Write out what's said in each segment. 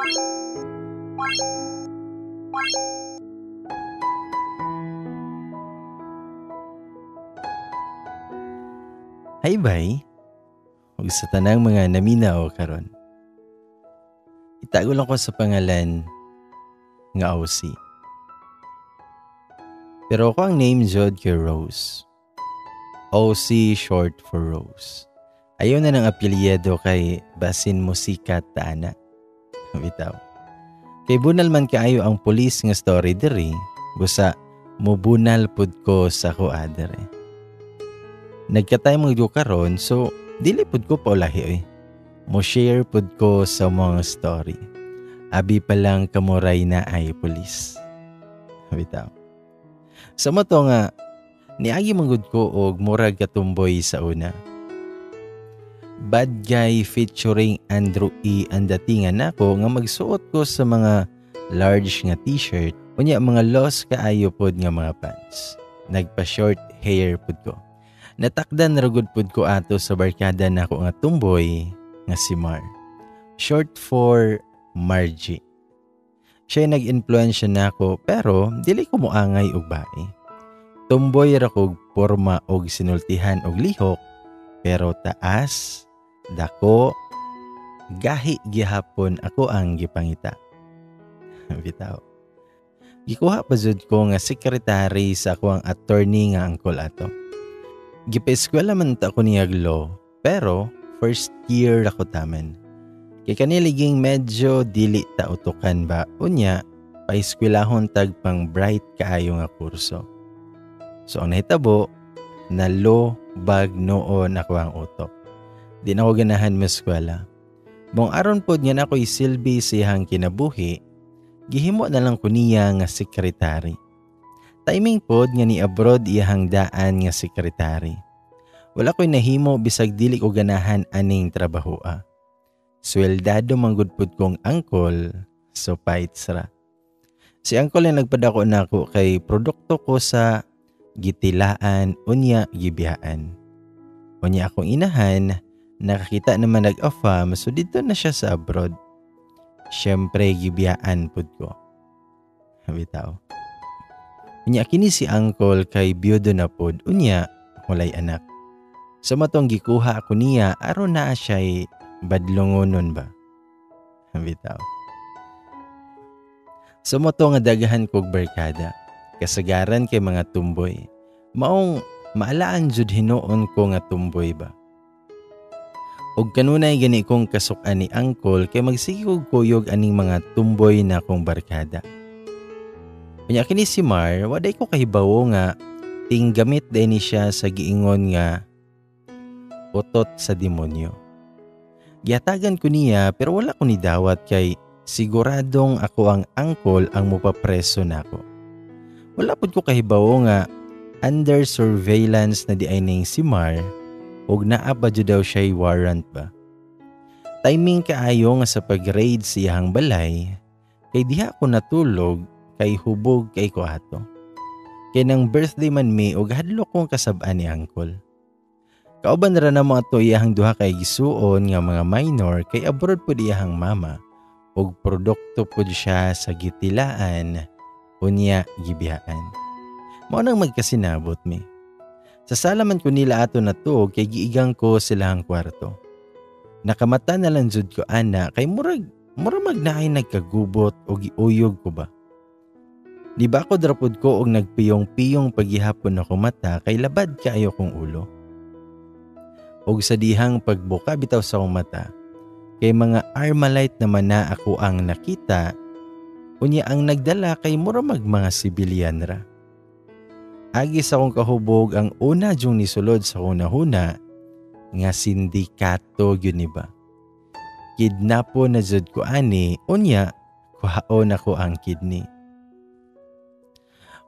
Hi bay, ug sa tanang mga naminaw karon. Itago lang ko sa pangalan nga OC. Pero ako ang name jud kay Rose. OC short for Rose. Ayaw na ng apelyido kay basin mo sikat ta ana. Bitaw. Kay bunal man kaayo ang pulis nga story diri, busa mobunal pud ko sa kuha diri. Nagkatay mga ko karon, so dili pud ko paulahi oy. Mo share pud ko sa mga story. Abi pa lang kamuray na ay pulis. Bitaw. Sa mo to nga niagi manggod ko og murag katumboy sa una. Bad guy featuring Andrew E. ang datingan nako nga magsuot ko sa mga large nga t-shirt unya mga loss kaayo pod nga mga pants. Nagpa-short hair pod ko. Natakdan ra gud pod ko ato sa barkada nako nga tumboy nga si Mar. Short for Margie. Siya nag-influensya nako pero dili ko moangay og bae. Tumboy ra kog porma og sinultihan og lihok pero taas, dako, gahi gihapon ako ang gipangita. Bitaw. Gikuha pa jud ko nga sekretary sa ako ang attorney nga angkol ato. Gipa-eskwela man ta ko niyag law pero first year ako tamen. Kay kaniliging medyo dili ta utukan ba unya paeskwelahon tag pang bright kaayo nga kurso. So ang nahitabo na law bag noon ako ang utok. Di na ako ganahan meskwela. Mong aron pod nga na ako'y silbi sa iyang kinabuhi, gihimo na lang ko niya nga sekretary. Timing pod nga ni abroad iyang daan nga sekretary. Wala ko'y nahimo bisag dili ko ganahan aning trabahoa. Sweldado manggod pod kong angkol, so fights ra. Si angkol ang nagpadako nako kay produkto ko sa gitilaan unya gibiyaan. Unya akong inahan, nakakita naman nag-afam, so dito na siya sa abroad. Siyempre gibiyaan pud ko. Bitaw. Unya kini si angkol kay biyudo na pod, unya walay anak. Sa matong gikuha ako niya aron naa siya'y badlongonon ba. Bitaw. Sa moto nga daghan kog barkada, kasagaran kay mga tumboy. Maong maalaan jud hinuon ko nga tumboy ba. Og kanunay gani kong kasukan ni angkol kay magsige kog kuyog aning mga tumboy na kong barkada. Unya kini si Mar, waday ko kahibawo nga tinggamit day ni siya sa giingon nga utot sa demonyo. Gihatagan ko niya pero wala ko ni dawat kay siguradong ako ang angkol ang mupapreso nako. Wala pud ko kahibawo nga under surveillance na di ay ning si Mar ug naa pa jud daw siya'y warrant ba. Timing kaayo nga sa pag-raid sa iyang balay kay diha ko natulog kay hubog kay ko ato. Kay nang birthday man mi ug hadlok kong kasab-an ni angkol. Kauban ra namo ato iyang duha kay gisuon nga mga minor kay abroad pud iyang mama ug produkto pud siya sa gitilaan unya gibiyaan. Mao nang magkasinabot mi. Sa sala man ko nila ato natuog kay giigang ko sila ang kwarto. Nakamata na lang jud ko ana kay murag mag naay nagkagubot o giuyog ko ba. Di ba ako drapod ko og nagpiyong-piyong paghihapon ako mata kay labad kaayo kong ulo. Og sa dihang pagbuka bitaw sa akong mata kay mga armalite naman na ako ang nakita, unya ang nagdala kay mura mag mga sibilyan ra. Agi sa akong kahubog ang una jung nisulod sa hunahuna nga sindikato gyud ni ba. Kidnapo na jud ko ani, unya kuhaon ako ang kidney.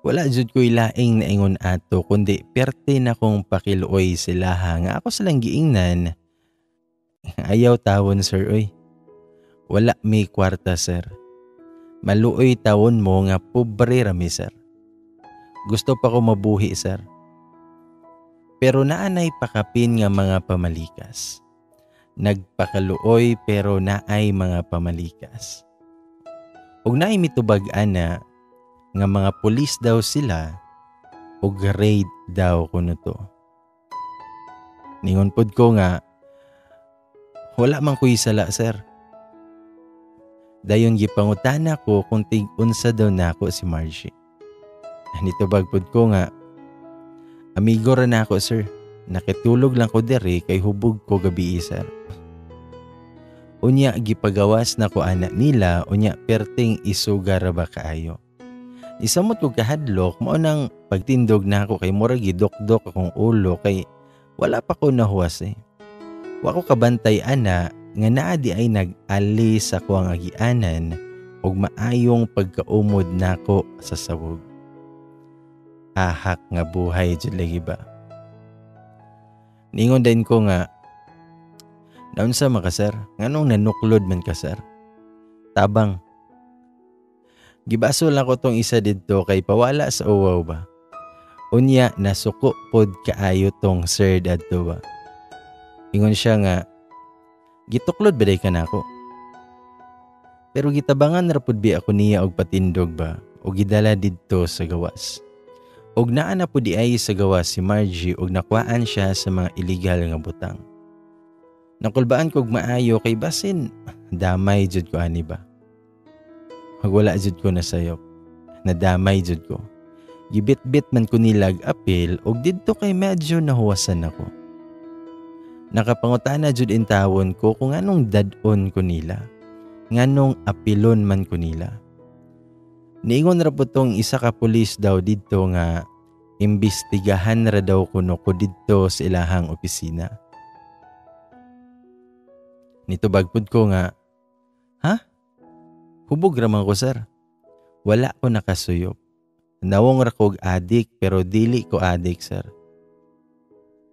Wala jud ko'y laing naingon ato kundi perte na kong pakiluoy sila nga ako silang giingnan. Ayaw tawon sir oy. Wala may kwarta sir. Maluoy tawon mo nga pobre rami sir. Gusto pa ko mabuhi sir. Pero naanay pakapin nga mga pamalikas. Nagpakaluoy pero naay mga pamalikas. Ug naay mitubag ana nga mga pulis daw sila ug raid daw kuno to. Ningon pod ko nga wala man ko'y sala, sir. Dayon gipangutana ko kung tig-unsa daw nako si Margie. Nitubag pod ko nga amigo ra nako, sir. Nakitulog lang ko diri kay hubog ko gabi, sir. Unya gipagawas na ko ana nila, unya perting isuga ra ba kaayo. Isamot ko kahadlok, mao nang pagtindog nako kay murag gidokdok akong ulo kay wala pa ko nahuwas eh. Wa ko kabantay ana nga naa di ay nag-ali sa kuang agianan ug maayong pagkaumod nako sa sawog. Ahak nga buhay jud lagi ba. Ningon din ko nga, naunsa man ka, sir? Nganong nanuklod man ka, sir? Tabang. Gibaso lang ko tong isa didto kay pawala sa uwaw ba. Unya nasuko pod kaayo tong sir dadto ba. Ingon siya nga, gituklod ba day ka nako? Pero gitabangan ra pud bi ako niya og patindog ba, o gidala didto sa gawas. Og naa na pud di ay sa gawas si Margie og nakuhaan siya sa mga illegal nga butang. Nakulbaan kog maayo kay basin damay jud ko ani ba. Wala jud ko nasayop. Nadamay jud ko. Gibitbit man ko nilag apil og didto kay medyo nahuwasan ako. Nakapangutana jud intawon ko kung anong dad-on ko nila. Nganong apilon man ko nila. Niingon ra po tong isa ka pulis daw didto nga imbestigahan ra daw kuno ko didto sa ilahang opisina. Nitubag pud ko nga, ha? Hubog ra man ko, sir. Wala ko nakasuyop. Nawong ra kog adik pero dili ko adik, sir.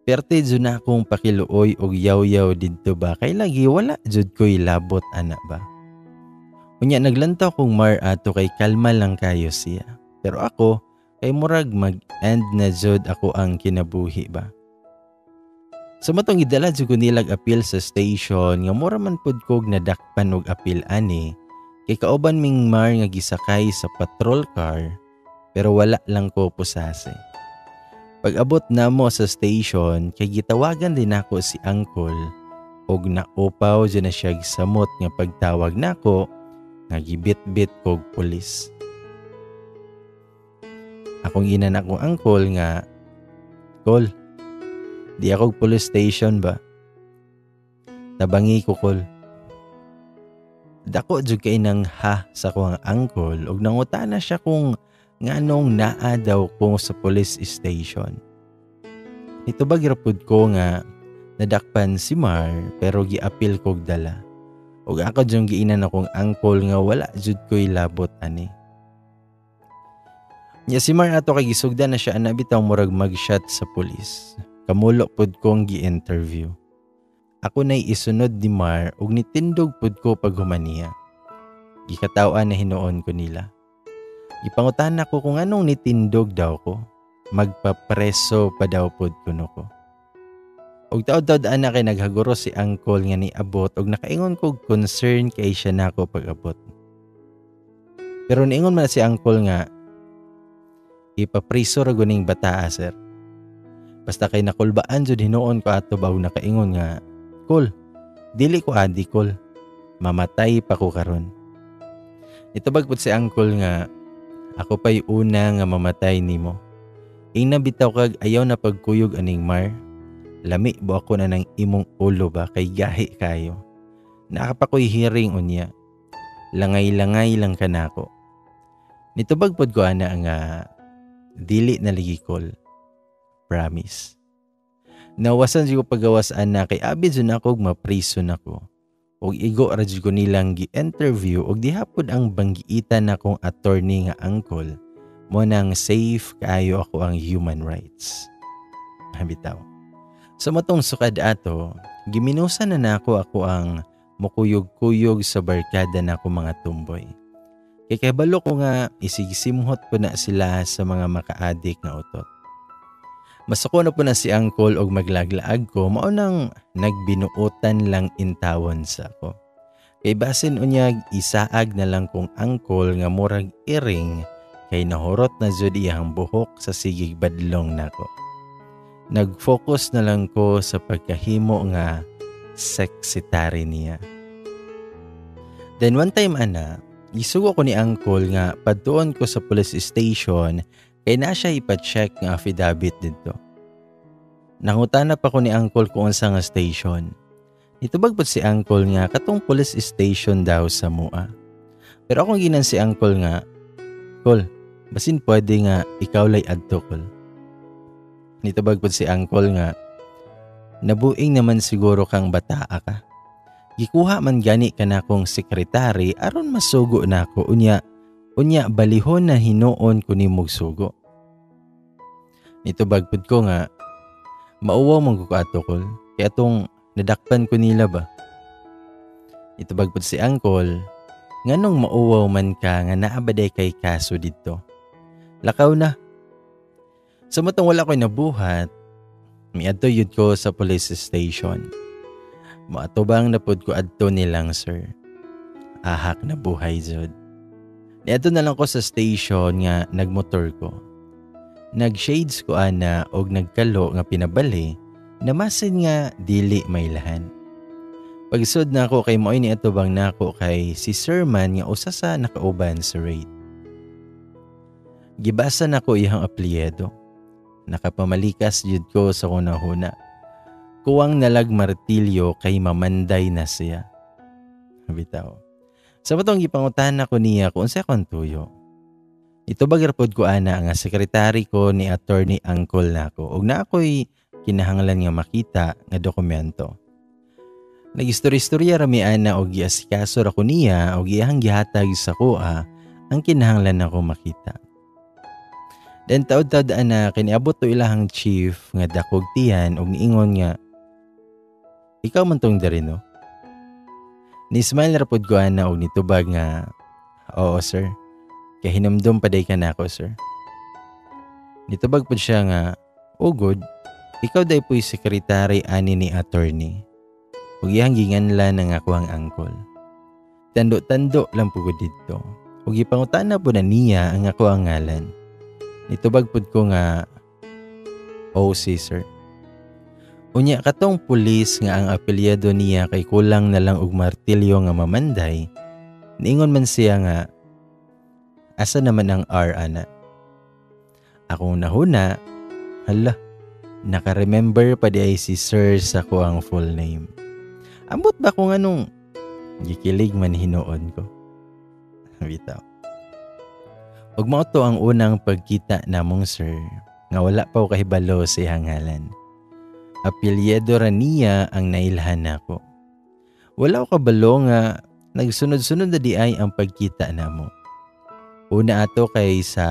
Perte jud na akong pakiluoy og yaw-yaw didto ba kay lagi wala jud ko'y labot ana ba. Unya naglantaw kong Mar ato kay kalma lang kayo siya. Pero ako kay murag mag-end na jud ako ang kinabuhi ba. Sa matong gidala jud ko nilag apil sa station nga mura man pud kog nadakpan og apil ani kay kauban ming Mar nga gisakay sa patrol car pero wala lang ko pusase. Pag-abot namo sa station kay gitawagan din ako si uncle og naupaw jud na siya samot nga pagtawag nako nga gibitbit kog pulis. Akong ina na akong uncle nga, "Kol, di ako police station ba? Tabangi ko, kol." Dako jud kay nang ha sa akong uncle og nangutana siya kung nganong naa daw ko sa police station. Nitubag ra pud ko nga nadakpan si Mar pero giapil kog dala. Og ako jud giinan akong uncle nga wala jud ko'y labot ani. Nya si Mar ato kay gisugdan na siya ana bitaw murag mag-shot sa pulis. Kamulo pud kong gi-interview. Ako na'y isunod ni Mar ug nitindog pud ko paghumaniya. Gikataw-an na hinuon ko nila. Gipangutan ako kung anong nitindog daw ko. Magpapreso pa daw pud kuno ko. Og taod-taod ana kay naghaguro si uncle nga niabot og nakaingon kog concern kay siya nako pag-abot. Pero niingon man si uncle nga ipapriso ra guning bataa, sir. Basta kay nakulbaan jud hinuon ko ato ba og nakaingon nga, "Kol, dili ko adi, kol. Mamatay pa ko karon." Nitubag pud si uncle nga ako pa'y una nga mamatay nimo. Ingna bitaw kag ayaw na pagkuyog aning Mar. Lami bo ako na ng imong ulo ba kay gahi kayo. Nakapakoy hearing unya. Langay-langay lang ka nako. Nitubag pod ko ana nga dili na lagi, kol. Promise. Nawasan siya ko pagawas ana kay abi jud ako og mapriso nako. Og igo ra jud ko nilang gi-interview og dihapon ang banggiitan nakong attorney nga uncle mo nang safe kaayo ako ang human rights. Bitaw. Sa matong sukad ato, giminusan na nako ako ang mukuyog-kuyog sa barkada nako mga tumboy. Kay kabalo ko nga isigsimhot po na sila sa mga makaadik nga utot. Masuko na po na si uncle og maglaglaag ko, mao nang nagbinuotan lang intawon sa ako. Kay basin unyag isaag na lang kong uncle nga murag iring kay nahurot na jud iyang buhok sa sigig badlong nako. Nag-focus na lang ko sa pagkahimo nga secretary niya. Then one time ana, gisugo ko ni uncle nga padtuon ko sa police station kay na siya ipa-check nga affidavit didto. Nangutana pa ko ni uncle kung unsa nga station. Nitubag pod si uncle nga katong police station daw sa Mua. Pero akong ginan si uncle nga, "Kol, basin pwede nga ikaw lay adto, kol." Nitubag pod si uncle nga, "Nabuing naman siguro kang bataa ka. Gikuha man gani ka na kong sekretary aron masugo nako, unya unya balihon na hinuon ko nimog sugo." Nitubag pud ko nga, "Mauwaw man ko ato, kol, kay atong nadakpan ko nila ba." Nitubag pud si uncle, "Nganong mauwaw man ka nga naa ba day kay kaso didto? Lakaw na." Sa matong wala ko'y nabuhat, miadto yun ko sa police station. Moatubang na pud ko adto nilang sir. Ahak na buhay jud. Niadto na lang ko sa station nga nagmotor ko. Nag-shades ko ana og nagkalo nga pinabali na masin nga dili mailahan. Pagsud na ako kay mo'y ni atubang nako kay si Sir man nga usa sa nakauban sa raid. Gibasa nako iyang apelyido. Nakapamalikas jud ko sa kunahuna. Kuwang nalag martilyo kay mamanday na siya. Bitaw. Sa matong gipangutan nako niya kung unsa akong tuyo. Itubag ra pod ko ana nga sekretary ko ni attorney uncle nako ug na ako'y kinahanglan nga makita nga dokumento. Nagistorya-istorya ra mi ana og giasikaso ra ko niya og iyang gihatag sa kuha ang kinahanglan nako makita. Then taod-taod ana kiniabot to ilahang chief nga dakog tiyan og niingon nga, "Ikaw man tong diri, no?" Ni-smile ra pod ko ana og nitubag nga, "Oo, sir. Kahinumdum pa day ka nako, sir." Nitubag pod siya nga, "Oh good, ikaw day po'y sekretary ani ni attorney." Ug iyang ginganlan ang ako ang uncle. Tando-tando lang po ko didto. Ug gipangutana po na niya ang ako ang ngalan. Nitubag pud ko nga, "Oh, si sir." Unya katong pulis nga ang apelyido niya kay kulang na lang og martilyo nga mamanday, niingon man siya nga, "Asa naman ang R ana?" Akong nahuna, hala, naka-remember pa di ay si sir sa ko ang full name. Ambot ba kung anong gikilig man hinuon ko. Bitaw. Ug mao to ang unang pagkita namong sir nga wala pa ko kahibalo sa iyang ngalan. Apelyido ra niya ang nailhan nako. Wala ko kabalo nga nagsunod-sunod na di ay ang pagkita namo. Una ato kay sa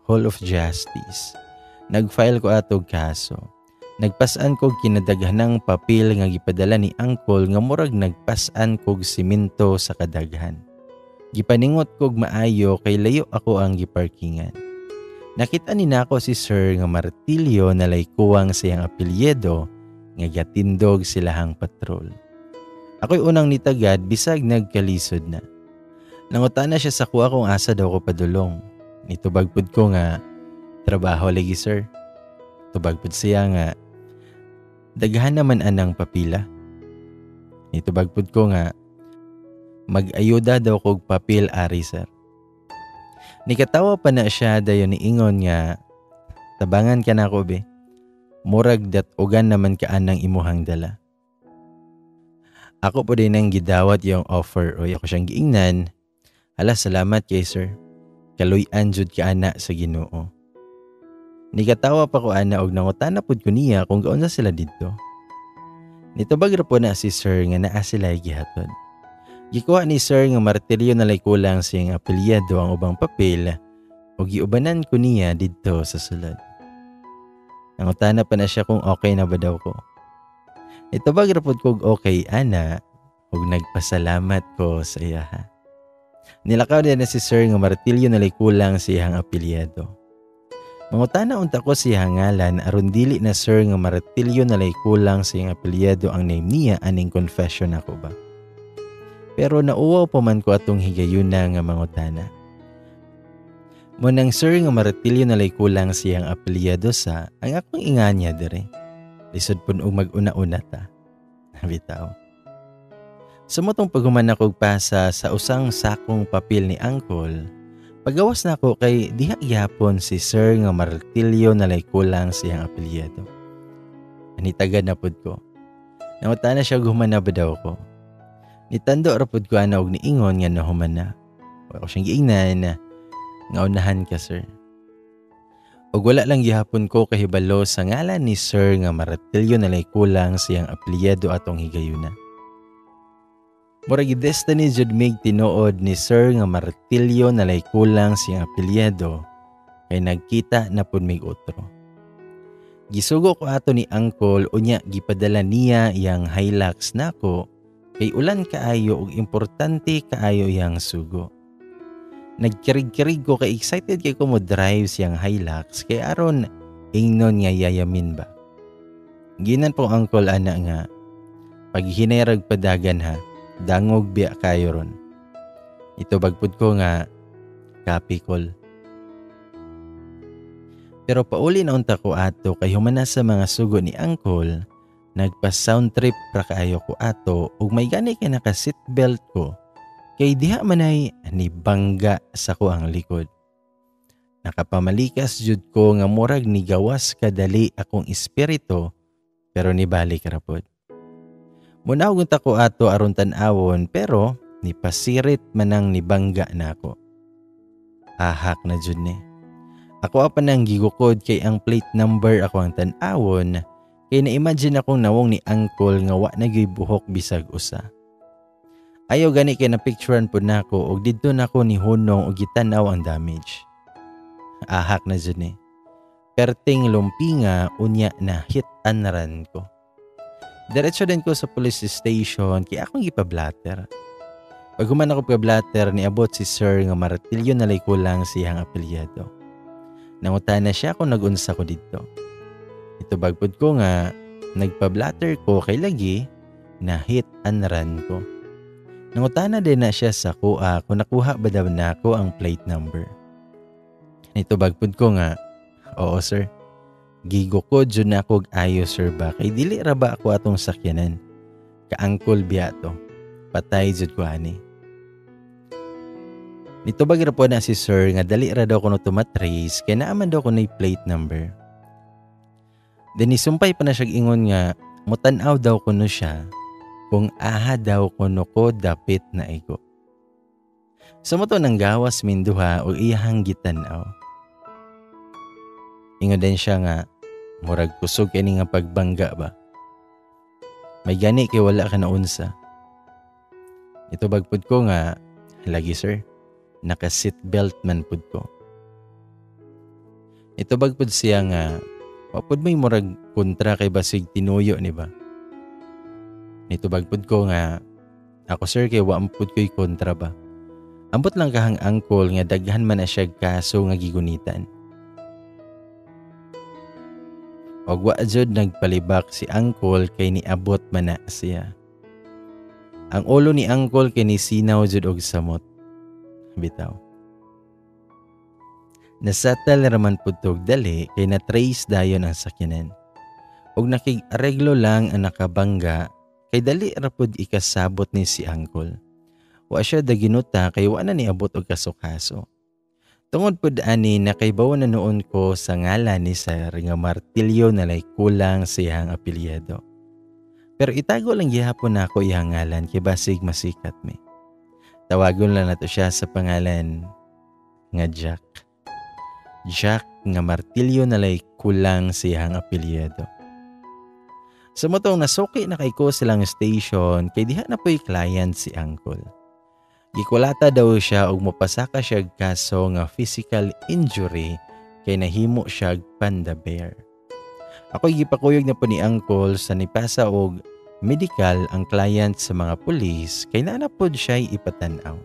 Hall of Justice. Nag-file ko ato kaso. Nagpasan kog kinadaghanang papel nga gipadala ni uncle nga murag nagpasan kog simento sa kadaghan. Gipaningot kog maayo kay layo ako ang giparkingan. Nakita ni nako si sir nga martilyo na laykuwang siyang apelyido nga gatindog silahang patrol. Ako'y unang nitagad bisag nagkalisod na. Nangutana siya sa kuha kung asa daw ko padulong. Nitubag pud ko nga, "Trabaho lagi, sir." Tubag pud siya nga, "Daghan naman anang papila." Nitubag pud ko nga, mag-ayuda daw kog papel ari, sir. Nikatawa pa na siya dayon niingon nga, "Tabangan ka na ko be. Murag dat-ugan naman ka anang imuhang dala." Ako po din ang gidawat yung offer o ako siyang giingnan, "Hala, salamat kay sir. Kaluy-an jud ka ana sa Ginoo." Nikatawa pa ko ana og nangutana pud ko niya kung gaunsa sila didto. Nitubag ra po na si sir nga naa sila gihatod. Gikuha ni sir nga martilyo na lay kulang siyang apelyido ang ubang papel ug giubanan ko niya didto sa sulod. Nangutana pa na siya kung okay na ba daw ko. Nitubag ra pud kog okay ana ug nagpasalamat ko sa iyaha. Nilakaw din na si sir nga martilyo na lay kulang sa iyang apelyido. Mangutana unta ko sa iyang ngalan aron dili na sir nga martilyo na lay kulang sa iyang apelyido ang name niya aning confession ako ba. Pero nauwaw pa man ko atong higayuna nga mangutana. Mo nang sir nga Martilyo nalay kulang siyang apelyido sa ang akong inganya dire. Lisod pud og mag-una-una ta. Bitaw. Sa motong paghuman ako pasa sa usang sakong papel ni Uncle, pagawas na ako kay diha gyapon si sir nga Martilyo nalay kulang siyang apelyido. Anitagad na pud ko. Nangutana siya human na ba daw ko. Nitando ra pud ko ana og niingon nga nahuman na. Wa ko siyang giingnan nga unahan ka, sir. Og wala lang gihapon ko kahibalo sa ngalan ni sir nga Martilyo nalay kulang siyang apelyido atong higayuna. Murag destiny jud mig tinuod ni sir nga Martilyo nalay kulang siyang apelyido kay nagkita na pud mig otro. Gisugo ko ato ni Uncle, unya gipadala niya iyang Hilux nako kay ulan kaayo ug importante kaayo iyang sugo. Nagkirig-kirig ko kay excited kay ko mo drive siyang Hilux kay aron ingnon nga yayamin ba. Ginan po Uncle ana nga paghinay padagan ha, dangog biya kayo ron. Ito bagpud ko nga copy call. Pero pauli na unta ko ato kay humana sa mga sugo ni Uncle, nagpa sound trip ra kaayo ko ato ug may gani kay naka seatbelt ko. Kay diha manay ni bangga sa ko ang likod. Nakapamalikas jud ko nga murag ni gawas kadali akong espiritu pero nibalik ra pod. Munawgon ta ko ato aron tan-awon pero nipasirit manang nibangga nako. Ahak na jud ni. Ako pa nang gigukod kay ang plate number ako ang tan-awon kay na-imagine akong nawong ni Uncle nga wa na buhok bisag usa. Ayaw gani kay na picturean pud nako og didto nako ni hunong og gitan-aw ang damage. Ahak na jud ni. Perting lumpinga unya na hit and run ko. Diretso din ko sa police station kay akong gipablatter. Pag human ako pablatter, niabot si sir nga Martilyo nalay kulang siyang apelyido. Nangutana siya kung nagunsa ko didto. Ito bagpud ko nga nagpablatter ko kay lagi na hit and run ko. Nangutana din na siya sa kuha kung nakuha ba daw nako ang plate number. Ito bagpud ko nga, oo sir. Gigo ko dyan ako ayo sir ba kay dili ra ba ako atong sakyanan. Kaangkol biya to. Patay jud ko ani. Nito bag ra po na si sir nga dali ra daw kuno tumatrace kay naaman daw kuno plate number. Then nisumpay pa na siya ingon nga mutan-aw daw kuno siya kung aha daw kuno ko dapit na igo. Sa mo to nang gawas minduha o iyahang gitan-aw. Ingon din siya nga murag kusog kini nga pagbangga ba. May gani kay wala ka naunsa. Ito bagpud ko nga lagi sir, naka seatbelt man pud ko. Ito bagpud siya nga wapud may murag kontra kay basig tinuyo ni ba. Nito bagpud ko nga ako sir kay wa pud ko'y kontra ba. Ambot lang kahang angkol nga daghan man na siya kaso nga gigunitan. Og wa jud nagpalibak si angkol kay niabot man na siya. Ang ulo ni angkol kay nisinaw jud og samot. Bitaw. Nasettle raman pud tog dali kay na-trace dayon ang sakyanan. Og nakig-areglo lang ang nakabangga kay dali ra pud ikasabot ni si angkol. Wa siya daginuta kay wa na niabot og kaso-kaso. Tungod pud ani nakaibaw na noon ko sa ngalan ni sir nga Martilyo nalay kulang siyang apelyido. Pero itago lang gihapon nako iyang ngalan kay basig masikat mi. Tawagon lang nato siya sa pangalan nga Jack. Jack nga Martilyo nalay kulang siyang apelyido. Sa motong nasuki na kay ko silang station kay diha na po'y client si Uncle. Gikulata daw siya og mopasaka siya kaso nga physical injury kay nahimo siya panda bear. Ako'y gipakuyog na po ni Uncle sa nipasa og medical ang client sa mga pulis kay naa na pod siya'y ipatan-aw.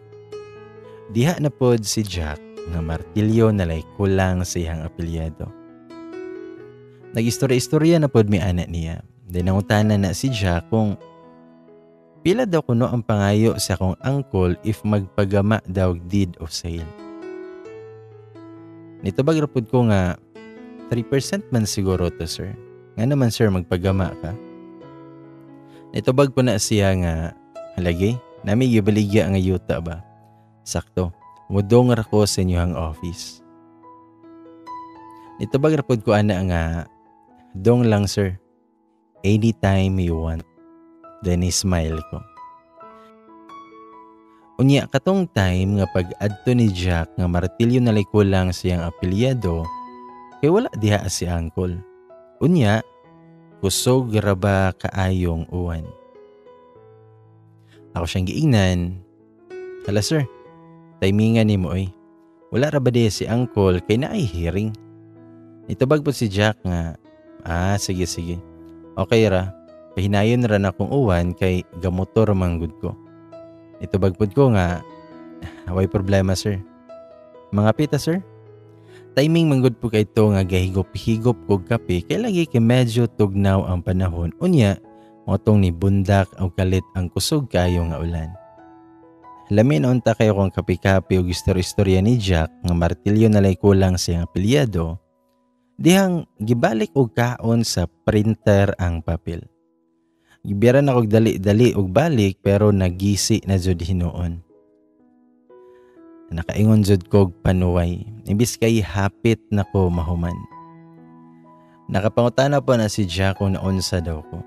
Diha na pod si Jack nga Martilyo nalay kulang sa iyang apelyido. Nag-istorya-istorya na pod mi ana niya. Then nangutana na si Jack kung Pila daw kuno ang pangayo sa akong uncle if magpagama daw deed of sale. Nitubag ra pud ko nga 3% man siguro to, sir. Nga naman, sir, magpagama ka? Nitubag po na siya nga, lagi, nami gibaligya nga yuta ba? Sakto, mudong ra ko sa inyong office. Nitubag ra pud ko ana nga, dong lang, sir. Anytime you want. Then smile ko. Unya katong time nga pag-adto ni Jack nga martilyo na kulang siyang apelyado kay wala diha si uncle. Unya kusog ra ba kaayong uwan. Ako siyang giingnan, "Hala sir, timingan nimo oy. Wala ra ba diha si uncle kay naay hearing?" Nitubag po si Jack nga, "Ah, sige sige. Okay ra. Pahinayon ra na kong uwan kay gamotor manggud ko." Nitubag pud ko nga, "Way problema, sir. Mga pita, sir." Timing manggud po kay to nga gahigop-higop kog kape kay lagi kay medyo tugnaw ang panahon. Unya, motong ni bundak og kalit ang kusog kayo nga ulan. Lami na unta kayo kong kape-kape og istorya-istorya ni Jack nga martilyo na lay kulang siyang apelyado. Dihang gibalik og kaon sa printer ang papel. Gibiran ako dali-dali og balik pero nagisi na jud hinuon. Nakaingon jud kog panuway, imbis kay hapit na ko mahuman. Nakapangutana po na si Jack kung naunsa daw ko.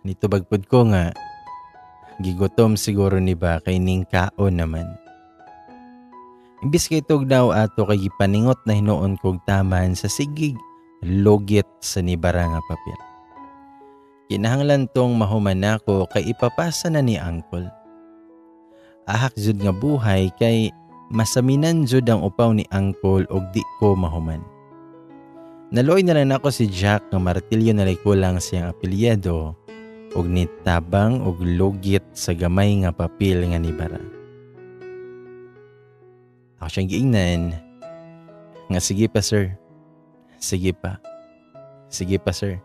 Nitubag pud ko nga, gigutom siguro ni ba kay ning kaon naman. Imbis kay tugnaw ato kay gipaningot na hinuon kog taman sa sigig lugit sa nibara nga papel. Kinahanglan tong mahuman nako kay ipapasa na ni uncle. Ahak jud nga buhay kay masaminan jud ang upaw ni uncle og di ko mahuman. Naluoy na lang nako si Jack nga martilyo na kulang siyang apelyado og nitabang og lugit sa gamay nga papel nga nibara. Ako siyang giingnan nga, "Sige pa, sir. Sige pa. Sige pa, sir."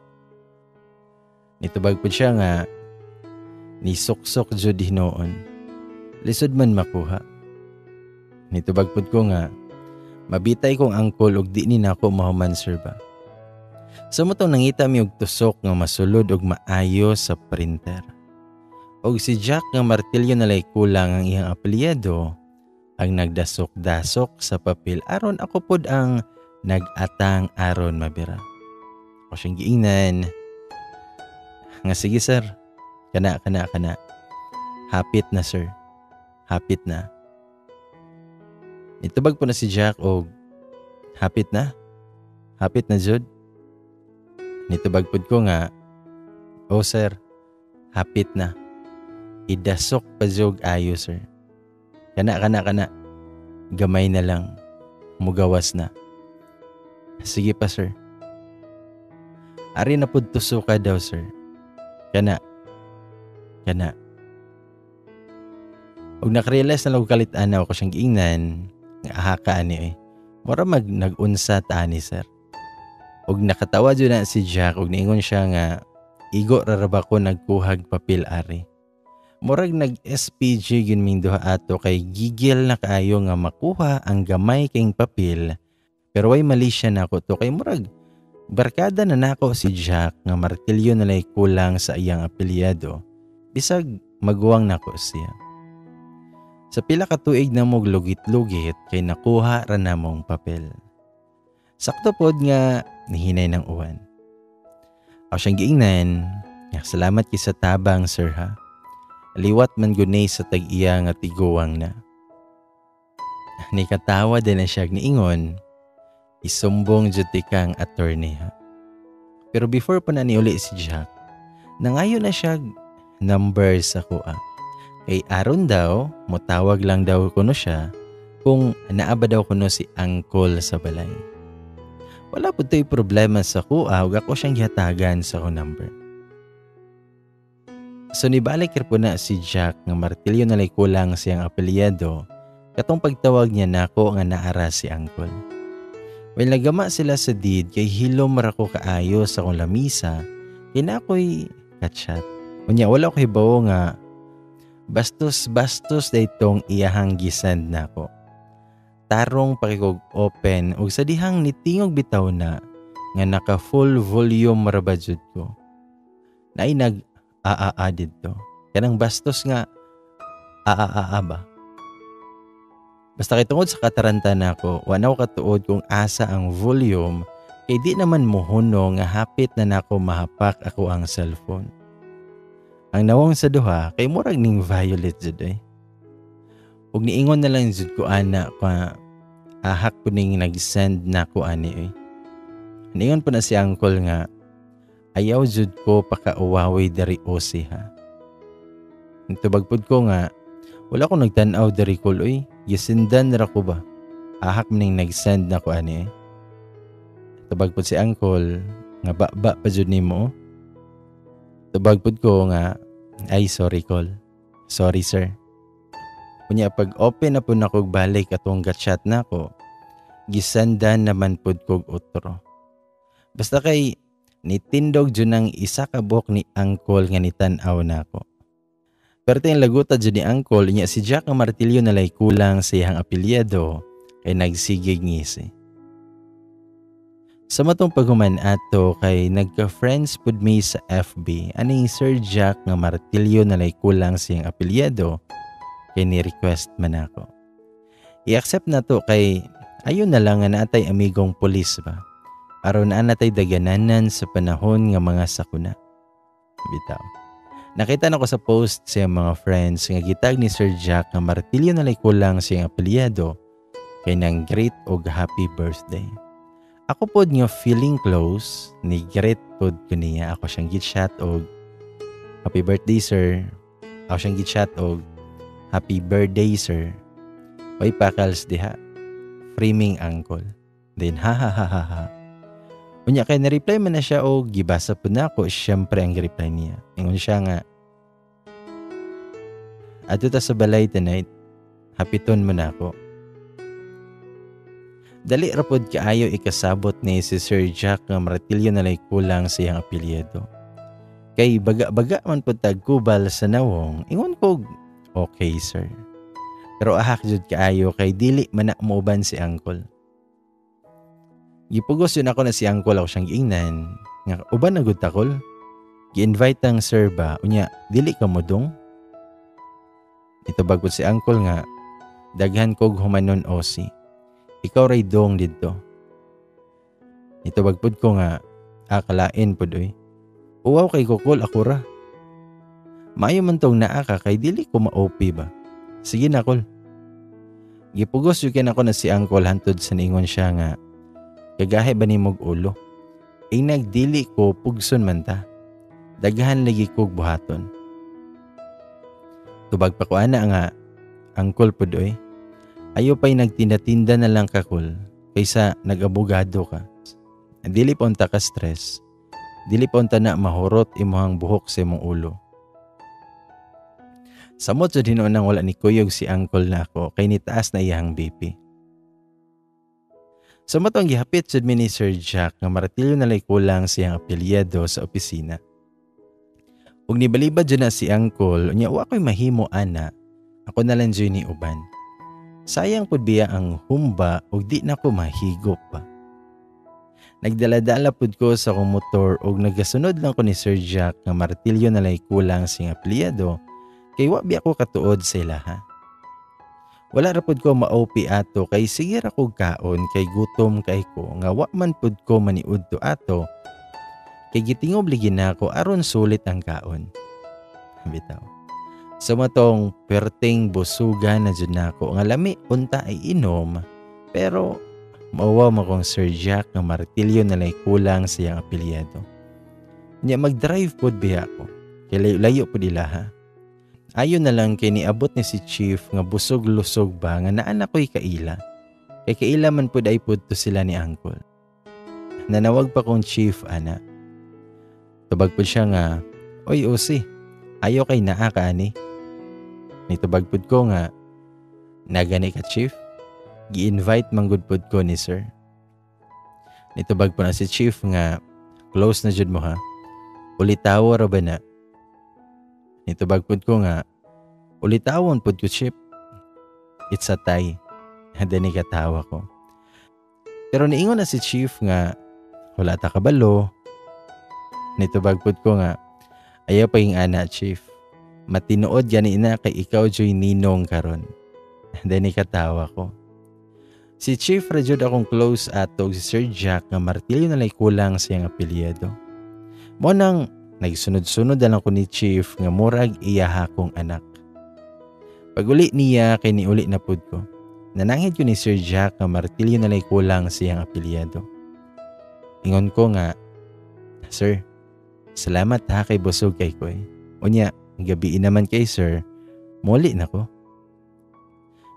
Nitubag po siya nga, "Nisuksok jud hinuon. Lisod man makuha." Nitubag pud ko nga, "Mabitay kong angkol og di ni nako mahuman, sir ba." Sa motong nangita mi og tusok nga masulod og maayo sa printer. Og si Jack nga martilyo na lay kulang ang iyang apelyado ang nagdasok-dasok sa papel aron ako pod ang nag-atang aron mabira. Ako siyang giingnan nga, "Sige, sir. Kana, kana, kana. Hapit na, sir. Hapit na." Nitubag po na si Jack og, "Hapit na? Hapit na jud?" Nitubag pod ko nga, "Oh sir, hapit na. Idasok pa jud ayo, sir. Kana, kana, kana. Gamay na lang. Mugawas na. Sige pa, sir. Ari na pud tusuka daw, sir. Kana. Kana." Og nakarealize na lang kalit ana ako siyang giingnan nga, "Aha ka ani eh. Mura mag nag-unsa ta ani, sir." Og nakatawa jud na si Jack og niingon siya nga, "Igo ra ra ba ko nagkuhag papel ari?" Murag nag SPG gyud ming duha ato kay gigil na kaayo nga makuha ang gamay kayong papel, pero way mali siya nako to kay murag barkada na nako si Jack nga martilyo na lay kulang sa iyang apelyado bisag maguwang nako siya. Sa pila ka tuig na mog lugit-lugit kay nakuha ra namong papel. Sakto pod nga nihinay ng uwan. Ako siyang giingnan, "Salamat kay sa tabang, sir, ha. Liwat man gunay sa tag-iya nga tiguwang na." Nikatawa din na siya niingon, "Isumbong jud kang attorney ha." Pero before pa na niuli si Jack, nangayo na siya number sa kuha. Kay aron daw, motawag lang daw kuno siya kung naaba daw kuno si uncle sa balay. Wala po to'y problema sa kuha ug ako siyang gihatagan sa akong number. So nibalik po na si Jack nga martilyo na kulang siyang apelyado katong pagtawag niya nako nga naara si uncle. Well, nagama sila sa deed kay hilom ra ko kaayo sa akong lamisa kay na ako'y kachat. Unya wala ko hibaw nga bastos-bastos daytong iyahang gisend nako. Tarong pakikog open ug sa dihang nitingog bitaw na nga naka full volume ra ba jud ko. Naay nag aaa didto. Kanang bastos nga aaa ba. Basta kay tungod sa kataranta nako, wa na ko katuod kung asa ang volume kay di naman mohuno nga hapit na nako mahapak ako ang cellphone. Ang nawong sa duha kay murag ning violet jud eh. Ug niingon na lang jud ko ana ka ahak ko ning nag-send nako ani eh. Niingon po na si uncle nga ayaw jud ko pakauwawi diri osi ha. Nitubag pud ko nga wala ko nagtan-aw diri kol oy. Gisendan ra ko ba? Ahak maning nag-send na ko ani eh. Tubag pud si uncle nga ba pa jud nimo. Tubag pud ko nga ay sorry kol. Sorry sir. Unya pag open na pud nako balik atong gat-chat nako, gisendan naman pud kog otro. Basta kay nitindog jud ang isa ka buhok ni uncle nga nitan-aw nako. Pero tayong laguta dyan ni uncle, niya si Jack ang martilyo na lay kulang sa iyang apelyido kay nagsigig ngisi. Sa matong paghuman ato kay nagka-friends pud mi sa FB aning Sir Jack nga martilyo na lay kulang sa iyang apelyido kay ni-request man ako. I-accept na to kay ayon na lang nga naatay amigong pulis ba aron naa natay dagananan sa panahon nga mga sakuna. Bitaw. Nakita na ko sa post sa mga friends nga gitag ni Sir Jack nga martilyo na lay kulang sa iyang apelyido kay nang greet og happy birthday. Ako pod nga feeling close ni greet pod ko niya. Ako siyang gitchat og happy birthday sir. Ako siyang gitchat og happy birthday sir. Way pakals diha. Framing uncle. Then ha ha ha ha ha. Unya kay na-reply man na siya og gibasa pud nako, syempre ang reply niya. Ingon siya nga adto ta sa balay tonight. Hapiton mo na ako. Dali ra pod kaayo ikasabot ni si Sir Jack nga martilyo na lay kulang sa iyang apelyido. Kay baga-baga man pod tagkubal sa nawong, ingon kog okay sir. Pero ahak jud kaayo kay dili man na muuban si uncle. Gipugos yun ako na si uncle, ako siyang giingnan nga uban na gud takol. Gi-invite ang sir ba, unya dili ka mo dong. Itubag ko si uncle nga daghan kog humanon osi. Ikaw ray dong didto. Itubag pud ko nga akalain pud oy. Uwaw kay kukol ako ra. Maayo man tong naa ka kay dili ko ma-OP ba. Sige na kol. Gipugos yun ako na si uncle hantod sa niingon siya nga kagahe ba nimog ulo? Ay nagdili ko pugson man ta. Daghan lagi kog buhaton. Tubag pa ko ana nga uncle pud oy. Ayo pa'y nagtinda-tinda na lang kakul kaysa nag-abogado ka. Dili pa unta ka stress. Dili pa unta na mahurot imuhang buhok sa imong ulo. Samot jud hinuon nang wala ni kuyog si uncle nako kay nitaas na iyang BP. Sa matong gihapit jud mi ni Sir Jack nga martilyo na lay kulang sa iyang apelyido sa opisina. Ug nibalibad jud na si uncle, unya wa ko'y mahimo ana, ako na lang jud ni uban. Sayang pud biya ang humba ug di na ko mahigop pa. Nagdala-dala pud ko sa akong motor ug nagasunod lang ko ni Sir Jack nga martilyo na lay kulang sa iyang apelyido kay wa biya ko katuod sa ilaha. Wala ra pud ko ma-OP ato kay sige ra kog kaon kay gutom kay ko nga wa man pud ko maniudto ato kay gitingob ligi nako aron sulit ang kaon. Bitaw. Sa matong perting busuga na jud nako nga lami unta ay inom pero mauwaw mo kong Sir Jack nga martilyo na lay kulang sa iyang apelyido. Nya mag-drive pud biya ko kay layo-layo pud ilaha. Ayon na lang kay niabot ni si Chief nga busog-lusog ba nga naan ako'y kaila. Kay kaila man pud ay pud to sila ni uncle. Nanawag pa kong Chief ana. Tubag pud siya nga, oy Usi, ayo kay naa ka ani. Nitubag pud ko nga, nagani ka Chief? Gi-invite man gud pud ko ni sir. Nitubag po na si Chief nga, close na jud mo ha. Ulitawo ra ba na? Nitubag pud ko nga, ulitawon pud ko, Chief. It's a tie. Dani katawa ko. Pero niingon na si Chief nga, wala ta kabalo. Nitubag pud ko nga, ayaw pa yung ana, Chief. Matinuod gani na kay ikaw joy ninong karon. Dani katawa ko. Si Chief ra jud akong close ato si Sir Jack nga martilyo na lay kulang sa iyang apelyido. Mo nang nagsunod-sunod na lang ko ni Chief nga murag iya akong anak. Pag-uli niya kay niuli na pud ko. Nanangid ko ni Sir Jack nga martilyo na lay kulang sa iyang apelyido. Ingon ko nga, "Sir, salamat ha kay busog kay ko eh. Unya, gabi naman kay sir, muli na ko."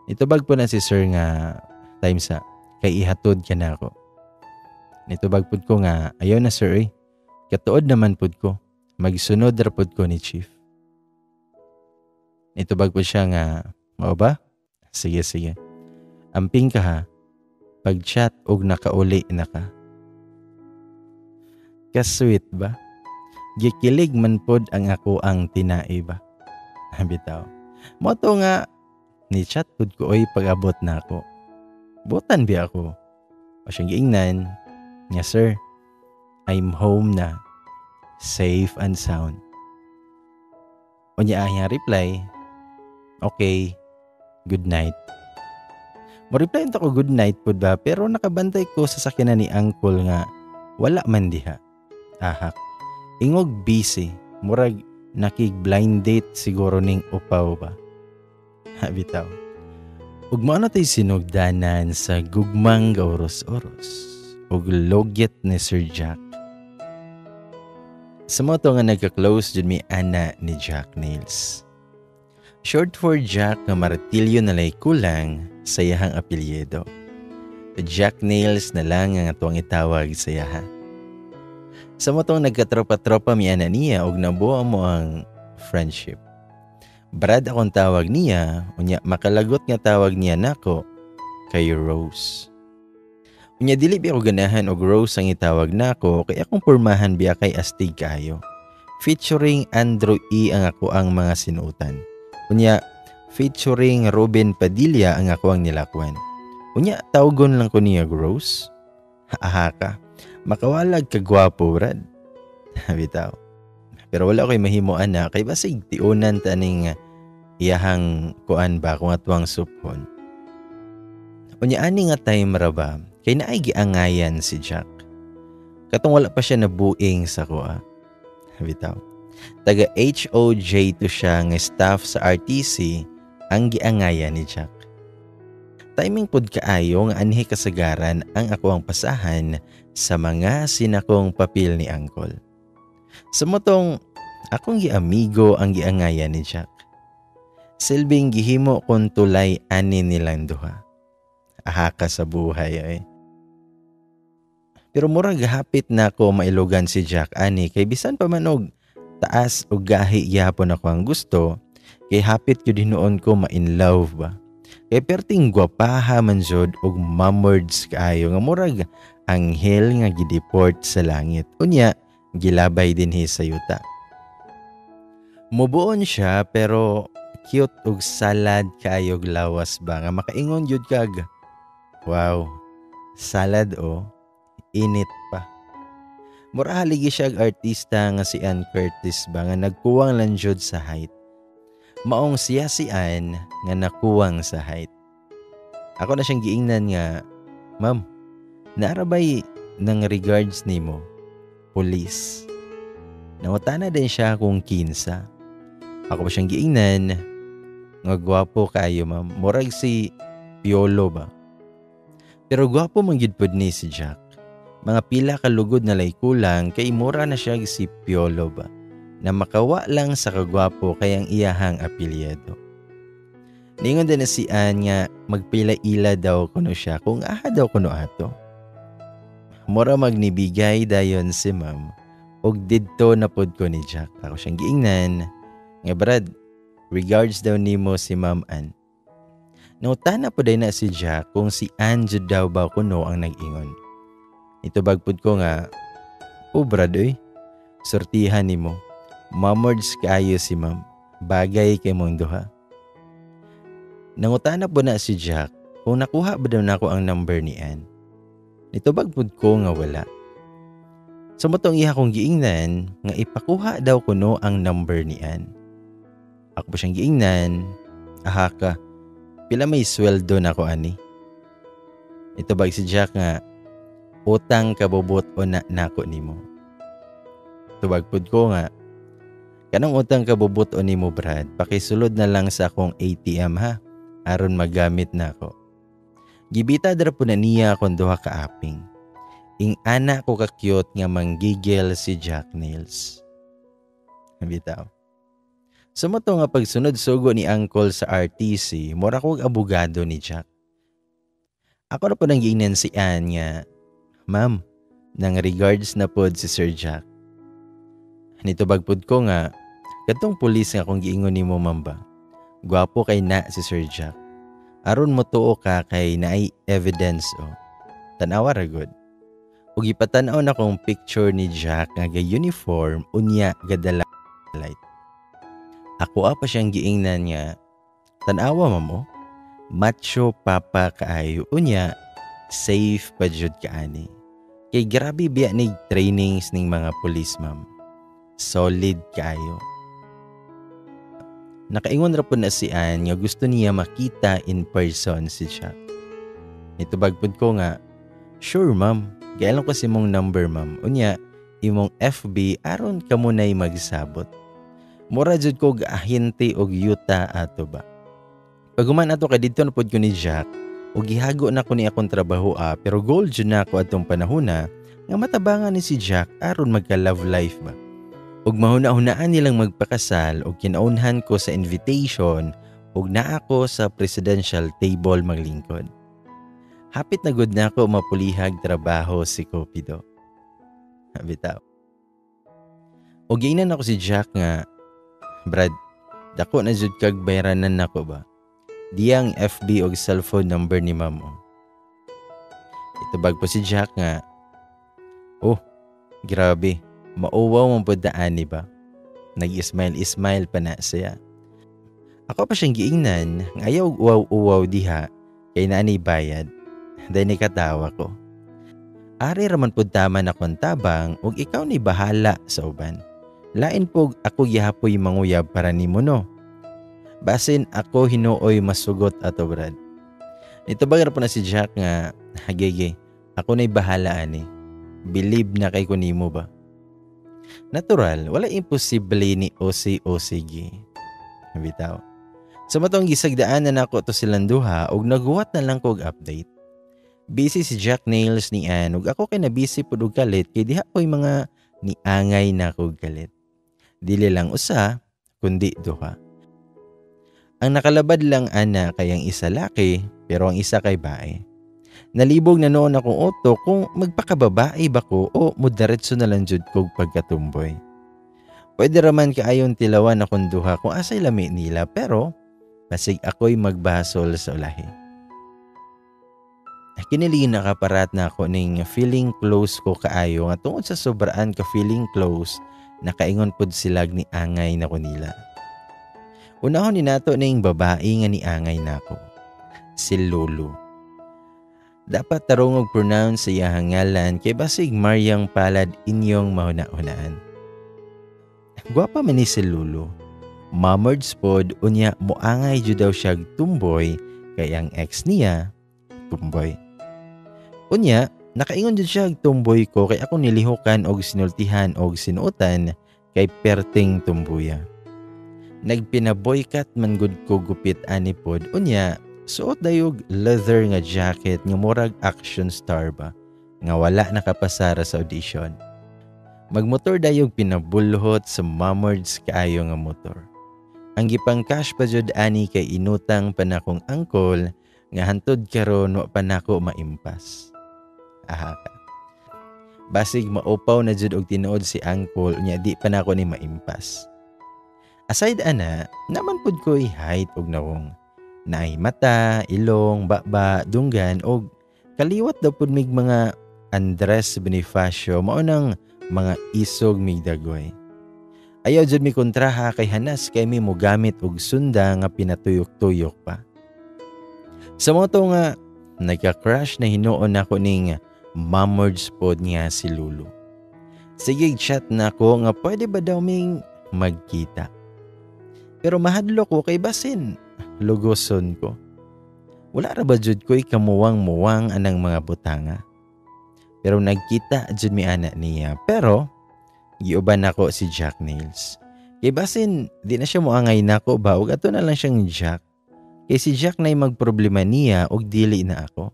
Nitubag po na si sir nga, time sa, kay ihatod ka na ako. Nitubag pud ko nga, ayaw na sir eh. Katuod naman pud ko, magsunod ra pud ko ni Chief. Nitubag po siya nga, mao ba? Sige, sige. Amping ka ha, pag-chat og nakauli na ka. Ka-sweet ba? Gikilig man pod ang ako ang tinai ba? Bitaw. Mo to nga, ni chat pod ko oy pag-abot na ako. Butan biya ako. O siyang giingnan, nga sir, I'm home na. Safe and sound. Unya ang reply, okay, good night. Mo reply ko good night pod ba, pero nakabantay ko sa sakyanan ni uncle nga wala man diha. Ahak. Ingog busy, murag nakig blind date siguro ning upaw ba. Ha, bitaw. Ug mao na tay sinugdanan sa gugmang gaoros-oros ug logyet ni Sir Jack. Sa mo to nga nagka-close jud mi ana ni Jack Nails. Short for Jack nga martilyo na lay kulang sa iyahang apelyido. Jack Nails na lang ang atuang itawag sa iyaha. Sa mo tong nagkatropa-tropa mi ana niya og nabuo mo ang friendship. Brad akong tawag niya, unya makalagot nga tawag niya nako kay Rose. Unya dili biya ko ganahan og Rose ang itawag nako kay akong pormahan biya kay astig kaayo. Featuring Andrew E ang ako ang mga sinuotan. Unya featuring Robin Padilla ang ako ang nilakwan. Unya tawgon lang ko niya Rose. Aha ka. Makawalag ka gwapo, Brad. Bitaw. Pero wala ko'y mahimo ana kay basig tiunan taning iyahang kuan ba kung atuang suphon. Unya ani nga time ra ba kay naay giangayan si Jack. Katong wala pa siya nabuing sa kuha. Bitaw. Taga HOJ to siya nga staff sa RTC ang giangayan ni Jack. Timing pod kaayo nga anhi kasagaran ang ako ang pasahan sa mga sinakong papel ni Uncle. Sa motong akong giamigo ang giangayan ni Jack. Silbing gihimo kon tulay ani nilang duha. Aha ka sa buhay ay. Pero murag hapit na ako mailugan si Jack ani kay bisan pa man og taas og gahi gihapon ako ang gusto, kay hapit gyud hinuon ko ma-in love ba. Kay perting gwapaha man jud og mamords kaayo nga murag anghel nga gideport sa langit. Unya gilabay dinhi sa yuta. Mubuon siya pero cute og salad kaayog lawas ba nga makaingon jud kag wow, salad o init pa. Mura haligi siya og artista nga si Ann Curtis ba nga nagkuwang lang jud sa height. Maong siya si Ann nga nakuwang sa height. Ako na siyang giingnan nga, ma'am, naarabay ng regards nimo, police. Nangutana din siya kung kinsa. Ako pa siyang giingnan nga gwapo kaayo ma'am, murag si Piolo ba. Pero gwapo man gid pud ni si Jack. Mga pila ka lugod na lay kulang kay mura na siya si Piolo ba, na makawa lang sa kagwapo kay ang iyahang apelyido. Ningon din na si Ann nga magpila-ila daw kuno siya kung aha daw kuno ato. Mura magnibigay dayon si ma'am og didto na pod ko ni Jack. Ako siyang giingnan nga Brad, regards daw nimo si Ma'am Ann. Nangutana po day na si Jack kung si Ann jud daw ba kuno ang nag-ingon. Itubag pud ko nga, oh Brad oy, sortihan nimo. Mamords kaayo si ma'am. Bagay kay mong duha. Nangutana po na si Jack kung nakuha ba daw nako ang number ni Ann. Nitubag pud ko nga wala. Sa so, mao tong iya kong giingnan nga ipakuha daw kuno ang number ni Ann. Ako pa siyang giingnan, aha ka, pila may sweldo nako ani? Nitubag si Jack nga, utang kabubut o na nako nimo. Tubag pud ko nga, kanang utang kabubut o nimo Brad, pakisulod na lang sa akong ATM ha, aron magamit nako. Gibita dara po na niya akong duha ka aping. Ing ana ko ka cute nga manggigil si Jack Nails. Bitaw. Sa mao to nga pagsunod sugo ni Uncle sa RTC, mura kog abogado ni Jack. Ako na po nang giingnan si Ann nga, "Ma'am, nang regards na pod si Sir Jack." Nitubag pod ko nga, "Kadtong pulis nga akong giingon nimo, ma'am ba? Gwapo kay na si Sir Jack. Aron mo tuo ka kay naay evidence o. Tanawa ra gud." Ug ipatan-aw na kong picture ni Jack nga ga-uniform unya gadala light. Ako pa siyang giingnan nga, "Tanawa ma'am o. Macho papa kaayo unya safe pa jud kaani. Kay grabe biya ni trainings ning mga pulis, ma'am. Solid kaayo." Nakaingon ra po na si Ann nga gusto niya makita in person si Jack. Nitubag pud ko nga, "Sure ma'am, gialom ko si imong number, ma'am. Unya, imong FB aron kamo na'y magsabot." Mura jud ko ahente og yuta ato ba. Paghuman ato kay didto na pud ko ni Jack, ug gihago na ko ni akong trabaho pero goal jud na ako atong panahona nga matabangan ni si Jack aron magka love life ba. Ug mahuna-hunaan nilang magpakasal ug kinaunhan ko sa invitation ug naa ko sa presidential table maglingkod. Hapit na gud na ako mapulihag trabaho si Cupido. Bitaw. Ug giingnan ako si Jack nga, "Brad, dako na jud kag bayranan nako ba? Diyang FB og cellphone number ni ma'am o." Itubag po si Jack nga, "Oh, grabe, mauwaw man pud ani ba?" Nag-smile-smile pa na siya. Ako pa siyang giingnan nga ayaw og uwaw-uwaw diha kay naa bayad. Dahil ni katawa ko. Ari raman pud tama na kon tabang ug ikaw ni bahala sa uban. Lain pug ako gihapoy manguyab para nimo no. Basin ako hinuoy masugot ato, Brad. Nitubag ra po na si Jack nga, "Hagege, ako na'y bahala ani. Believe na kay ko nimo ba?" Natural, wala imposible ni Osi Osigi. Bitaw. Sa mao tong gisagdaan na nako to silang duha ug naguwat na lang ko og update. Busy si Jack Nails ni Ann ug ako kay na busy pud og kalit kay diha ko'y mga niangay na og kalit. Dili lang usa kundi duha. Ang nakalabad lang ana kay ang isa laki pero ang isa kay bae. Nalibog na noon akong utok kung magpakababae ba ko o mudiretso na lang jud kog pagkatumboy. Pwede raman kaayon tilawan akong duha kung asay lami nila pero basig ako'y magbasol sa ulahi. Kinili nakaparat na ako ning feeling close ko kaayo nga tungod sa sobraan ka feeling close, nakaingon pud silag ni angay na ko nila. Unahon ni nato ning babae nga ni angay nako, si Lulu. Dapat tarong og pronounce sa iyahang ngalan kay basig Maryang palad inyong mahuna-hunaan. Gwapa man ni si Lulu. Mamerds pod unya moangay jud daw siya tumboy kay ang ex niya tumboy. Unya, nakaingon jud siya tumboy ko kay ako nilihukan og sinultihan og sinuotan kay perting tumbuya. Nagpinaboykat man gud ko gupit ani pod unya suot dayog leather nga jacket nga murag action star ba nga wala nakapasara sa audition. Magmotor dayog pinabulhot sa mamerds kaayo nga motor. Ang gipang cash pa jud ani kay inutang pa nakong angkol nga hantod karon wa pa nako maimpas. Aha ka. Basig maupaw na jud og tinuod si angkol nya di pa nako ni maimpas. Aside ana, naman pud ko'y height og nawong. Naay mata, ilong, baba, dunggan og kaliwat daw pud mig mga Andres Bonifacio mao nang mga isog migdagoy. Ayaw jud mi kontraha kay hanas kay mi mogamit og sunda nga pinatuyok-tuyok pa. Sa mo to nga nagka-crush na hinuon nako ning mamords pod nga si Lulu. Sige, chat na ko nga pwede ba daw ming magkita. Pero mahadlok ko kay basin lugoson ko. Wala ra ba jud ko'y kamuwang-muwang anang mga butanga. Pero nagkita jud mi ana niya. Pero giuban nako si Jack Nails. Kay basin di na siya moangay nako ba ug ato na lang siyang Jack. Kay si Jack na'y magproblema niya og dili na ako.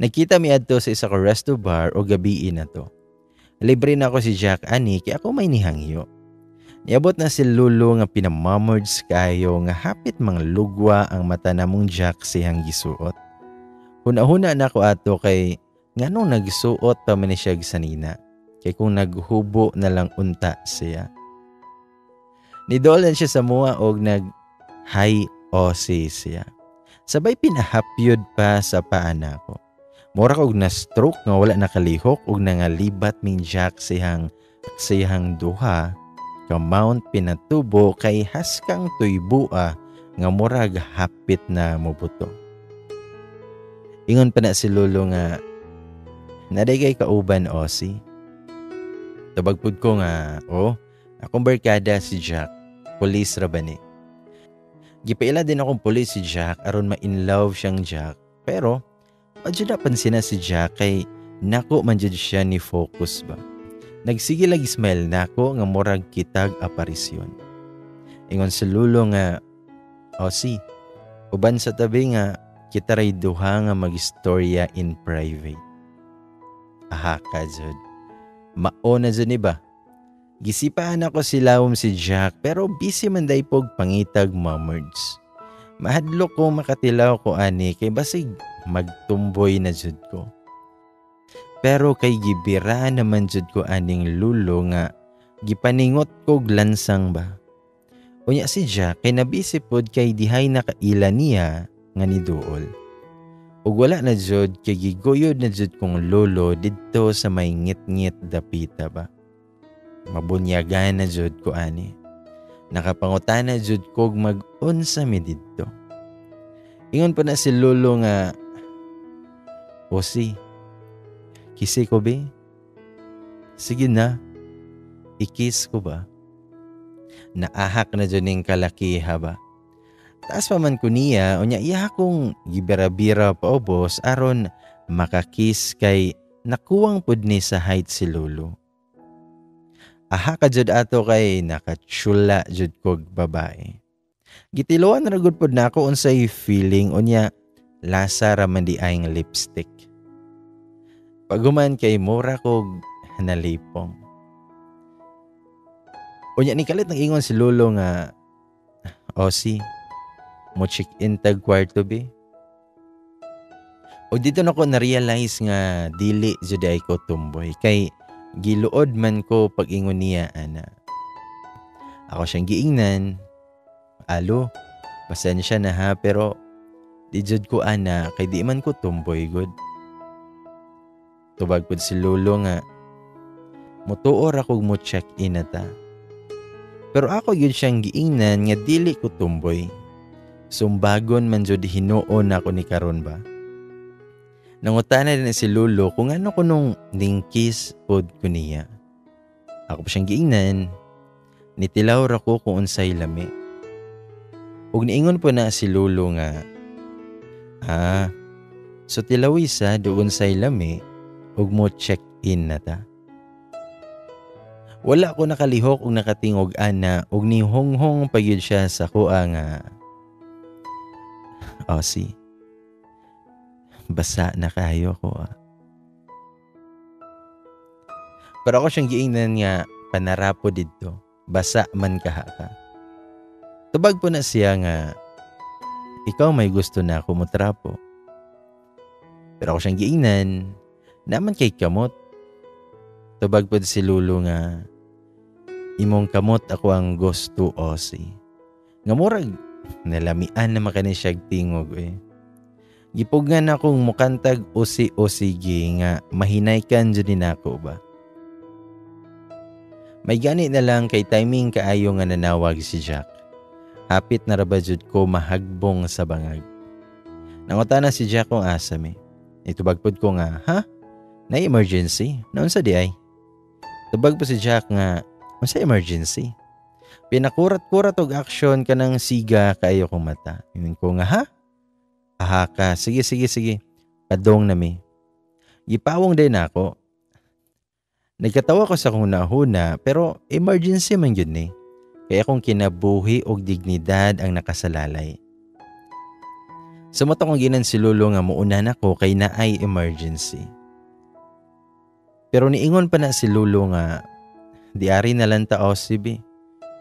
Nagkita mi adto sa isa ka resto bar o gabii na to. Libre na ako si Jack ani kay ako may nihangyo. Niabot na si Lulu nga pinamamords kayo nga hapit mang lugwa ang mata namong Jack siyang gisuot. Huna-huna na ako ato kay nganong nagsuot pa man ni siya sanina. Kay kung naghubo na lang unta siya. Nidolan siya sa mua og nag hi Aussie siya. Sabay pinahapyod pa sa paa nako. Mura kog na stroke nga wala nakalihok og nangalibat ming Jack siyang duha ka Mount Pinatubo kay haskang tuybua nga murag hapit na mobuto. Ingon pa na si Lolo nga naday kay kauban, Aussie. Tubag pud ko nga, oh, akong barkada si Jack, police ra ba ni. Gipaila din akong police si Jack aron ma-in love siyang Jack. Pero padyo na pansin na si Jack kay nako man jud siya ni focus ba. Nagsige lagi smile nako nga murag kitag aparisyon. Ingon si Lolo nga, Aussie, uban sa tabi nga kita ray duha nga magistorya in private. Aha ka jud. Mao na jud ni ba? Gisipaan ako si lawom si Jack pero busy man day pog pangitag mamerds. Mahadlok ko makatilaw ko ani kay basig magtumboy na jud ko. Pero kay gibira naman jud ko aning lulo nga gipaningot ko lansang ba. Unya si Jack kay nabisi pod kay dihay nakaila niya nga ni duol. Ug wala na jud kay giguyod na jud kong lolo didto sa may ngit-ngit dapita ba. Mabunyagan na jud ko ani. Nakapangutana jud kog mag-unsa mi didto. Ingon pa na si lolo nga, Osi, kisi ko be? Sige na, ikis ko ba? Naahak na jud ning kalakiha ba? Taas pa man ko niya, unya iya akong gibira-bira paubos aron makakis kay nakuwang pud ni sa height si lolo. Aha ka jud ato kay nakachula jud kog babae. Gitiluan ra gud pud nako unsay feeling unya lasa ra man di ay lipstick. Paguman kay mura kog nalipong. Unya ni kalit nang ingon si lolo nga, Osi, mo check in tag kwarto be. O dito na ko na-realize nga dili jud ay ko tumboy kay giluod man ko pag-ingon niya ana. Ako siyang giingnan, alo, pasensya na ha pero di jud ko ana kay di man ko tumboy gud. Tubag pud si lolo nga mutuor ako mo check in na ta. Pero ako yun siyang giingnan nga dili ko tumboy. Sumbagon man jud hinuon ako ni karon ba. Nangutana din si lolo kung ano ko nung ningkis pod ko niya. Ako pa siyang giingnan, nitilaw ra ko kung unsay lami. Ug niingon po na si lolo nga, so tilawi sa doon say lami ug mo check in na ta. Wala ko nakalihok og nakatingog ana ug nihonghong pagyud siya sa kuha nga, Osi, basa na kayo ko ah. Pero ako siyang giingnan nga panarapo didto, basa man kaha ka. Tubag po na siya nga, ikaw may gusto na ako motrapo. Pero ako siyang giingnan, naman kay kamot. Tubag po si Lolo nga, imong kamot ako ang gusto, Osi. Nga murag, nalamian na makani siya tingog eh. Gipugngan akong mukantag usi-usigi nga mahinay kan dyan din ako ba. May gani na lang kay timing kaayo nga nanawag si Jack. Hapit na ra ba jud ko mahagbong sa bangag. Nangutana si Jack kung asa mi. Nitubag pod ko nga, ha? Na emergency? Naunsa di ay? Tubag po si Jack nga, unsa emergency? Pinakurat-kurat og aksyon kanang siga kaayo kong mata. Ingon ko nga, ha? Aha ka, sige sige sige. Padong na mi. Gipawong din ako. Nagkatawa ko sa akong nahuna pero emergency man gyud ni. Kaya akong kinabuhi og dignidad ang nakasalalay. Sumot akong ginan si Lolo nga muuna nako kay naay emergency. Pero niingon pa na si Lolo nga diari na lang ta OCB,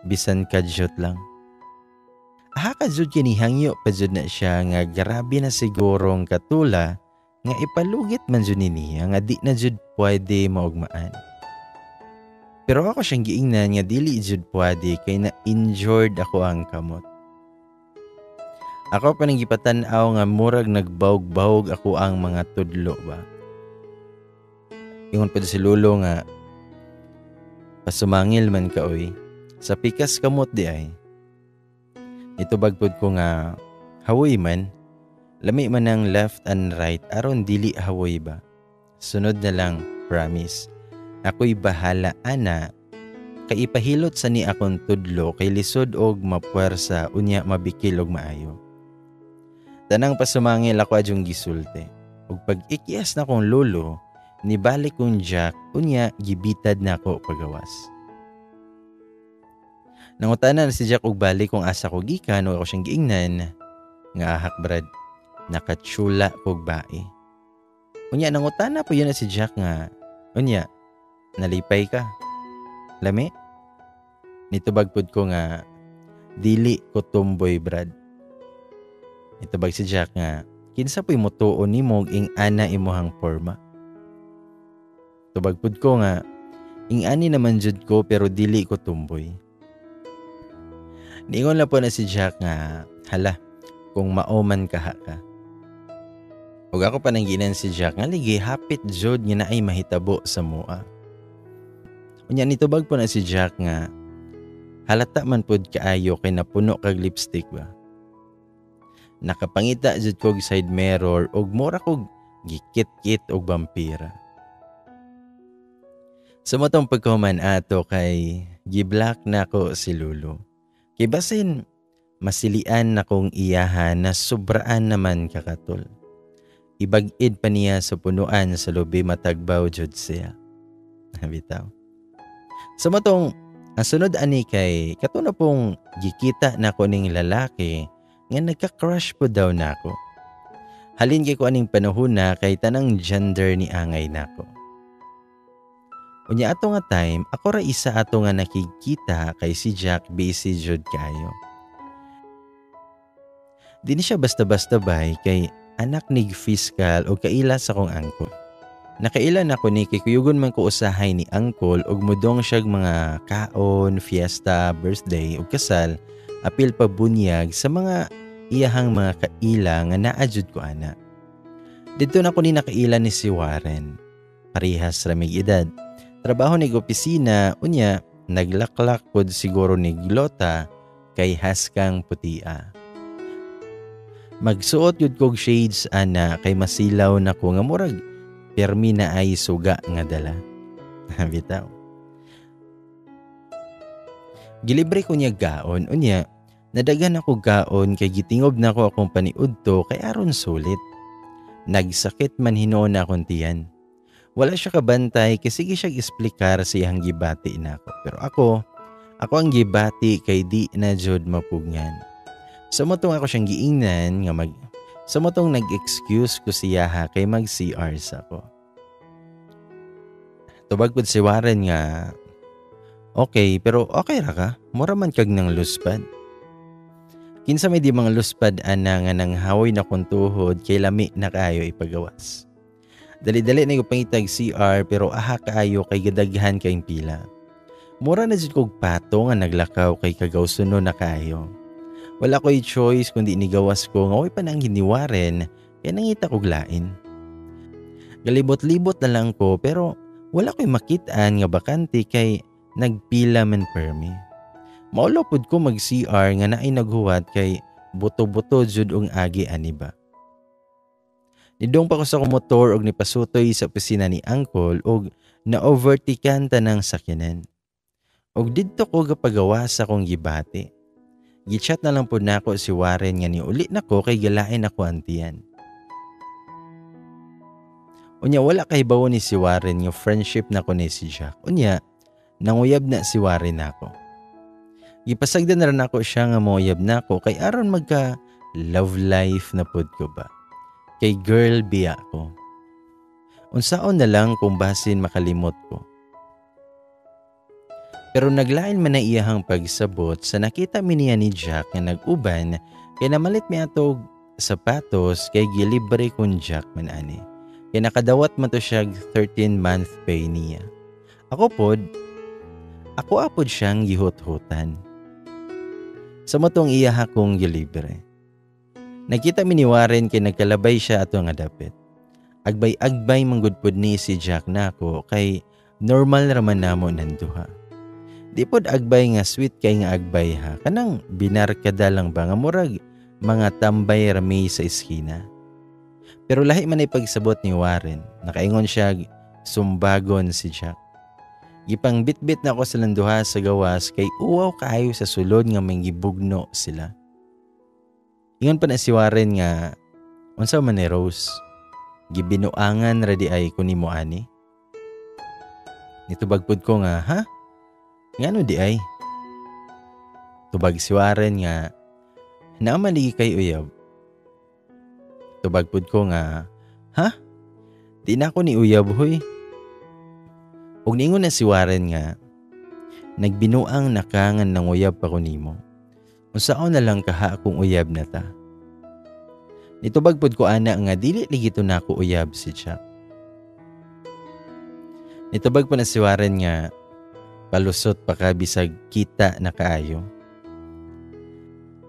bisan kadyot lang. Aha ka jud kini hangyo pa jud na siya nga grabe na sigurong katula nga ipalugit man jud ni niya nga di na jud pwede maugmaan. Pero ako siyang giingnan nga dili jud pwede kay na injured ako ang kamot. Ako pa nang gipatan-aw nga murag nagbawg-bawg ako ang mga tudlo ba. Ingon pa si Lolo nga pasumangil man ka oy, sa pikas kamot di ay. Itubag pud ko nga hawoy man, lami man ang left and right aron dili hawoy ba. Sunod na lang, promise. Ako'y bahala ana kay ipahilot sa ni akong tudlo kay lisod og mapuwersa unya mabikil og maayo. Tanang pasumangil ako adyong gisulti. Ug pag-ikyas na kong lolo, nibalik kong Jack unya gibitad na ako pagawas. Nangutana na si Jack og balik kung asa ko gikan o ako siyang giingnan nga ahak brad, nakatsula kog bae. Unya nangutana po yun na si Jack nga, unya, nalipay ka? Lami? Nitubag pud ko nga, dili ko tumboy brad. Nitubag si Jack nga, kinsa po'y mutuo nimo og ing ana imuhang porma? Tubag pud ko nga, ing ani naman jud ko pero dili ko tumboy. Niingon lang po na si Jack nga, hala, kung mao man kaha ka. Ug ako pa nangginan si Jack nga ligi hapit jud nga naay mahitabo sa mua. Unya nitubag po na si Jack nga halata man pud kaayo kay napuno kag lipstick ba. Nakapangita jud kog side mirror ug mura kog gikit-kit og vampira. Sa matong pagkahuman ato kay giblock nako si Lolo. Kay basin masilian na kong iyahan na sobraan naman kakatol. Ibag-id pa niya sa punuan sa lubi matagbaw jud siya. Bitaw. Sa matong ang sunod ani kay kato na pong gikita nako ning lalaki nga nagka-crush po daw nako. Halin kay ko aning panahon na kay tanang gender ni angay nako. Unya ato nga time, ako ra isa ato nga nakikita kay si Jack busy jud kayo. Di ni siya basta-basta bay kay anak ni fiscal o kaila sa kong angkol. Nakaila na ko ni kay kuyugon man ko usahay ni angkol og mudong siyag mga kaon, fiesta, birthday ug kasal, apil pa bunyag sa mga iyahang mga kaila nga naa jud ko ana. Didto na ko ni nakaila ni si Warren. Parehas ramig edad. Trabaho ni opisina, unya naglaklak pod siguro ni glota kay haskang putia. Magsuot yun kog shades ana kay masilaw na ko nga murag permi na ay suga nga dala. Bitaw. Gilibre ko niya gaon, unya nadagan ako gaon kay gitingob na ko akong paniudto kay aron sulit. Nagsakit man hinuon na akong tiyan. Wala siya kabantay kay sige siya eksplikar sa iyang gibati nako. Pero ako ang gibati kay di na jud mapugngan. Sa motong ako siyang giingnan nga mag sa motong nag-excuse ko siya ha kay mag CR sa ko. Tubag pud si Warren nga okay pero okay ra ka, mura man kag nang luspad. Kinsa may di mga luspad ana nga nang hawoy na kong tuhod kay lami na kaayo ipagawas. Dali-dali na yung pangitag CR pero aha kaayo kay gadaghan kayong pila. Mura na jud kog pato nga naglakaw kay kagawsuno na kaayo. Wala ko'y choice kundi nigawas ko nga way panangin ni Warren kay nangita kog lain. Galibot-libot na lang ko pero wala ko'y makitaan nga bakante kay Nagpila man permi. Maulo pud ko mag CR nga naay naghuwat kay buto-buto jud og agi ani ba. Nidong pa ko sa akong motor og nipasutoy sa opisina ni Uncle og na-overtikan tanang sakyanan. Og didto ko gapagawa sa akong gibati. Gichat na lang pud nako si Warren nga niuli nako kay galain ako antiyan. Unya wala kahibawo ni si Warren nga friendship nako ni si Jack. Unya nanguyab na si Warren nako. Gipasagdan na rin ako siya nga mouyab nako kay aron magka love life na pud ko ba. Kay girl biya ko. Unsaon na lang kung basin makalimot ko. Pero naglain man na iyahang pagsabot sa nakita mi niya ni Jack nga nag-uban kay namalit mi atog sapatos kay gilibre kun Jack man ani. Kay nakadawat man to siya 13-month pay niya. Ako pod, ako apod siyang gihut-hutan. Sa motong iya akong gilibre. Nakita mi ni Warren kay nagkalabay siya ato nga dapit. Agbay-agbay manggudpod ni si Jack nako kay normal raman namo nanduha. Di pod agbay nga sweet kay nga agbay ha. Kanang binarkada lang ba nga murag mga tambay rami sa eskina. Pero lahi man ay pagsabot ni Warren. Nakaingon siya sumbagon si Jack. Gipang bitbit na ako sa landuha sa gawas kay uwaw kaayo sa sulod nga manggibugno sila. Ingon pa na si Warren nga unsa man ni Rose, gibinuangan ra di ay kunimo ani. Nitubag pud ko nga ha? Ngano di ay? Tubag si Warren nga naaman lagi kay uyab. Tubag pud ko nga ha? Di na ako ni uyab hoy. Ug niingon na si Warren nga nagbinuang nakangan nang uyab pa ko nimo. Unsaon na lang kaha akong uyab na ta. Nitubag pud ko ana nga dili lagi to nako uyab si Jack. Nitubag pa na si Warren nga palusot pa ka bisag kita na kaayo.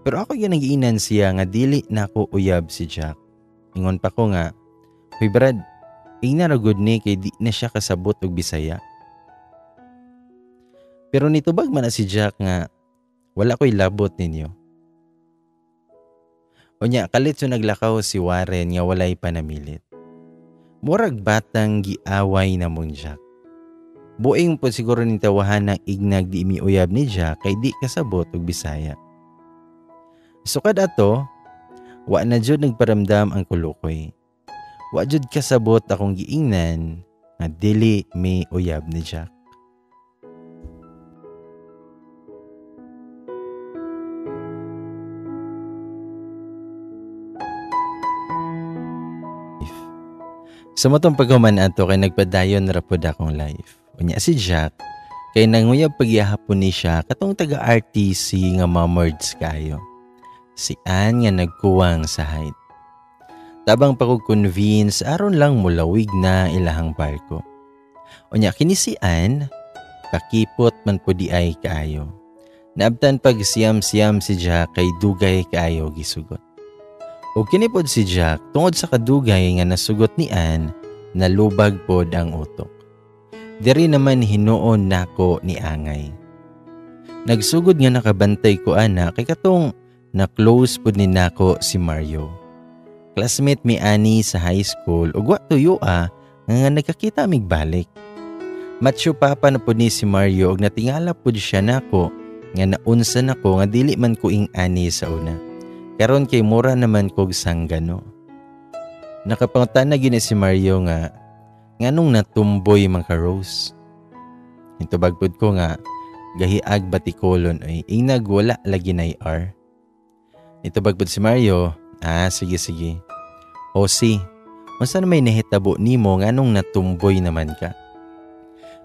Pero ako yung nagiinan siya nga dili nako uyab si Jack. Ingon pa ko nga, huy Brad, ingna ra gud ni kay di na siya kasabot og Bisaya. Pero nitubag man na si Jack nga wala ko'y labot ninyo. Unya, kalit so naglakaw si Warren nga walay panamilit. Murag batang giaway na mong Jack. Buing po siguro ni tawahan ng ignag di imiuyab ni Jack kay di kasabot og Bisaya. Sukad ato, wa na jud nagparamdam ang kulukoy. Wa jud kasabot akong giingnan nga dili mi uyab ni Jack. Sa matong paghuman ato kay nagpadayon ra pod akong life. Unya si Jack kay nanguyab pagyahapon ni siya katong taga RTC nga mamerge kayo. Si Ann nga nagkuwang sa height. Tabang pa kog convince aron lang mulawig na ilahang barko. Unya kini si Ann pakipot man pud di ay kaayo. Naabtan pag siyam-siyam si Jack kay dugay kaayo gisugot. O kini pod si Jack tungod sa kadugay nga nasugot ni Ann, nalubag pod ang utok. Diri naman hinuon nako ni Angay. Nagsugod nga nakabantay ko ana kay katong na-close pod ni nako si Mario. Classmate mi ani sa high school ug wa tuyo nga nagkakita mig balik. Macho papa na pod ni si Mario ug natingala pod siya nako nga naunsa nako nga dili man ko ing ani sa una. Karon kay mura naman kog sanggano. Nakapangutana gini si Mario nga nganong natumboy man ka Rose. Hitubag pud ko nga gahiag batikolon oy ingnag wala lagi nay R. Itubag pud si Mario, sige sige. O si, unsa na may nahitabo nimo nganong natumboy naman ka?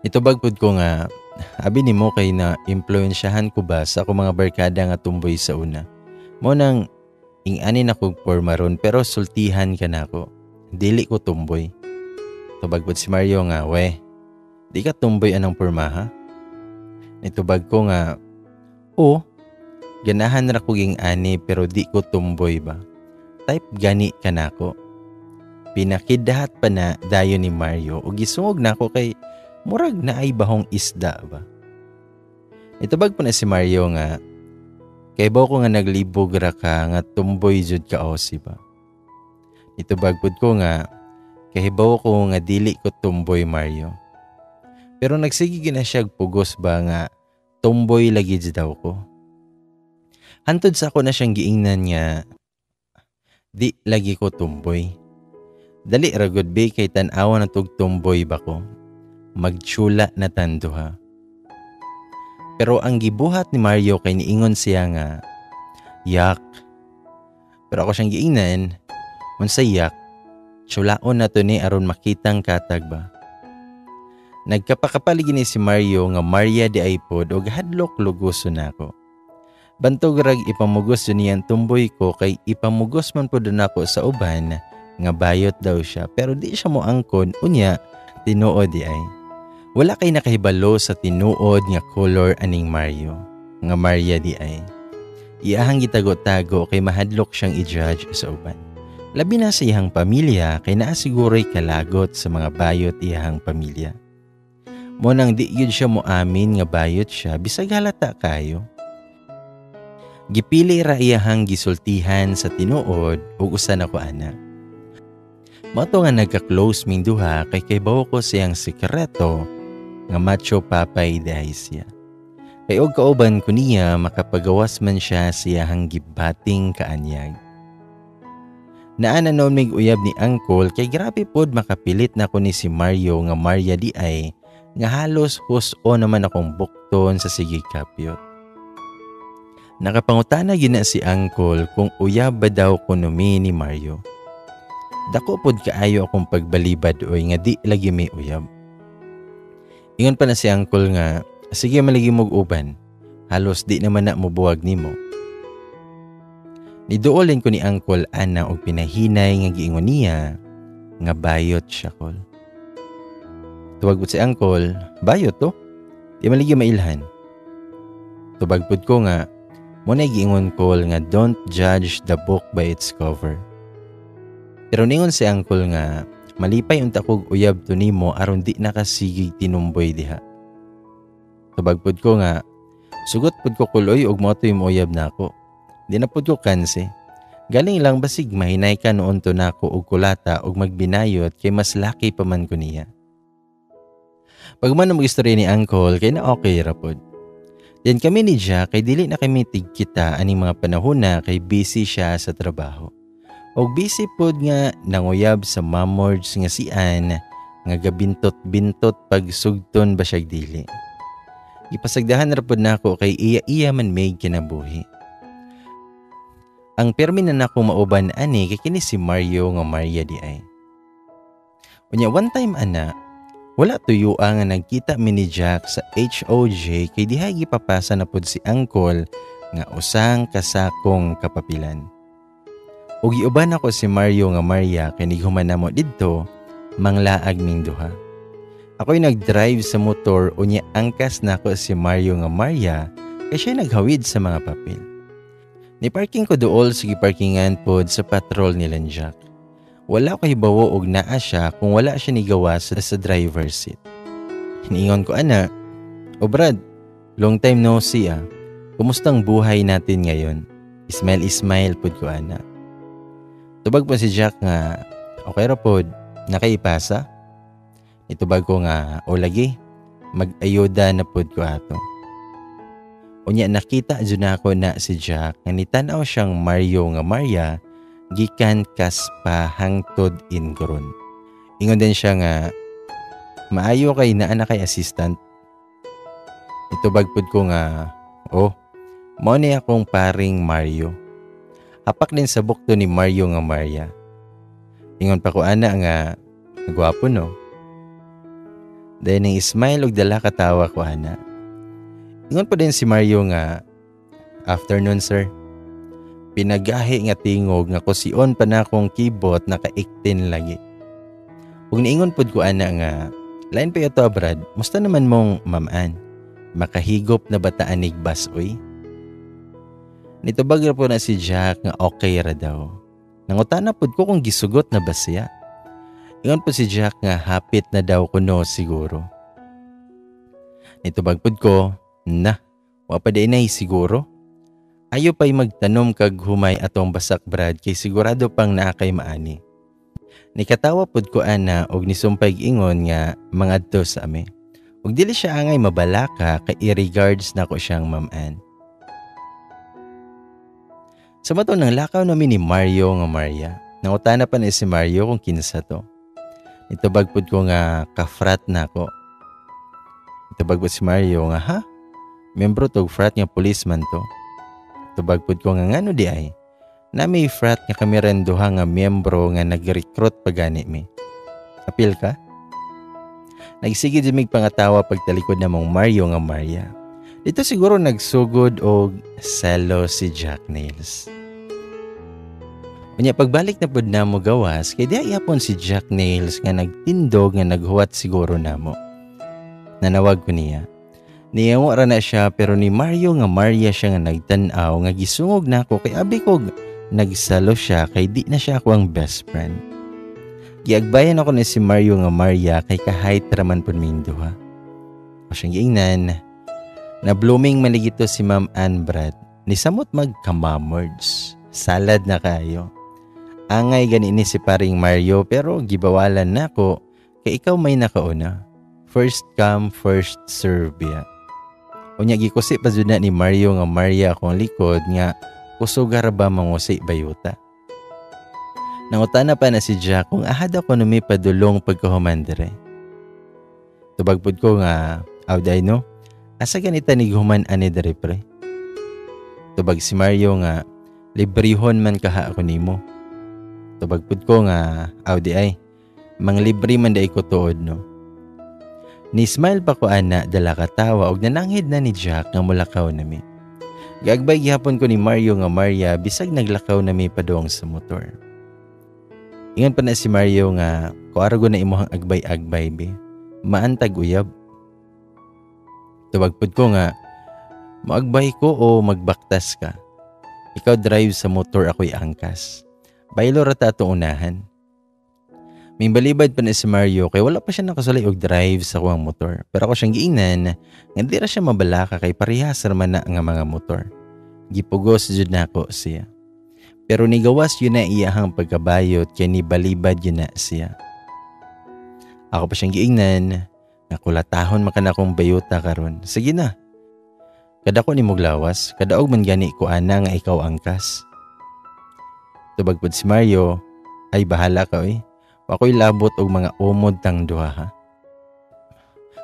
Itubag pud ko nga abi nimo kay na impluwensyahan ko ba sa akong mga barkada nga tumboy sa una. Mo nang ing-ani na kog porma ron pero sultihan ka nako. Dili ko tumboy. Tubag pud si Mario nga, we, di ka tumboy anang porma ha? Nitubag ko nga, o, ganahan ra kog ing-ani pero di ko tumboy ba. Type gani ka nako. Pinakidahat pa na dayon ni Mario o gisungog nako kay murag na ay bahong isda ba. Nitubag po na si Mario nga, "Kaybaw ko nga naglibog ra ka nga tumboy jud ka osi ba." Nitubag pud ko nga, "Kahibaw ko nga dili ko tumboy, Mario." Pero nagsige gina siya pugos ba nga tomboy lagi jud daw ko. Hantod sa ako na siyang giingnan nga di lagi ko tumboy. Dali ra gud be kay tan-awa na tug tumboy ba ko. Magtsula na tanduha. Pero ang gibuhat ni Mario kay niingon siya nga, "Yak." Pero ako siyang giingnan, "Unsay yak? Tsulaon na to ni aron makitang katag ba." Nagkapakapal gini si Mario nga Maria di ay pod og hadlok lugoso nako. Bantog rag ipamugos yun niyang tumboy ko kay ipamugos man pod nako sa uban nga bayot daw siya, pero di siya mo angkon. Unya tinuod di ay. Wala kay nakahibalo sa tinuod nga color aning Mario nga Maria di ay. Iyahang gitago-tago kay mahadlok siyang i-judge sa uban. Labi na sa iyang pamilya kay naa siguro'y kalagot sa mga bayot iyahang pamilya. Mo nang di yun siya moamin nga bayot siya bisag halata kayo. Gipili ra iyahang gisultihan sa tinuod ug usa na ko ana. Mao to nga nagka-close ming duha kay kaybaw ko siyang sikreto nga macho papay diay siya. Kay og kauban ko niya, makapagawas man siya siyahang gibating kaanyag. Naa na noon mig uyab ni Uncle kay grabe pod makapilit na ko ni si Mario nga Maria di ay nga halos huso naman akong bukton sa sige kapyot. Nakapangutana gina si Uncle kung uyab ba daw kuno mi ni Mario. Dako pod kaayo akong pagbalibad oy nga di lagi may uyab. Ingon pa na si Uncle nga, "Sige, maligi mog uban. Halos di naman na mobuwag nimo." Niduolin ko ni Uncle ana og pinahinay nga giingon niya nga bayot siya kol. Tuwag si Uncle, "Bayot to? Di maligi mailhan." Tubag pud ko nga, "Mo na giingon kol nga don't judge the book by its cover." Pero ningon si Uncle nga, "Malipay unta kog uyab to nimo aron di nakasigig tinumboy diha." Tubag pud ko nga, "Sugot pud ko kuloy og mo to'y mouyab nako. Di na pud ko kanse. Galing lang basig mahinay ka noon to nako og kulata og magbinayot kay mas laki pa man ko niya." Pagman ang mag-istorya ni Uncle kay na okay ra pod. Yan kami ni Jack kay dili na kami tigkita aning mga panahon na kay busy siya sa trabaho. Og busy pod nga nanguyab sa mamords nga si Ann nga gabintot-bintot pag sugton ba siya dili. Gipasagdahan ra pod nako kay iya-iya man may kinabuhi. Ang permi na nako mauban ani kay kini si Mario nga Maria di ay. Unya one time ana, wala tuyo nga nagkita mi ni Jack sa HOJ kay diha gipapasa na pod si Uncle nga usang kasakong kapapilan. Ug giuban ako si Mario nga Maria kay nighuman namo didto, manglaag ming duha. Ako'y nag-drive sa motor, unya angkas nako si Mario nga Maria kay siya naghawid sa mga papel. Ni parking ko dool sa giparkingan pod sa patrol nila Jack. Wala ko hibawo og naa siya kung wala siya nigawa sa driver's seat. Niingon ko ana, "O Brad, long time no see ah. Kumusta ang buhay natin ngayon?" Smile smile pod ko ana. Tubag po si Jack nga, "Okay ra pod, nakaipasa?" Itubag ko nga, "O lagi, mag-ayuda na pod ko ato." Unya nakita jud nako na si Jack nga nitanaw siyang Mario nga Maria gikan kaspa hangtod ingron. Ingon din siya nga, "Maayo kay naa na kay assistant." Itubag pud ko nga, "Oh, mao ni akong paring Mario." Hapak din sa bukto ni Mario nga Maria. Ingon pa ko ana nga, "Gwapo no." Dayon ning smile og dala katawa ko ana. Ingon pa din si Mario nga, "Afternoon, sir." Pinagahi nga tingog nga kusion pa na akong kibot nakaiktin lagi. Ug niingon pud ko ana nga, "Lain pa ito, Brad, musta naman mong mamaan? Makahigop na ba taanig bus oy?" Nitubag ra po na si Jack nga okay ra daw. Nangutana pud ko kung gisugot na ba siya. Ingon po si Jack nga hapit na daw kuno siguro. Nitubag pud ko, "Na, Wa pa diay siguro. Ayo pa'y magtanom kag humay atong basak, Brad, kay sigurado pang naa kay maani. Nikatawa pud ko ana og nisumpay ingon nga mangadto sa ami. Ug dili siya angay mabalaka kay i-regards nako siyang Ma'am Ann. Sa mato nang lakaw nami ni Mario nga Maria. Nangutana pa ni si Mario kung kinsa to. Nitubag pud ko nga ka-frat nako. Nitubag pud si Mario nga, "Ha? Membro tog frat nga policeman to." Tubag pud ko nga, "Ngano di ay? Na may frat nga kami rin duha nga miyembro nga nag-recruit pa gani mi. Apil ka?" Nagsige jud mig pangatawa pagtalikod namong Mario nga Maria. Dito siguro nagsugod og selo si Jack Nails. Unya pagbalik na pud namo gawas kay diha yapon si Jack Nails nga nagtindog nga naghuwat siguro namo. Nanawag ko niya. Niyango ra na siya pero ni Mario nga Maria siya nga nagtan-aw nga gisungog nako kay abi ko nagsalo siya kay di na siya ako ang best friend. Giagbayan ako ni si Mario nga Maria kay kahit raman pud ming duha. O siyang giingnan na blooming maligito si Ma'am Ann, Brad. Nisamot magkamamords. Salad na kayo. Angay gani ni si paring Mario pero gibawalan nako kay ikaw may nakauna. First come, first serve biya. Unya gikusi pa jud na ni Mario nga Maria akong likod nga kusugar ba mangusi bayuta. Nangutana pa na si Jack kung ahad ako numi padulong pagkahuman dire. Tubag pud ko nga, "Awday no, asa ganita ni human ani dire, pre?" Tubag si Mario nga, "Librehon man kaha ako nimo." Tubag pud ko nga, "Awdi ay, manglibre man day ko tuod no." Ni smile pa ko ana dala katawa og nananghid na ni Jack nga mulakaw nami. Giagbay gihapon ko ni Mario nga Maria bisag naglakaw nami padung sa motor. Ingon pa na si Mario nga, "Kuarago na imuhang agbay-agbay be. Maantag uyab." Tubag pud ko nga, "Moagbay ko o magbaktas ka? Ikaw drive sa motor, ako'y angkas. Baylo ra ta atong unahan." May balibad pa na si Mario kay wala pa siya nakasulay og drive sa kuwang motor. Pero ako siyang giingnan nga di ra siya mabalaka kay parehas ra man na nga mga motor. Gipugos jud nako siya. Pero nigawas yun na iyahang pagkabayot kay ni balibad yun na siya. Ako pa siyang giingnan nga kulatahon man akong bayuta karon. Sige na. Kada ko ni muglawas, kadaog man gani ko ana nga ikaw angkas. Tubag pud si Mario, "Ay bahala ka oy. Wako'y labot og mga umod tang duha ha."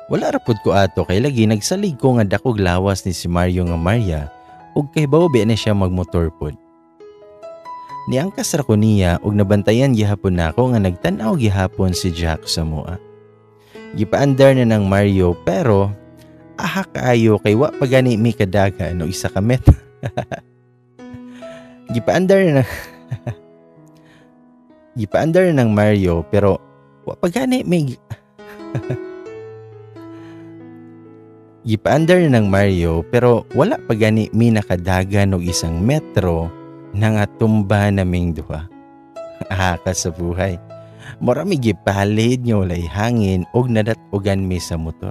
Wala ra pud ko ato kay lagi nagsalig ko nga dakog lawas ni si Mario nga Maria ug kay bawo na siya magmotor pud. Niangkas ra ko niya ug nabantayan gihapon nako nga nagtan-aw gihapon si Jack sa mua. Gipaandar na ng Mario pero aha kaayo kay wa pa gani mi kadagan og isa ka met. Gipaandar na ng Mario pero wa pa gani may Gipaandar na ng Mario pero wala pa gani mi nakadagan og isang metro na nga tumba naming duha. Aha ka sa buhay. Mura mi gipalid nga walay hangin og nadat-ogan mi sa motor.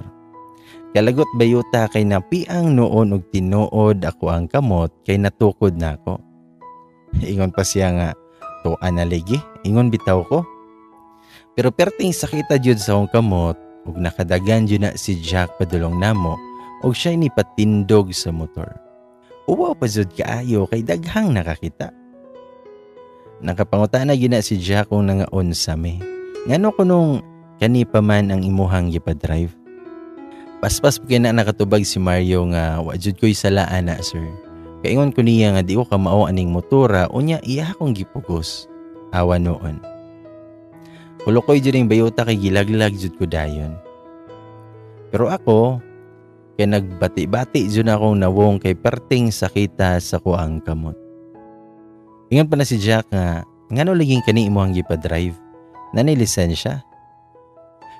Kalagot bayuta kay napiang noon og tinuod ako ang kamot kay natukod nako. Ingon pa siya nga, "Tuan na ligi, ingon bitaw ko." Pero perting sakita jud sa akong kamot ug nakadagan jud na si Jack padulong namo ug siya ni patindog sa motor. Uwaw pa jud kaayo kay daghang nakakita. Nakapangutana gyud na si Jack kung nangaon sa mi. Ngano kunong kani pa man ang imuhang gipa-drive? Paspas pa kay na nakatubag si Mario nga, "Wa jud ko'y sala ana, sir. Kaingon ko niya nga di ko kamao aning motora unya iya akong gipugos." Awa noon. Kulukoy jud ang bayuta kay gilaglag jud ko dayon. Pero ako, kay nagbati-bati jud akong nawong kay perting sakita sa kuang kamot. Ingon pa na si Jack nga, "Ngano laging kani imo ang gipa-drive? Nanay lisensya?"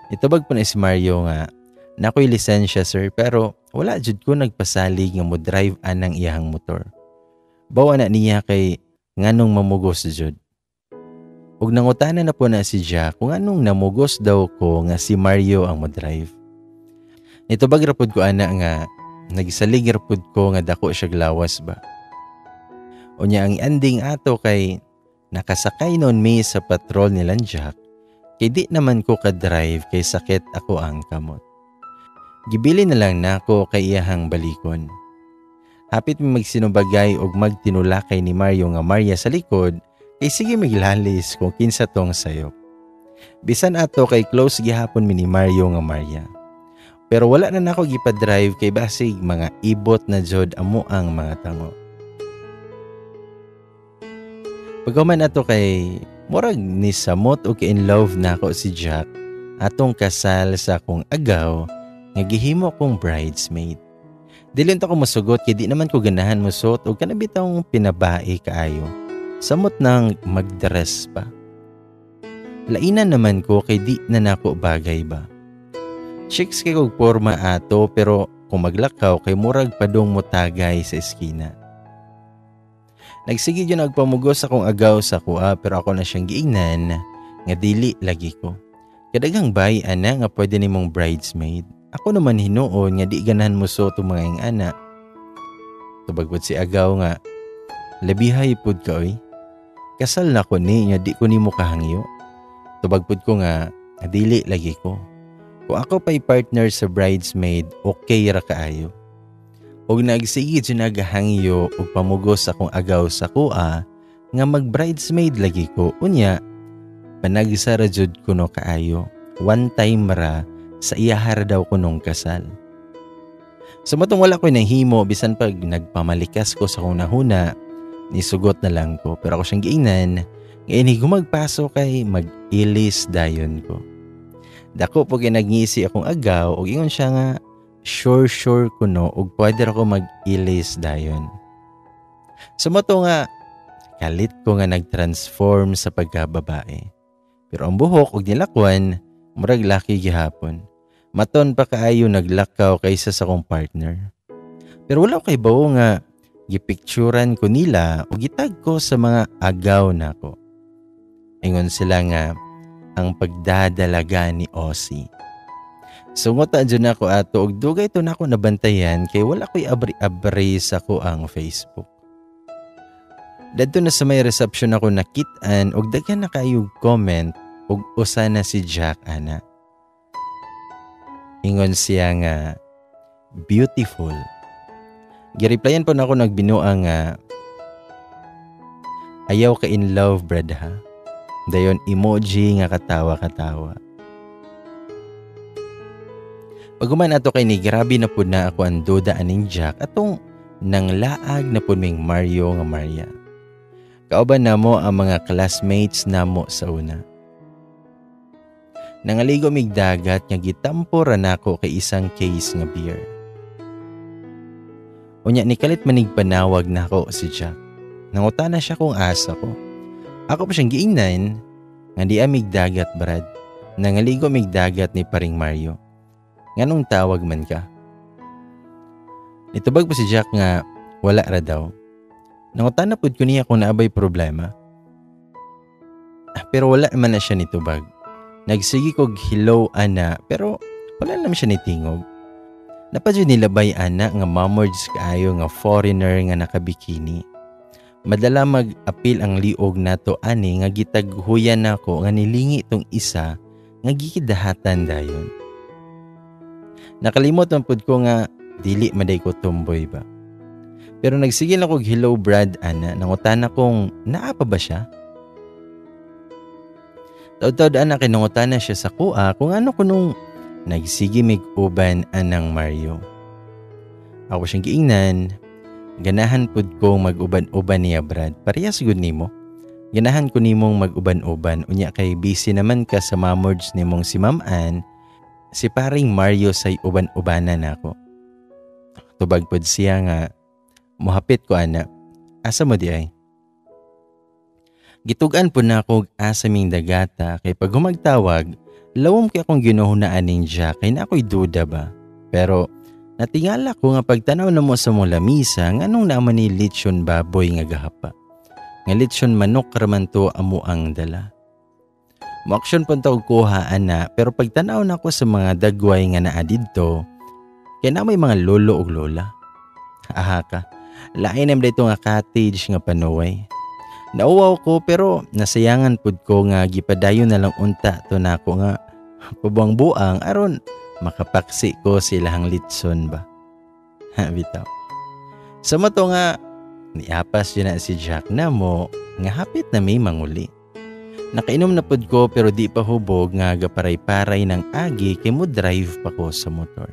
Itubag pa na si Mario nga, "Nakoy lisensya, sir, pero wala jud ko nagpasalig nga mo drive anang iyahang motor. Bawa na niya kay nganong mamugos jud." Ug nangutana na po na si Jack kung anong namugos daw ko nga si Mario ang mo drive. Nitubag ra pud ko ana nga nagsalig ra pud ko nga dako siya lawas ba. Unya ang ending ato kay nakasakay noon mi sa patrol nilang Jack kay di naman ko ka-drive kay sakit ako ang kamot. Gibili na lang nako kay iyahang balikon. Hapit mi magsinubagay og magtinulakay ni Mario nga Maria sa likod kay sige miglalis kung kinsa tong sayop. Bisan ato kay close gihapon mi ni Mario nga Maria. Pero wala na nako gipa-drive kay basig mga ibot na jod amo ang mga tango. Pagkaman ato kay murag ni samot og in love nako si Jack atong kasal sa akong agaw nga gihimo kong bridesmaid. Dili unta ko mosugot kay di naman ko ganahan mosuot og kana bitawng pinabae kaayo. Samot nang magdress pa. Lainan naman ko kay di na nako bagay ba. Chicks kay kog porma ato pero kung maglakaw kay murag padung motagay sa eskina. Nagsige gyud nagpamugos akong agaw sa kuha pero ako na siyang giingnan nga dili lagi ko. Kadaghang bay ana nga pwede nimong bridesmaid. Ako naman hinuon nga di ganahan mo suot og mga ing-ana. Tubag pod si agaw nga labihay pod ka oy. Kasal na ko ni nga di ko nimo kahangyo. Tubag pod ko nga dili lagi ko. Kung ako pa'y partner sa bridesmaid, okay ra kaayo. Og nagsige jud naghangyo og pamugos akong agaw sa kuha nga mag-bridesmaid lagi ko. Unya, panagsa ra jud kuno kaayo. One time ra sa iyahara daw kunong kasal. Sa matong wala ko'y nahimo, bisan pag nagpamalikas ko sa akong nahuna, nisugot na lang ko. Pero ako siyang giingnan, ngayon gumagpaso kay mag-ilis dayon ko. Dako po kay nagngisi akong agaw og ingon siya nga sure sure kuno og pwede ra ko mag-ilis dayon. Sa mato nga kalit ko nga nag-transform sa pagkababae. Pero ang buhok og nilakwan murag laki gihapon. Maton pa kaayo naglakaw kaysa sa akong partner. Pero wala ko kay bawo nga gipicturan ko nila o gitag ko sa mga agaw nako. Ingon sila nga ang pagdadalaga ni Ozzy. Sungota dyan ako ato og dugay to nako nabantayan kay wala ko'y abri-abri sa ko ang Facebook. Dadto na sa may reception ako nakit-an og daghan na kaayog comment og usa na si Jack ana. Ingon siya nga beautiful. Gireplyan po na ako nagbinuang nga ayaw ka in love brad ha. Dayon emoji nga katawa-katawa. Paghuman ato kay ni grabe na pud na ako ang duda aning Jack atong nanglaag na pud ming Mario nga Maria. Kauban namo ang mga classmates namo sa una. Nangaligo mig dagat nga gitampo ra nako kay isang case nga beer. Unya ni kalit manig panawag nako si Jack. Nangutana siya kung asa ko. Ako pa siyang giingnan nga di amig dagat brad. Nangaligo mig dagat ni paring Mario. Nganong tawag man ka? Nitubag pa si Jack nga wala ra daw. Nangutana pud ko niya kung naabay problema. Pero wala man na siya nitubag. Nagsige kog hello ana pero wala naman siya nitingog. Napadyo nilabay ana nga mamords kaayo nga foreigner nga nakabikini. Madala mag-apil ang liog nato ani nga gitaghuyan nako nga nilingi tong isa nga gikidahatan dayon. Nakalimot man pud ko nga dili maday ko tomboy ba. Pero nagsige lang kog hello Brad ana, nangutana kong naa pa ba siya? Taud-taud ana kay nangutana siya sa kuha kung ano kunong nagsige mig uban anang Mario. Ako siyang giingnan, ganahan pud kong mag-uban-uban niya Brad. Parehas gud nimo. Ganahan ko nimong mag-uban-uban unya kay busy naman ka sa mamords nimong si Ma'am Ann, si paring Mario say uban-ubanan nako. Tubag pud siya nga mohapit ko ana. Asa mo di ay? Gitug-an po na ako asa ming dagata kay pag humagtawag, lawom kay akong ginuhunaan ning Jack kay na ako'y duda ba. Pero natingala ko nga pagtanaw na mo sa mong lamisa nganong naman ni lechon baboy nga gahapa. Nga lechon manok raman to amo ang dala. Moaksyon pud ta og kuha ana pero pagtanaw nako sa mga dagway nga naa didto, Kay naa may mga lolo ug lola. Aha ka. Lain naman dito nga cottage nga panuway. Nauwaw ko pero nasayangan pud ko nga gipadayon na lang unta to nako nga pabuang-buang aron makapaksi ko silahang litson ba. Ha, bitaw. Sa mato nga niapas yun na si Jack na mo nga hapit na may manguli. Nakainom na pud ko pero di pa hubog nga gaparay-paray ng agi kay mo drive pa ko sa motor.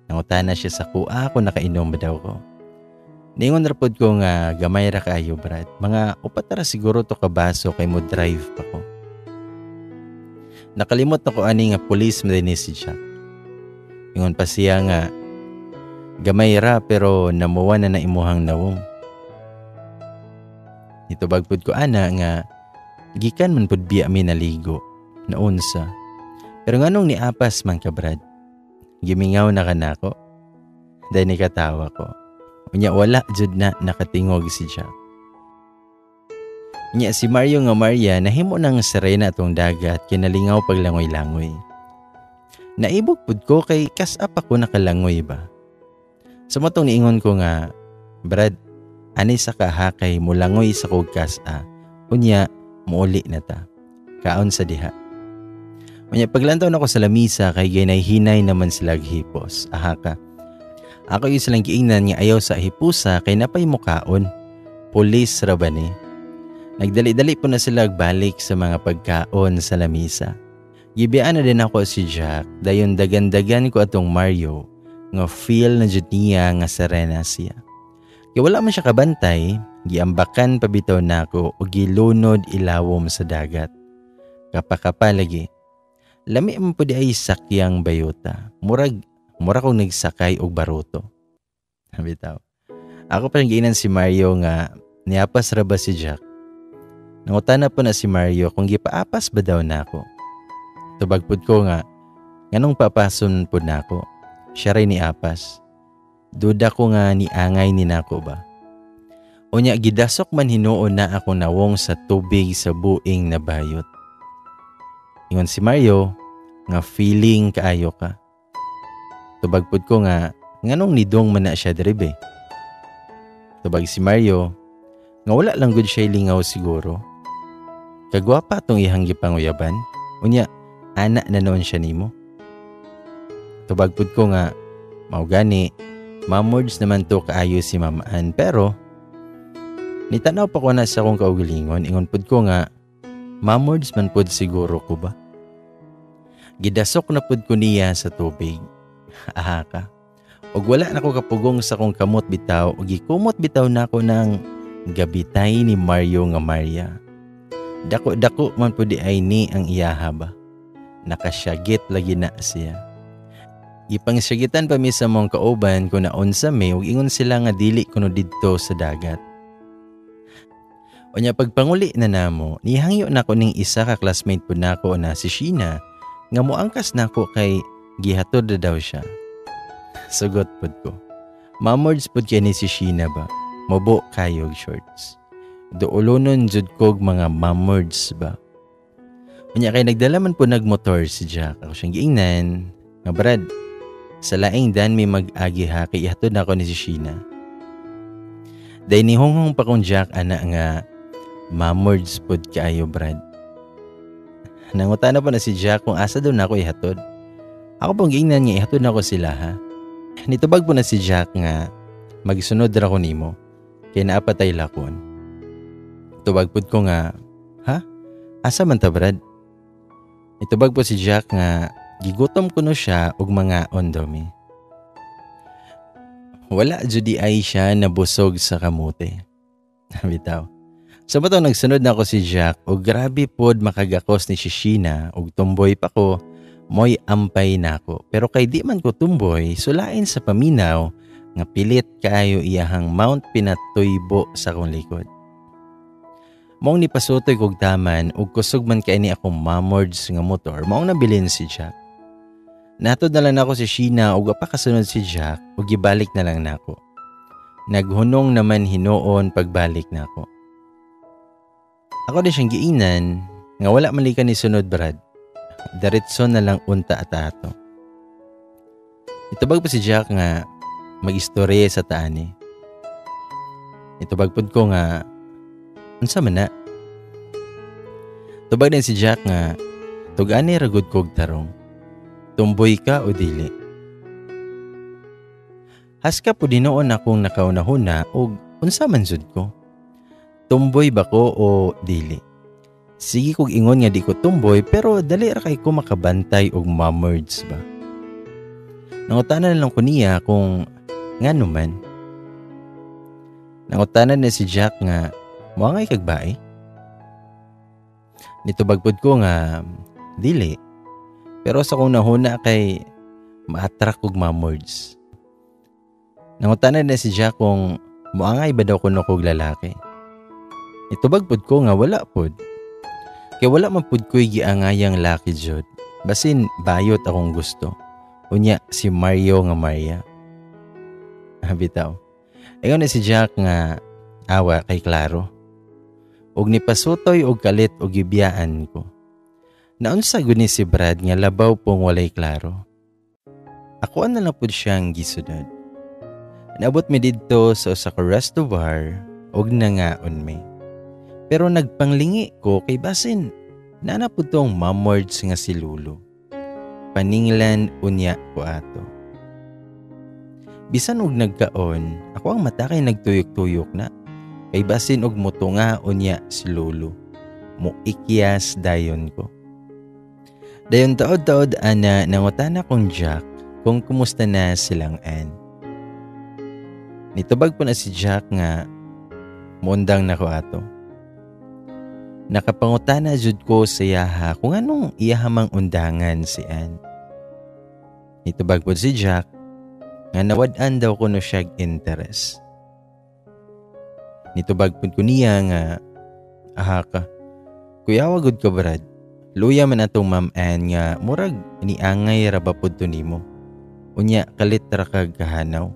Nangutana siya sa kuha kung nakainom ba daw ko. Ningon ra pud ko nga gamay ra kaayo, Brad. Mga upat ra siguro to ka baso kay mo drive pa ko. Nakalimot na ko ani nga pulis man din si Jack. Ingon pa siya nga gamay ra pero namuwa na na imuhang nawong. Nitubag pud ko ana nga gikan man pud biya mi naligo naunsa. Pero nganong niapas man ka, Brad? Gimingaw na ka nako. Dahil ni katawa ko. Unya wala jud na nakatingog si Jack. Unya si Mario nga Maria nahimo ng sirena atong dagat kinalingaw paglangoy-langoy. Naibog pud ko kay kas-up ako nakalangoy ba. Sa matong niingon ko nga, Brad, ani sa kaha kay mulangoy sa kog kas-a. Unya, muuli na ta. Kaon sa diha. Unya, paglantaw na ko sa lamisa kay ginay-hinay naman sila hipos. Aha ka. Ako yung silang giingnan nga ayaw sa hipusa kay napay mukaon. Pulis ra ba ni? Nagdali-dali po na sila balik sa mga pagkaon sa lamisa. Gibiyaan na din ako si Jack dayon dagan-dagan ko atong Mario nga feel na jud niya nga serena siya. Kay wala man siya kabantay, giambakan pa bitaw nako og gilunod ilawom sa dagat. Kapakapa lagi. Lami man pud ay sakyang bayuta. Murag mura kong nagsakay og baruto. Bitaw. Ako pa giinan si Mario nga niapas ra ba si Jack. Nangutana po na si Mario kung gipaapas ba daw nako. Tubag pud ko nga nganong papason pud nako. Siya ray niapas. Duda ko nga niangay ni nako ba. Unya gidasok man hinuon na ako nawong sa tubig sa buing na bayot. Ingon si Mario nga feeling kaayo ka. Tubag pud ko nga nganong nidong man na siya diri be. Tubag si Mario nga wala lang gud siya lingaw siguro. Kagwapa tong ihang gipanguyaban. Unya ana na noon siya nimo. Tubag pud ko nga mao gani mamords naman to kaayo si Mama Ann pero nitanaw pa ko na sa akong kaugalingon. Ingon pud ko nga mamords man pud siguro ko ba. Gidasok na pud ko niya sa tubig. Aha ka. Og wala na ko kapugong sa akong kamot bitaw og gikumot bitaw nako ng gabitay ni Mario nga Maria. Dako-dako man pud di ay ni ang iyaha ba. Nakasyagit lagi na siya. Ipangsyagitan pa mi sa mong kauban kung naunsa mi ug ingon sila nga dili kuno didto sa dagat. Unya pagpanguli na namo, nihangyo nako ning isa ka classmate pud nako na si Sheena nga moangkas nako kay gihatod na daw siya. Sugot pud ko. Mamords pud kay ni si Sheena ba. Mobo kayog shorts. Duulonon jud kog mga mamords ba. Unya kay nagdala man po nagmotor si Jack. Ako siyang giingnan nga Brad, sa laing dan may mag-agi ha kay ihatod na ako ni si Sheena. Day ni honghong pa kong Jack ana nga mamords pud kaayo, Brad. Nangutana po na si Jack kung asa daw na ako ihatod. Ako pong giingnan nga ihatod na ako sila ha. Nitubag po na si Jack nga magsunod ra ko nimo kay naapatay lakon. Tubag pud ko nga, ha? Asa man ta, Brad? Nitubag po si Jack nga gigutom kuno siya og mga ondomi. Wala jud ay siya nabusog sa kamute. Bitaw. Sa bato nagsunod na ako si Jack og grabe pod makagakos ni si Sheena og tumboy pa ko, moy ampay nako. Pero kay di man ko tumboy, sulain sa paminaw nga pilit kaayo iyahang Mount Pinatubo sa akong likod. Maong nipasutoy kog taman ug kusog man kay ni akong mamords nga motor, maong nabilin si Jack. Natod na lang nako si Sheena ug apakasunod si Jack ug gibalik na lang nako. Naghunong naman hinuon pagbalik nako. Ako din siyang giingnan nga wala man ni sunod, Brad. Diretso na lang unta at ato. Itubag po si Jack nga mag-istorya sa taani. Itubag pod ko nga unsa man na. Tubag din si Jack nga tug-ani ra gud kog tarong. Tumboy ka o dili? Haska po dinoon akong nakaunahuna og unsa man jud ko. Tumboy ba ko o dili? Sige kog ingon nga di ko tumboy pero dali ra kay ko makabantay og mamerge ba. Nangutana na lang ko niya kung ngano man. Nangutana na si Jack nga moangay kag bae. Nitubag pod ko nga dili. Pero sa kong nahuna kay ma-attract og mamerge. Nangutana na si Jack kung moangay ba daw kuno kog lalaki. Itubag pod ko nga wala pod. Kay wala man pod ko'y giangayang laki jud. Basin bayot akong gusto. Unya si Mario nga Maria. Bitaw. Ingon na si Jack nga awa kay klaro. Og nipasutoy og kalit og gibiyaan ko. Naunsa gud ni si Brad nga labaw pong walay klaro. Ako na lang pod siyang gisunod. Naabot mi didto sa usa ka resto bar og nangaon mi. Pero nagpanglingi ko kay basin naa pud tong mamords nga si Lulu. Paninglan unya ko ato. Bisan og nagkaon, ako ang mata kay nagtuyok-tuyok na. Kay basin og mutunga unya si Lulu. Muikyas dayon ko. Dayon taod-taod ana nangutana kong Jack kung kumusta na silang Ann. Nitubag po na si Jack nga muundang nako ato. Nakapangutana jud ko sa iyaha kung anong iyahamang undangan si Ann. Nitubag po si Jack nga nawad-an daw kuno siyag interest. Nitubag po ko niya nga aha ka. Kuyawa gud ka Brad. Luya man atong Ma'am Ann nga murag niangay ra ba pud to nimo. Unya kalit ra kag kahanaw.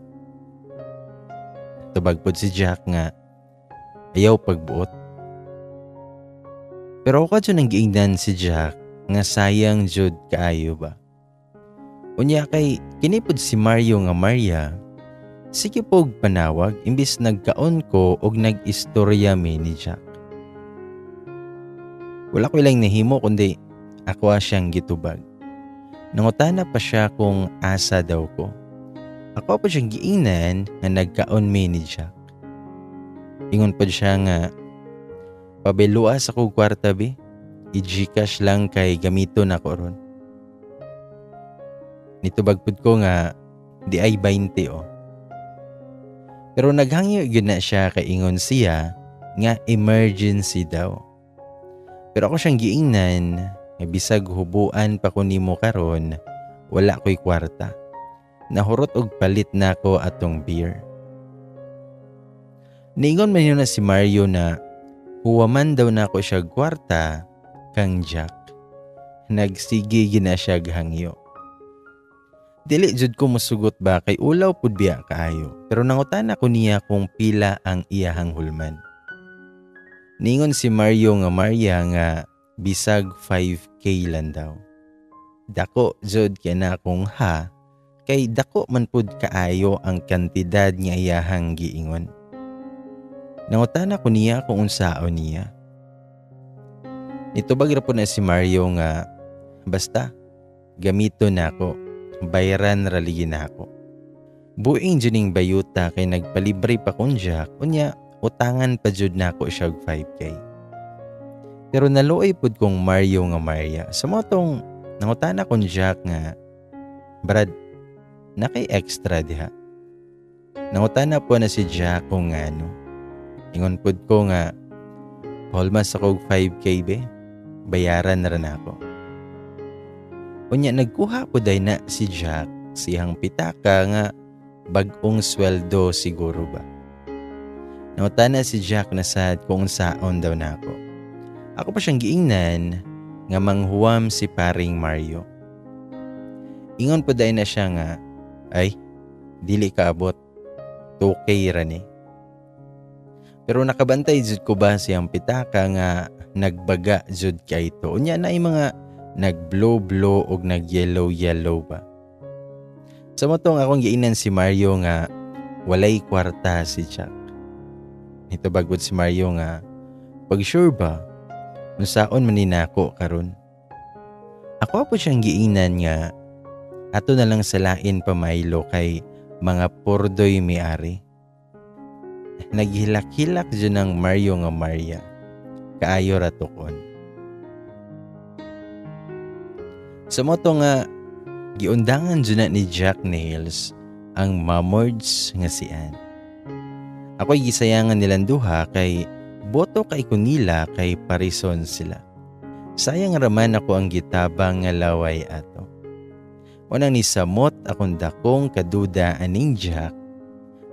Tubag pod si Jack nga ayaw pagbuot. Pero ako jud ang giingnan si Jack nga sayang jud kaayo ba. Unya kay kini pod si Mario nga Maria, sige pog panawag imbis nagkaon ko og nag-istorya mi ni Jack. Wala ko ilang nahimo kundi ako siyang gitubag. Nangutana pa siya kung asa daw ko. Ako pa siyang giingnan nga nagkaon mi ni Jack. Ingon pa siya nga pabilua sa kog kwarta bi, i-Gcash lang kay gamito na ko ron. Nitubag pud ko nga di ay 20 oh. Pero naghangyo gyud na siya kay ingon siya nga emergency daw. Pero ako siyang giingnan nga bisag hubuan pa ko nimo karon, wala ko'y kwarta. Nahurot og palit nako atong beer. Niingon man yun na si Mario na huwaman daw nako siya kwarta kang Jack. Nagsige gina siya hangyo. Dili jud ko musugot ba kay ulaw pud biya kaayo. Pero nangutana ko niya kung pila ang iyahang hulman. Ningon si Mario nga Maria nga bisag 5K lang daw. Dako jud kay na akong ha kay dako man pud kaayo ang kantidad nga iyahang giingon. Nangutana ko niya kung unsaon niya. Nitubag ra po na si Mario nga basta gamito na ako, bayaran ra ligi na ako. Buing juning bayuta kay nagpalibre pa kong Jack, unya utangan pa jud nako siya og 5K. Pero naluoy pud kong Mario nga Maria. Sa mo tong nangutana kong Jack nga Brad, nakay extra diha. Nangutana po na si Jack kung ngano. Ingon pud ko nga hulmas ako og 5K be, bayaran na ra nako. Unya nagkuha po day na si Jack siyang pitaka nga bag-ong sweldo siguro ba. Nangutana si Jack na sad kung saon daw nako. Ako pa siyang giingnan nga manghuwam si paring Mario. Ingon po day na siya nga ay dili ka abot, 2K ra ni. Pero nakabantay jud ko ba siyang pitaka nga nagbaga jud kay ito. Unya na ay mga nag-blow-blow og nag-yellow-yellow ba. Sa motong akong giingnan si Mario nga walay kwarta si Jack. Nitubag si Mario nga, pag sure ba, unsaon man ni nako karon. Ako po siyang giingnan nga ato na lang sa lain pamaylo kay mga pordoy miari. Naghilak-hilak dyan ang Mario nga Maria. Kaayo ra tukon. Sa moto nga giundangan dyan na ni Jack Nails ang mamords nga si Ann. Ako'y gisayangan nilang duha kay boto kay kunila kay parison sila. Sayang raman ako ang gitabang nga laway ato. Unang ni samot akong dakong kaduda aning Jack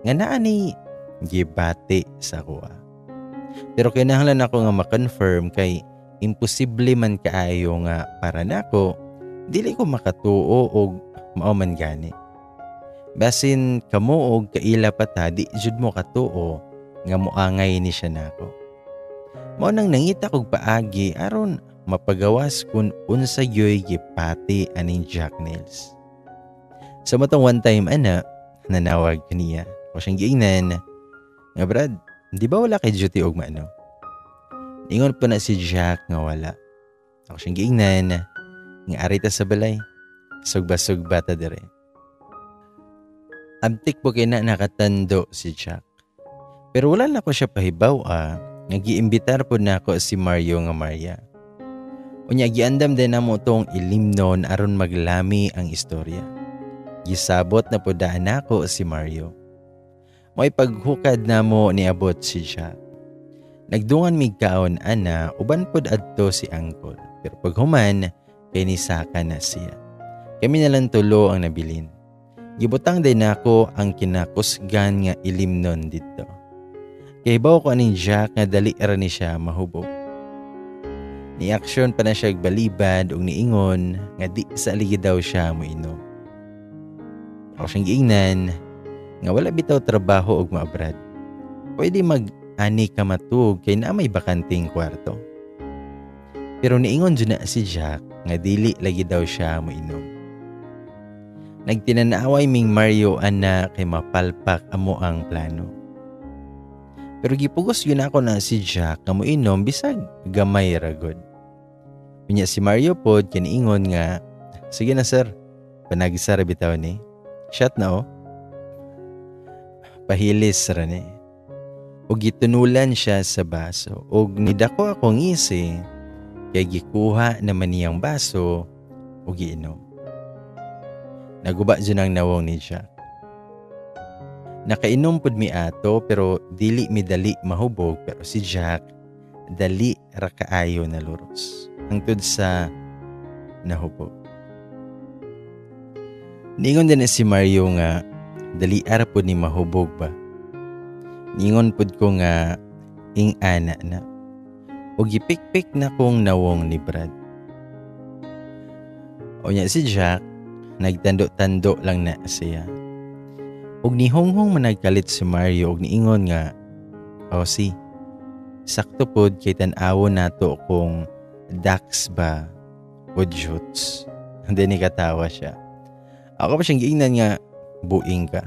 nga naa ni gibati sa kuha. Pero kinahanglan ako nga ma-confirm kay imposible man kaayo nga para nako dili ko makatuo og mao man gani. Basin kamo og kaila pa ta di jud mo katuo nga moangay ni siya nako. Mao nang nangita kog paagi aron mapagawas kun unsa gyoy gipati aning Jack Nails. Sa matong one time ana, nanawag kaniya. O siyang giingnan, nga Brad, di ba wala kay duty og maano? Ingon pa na si Jack nga wala. Ako siyang giingnan, nga arita sa balay, sugba-sugba ta dire. Abtik po kay na nakatando si Jack. Pero wala na ko siya pahibaw nga giimbitar po na ako si Mario nga Maria. Unya giandam din namo tong ilimnon aron maglami ang istorya. Gisabot na po daan nako si Mario. Mo'y paghukad namo niabot si Jack. Nagdungan mig kaon ana uban pod adto si Uncle. Pero paghuman kay nisaka na siya. Kami na lang tulo ang nabilin. Gibutang din nako ang kinakusgan nga ilimnon didto. Kay hibaw ko aning Jack nga dali ra ni siya mahubog. Ni-aksyon pa na siya balibad ug niingon nga di sa aligi daw siya moinom. Ako siyang giingnan nga wala bitaw trabaho og maabrad. Pwede mag-ani ka matug kay naa may bakanting kwarto. Pero niingon jud na si Jack nga dili lagi daw siya moinom. Nagtinanaway ming Mario ana kay mapalpak amo ang plano. Pero gipugos yun ako na si Jack nga moinom bisag gamay ra gud. Unya si Mario pod kaniingon nga sige na sir, panagsa ra bitaw ni. Shot na oh. Pahilis ra ni. Og gitunulan siya sa baso og nidako akong ngisi kay gikuha naman niyang baso og giinom. Naguba dyan ang nawong ni Jack. Nakainom pod mi ato pero dili mi dali mahubog pero si Jack dali ra kaayo na luros hangtod sa nahubog. Niingon din si Mario nga dali ara pod ni mahubog ba. Niingon pod ko nga ing-ana na. O gipikpik na kong nawong ni Brad. O nya si Jack nagtando-tando lang na siya. Og nihonghong managkalit si Mario og niingon nga, o si, sakto pod kay tan-awon nato kung Dax ba o Jutes. Hindi ni katawa siya. Ako pa siyang giingnan nga, buing ka.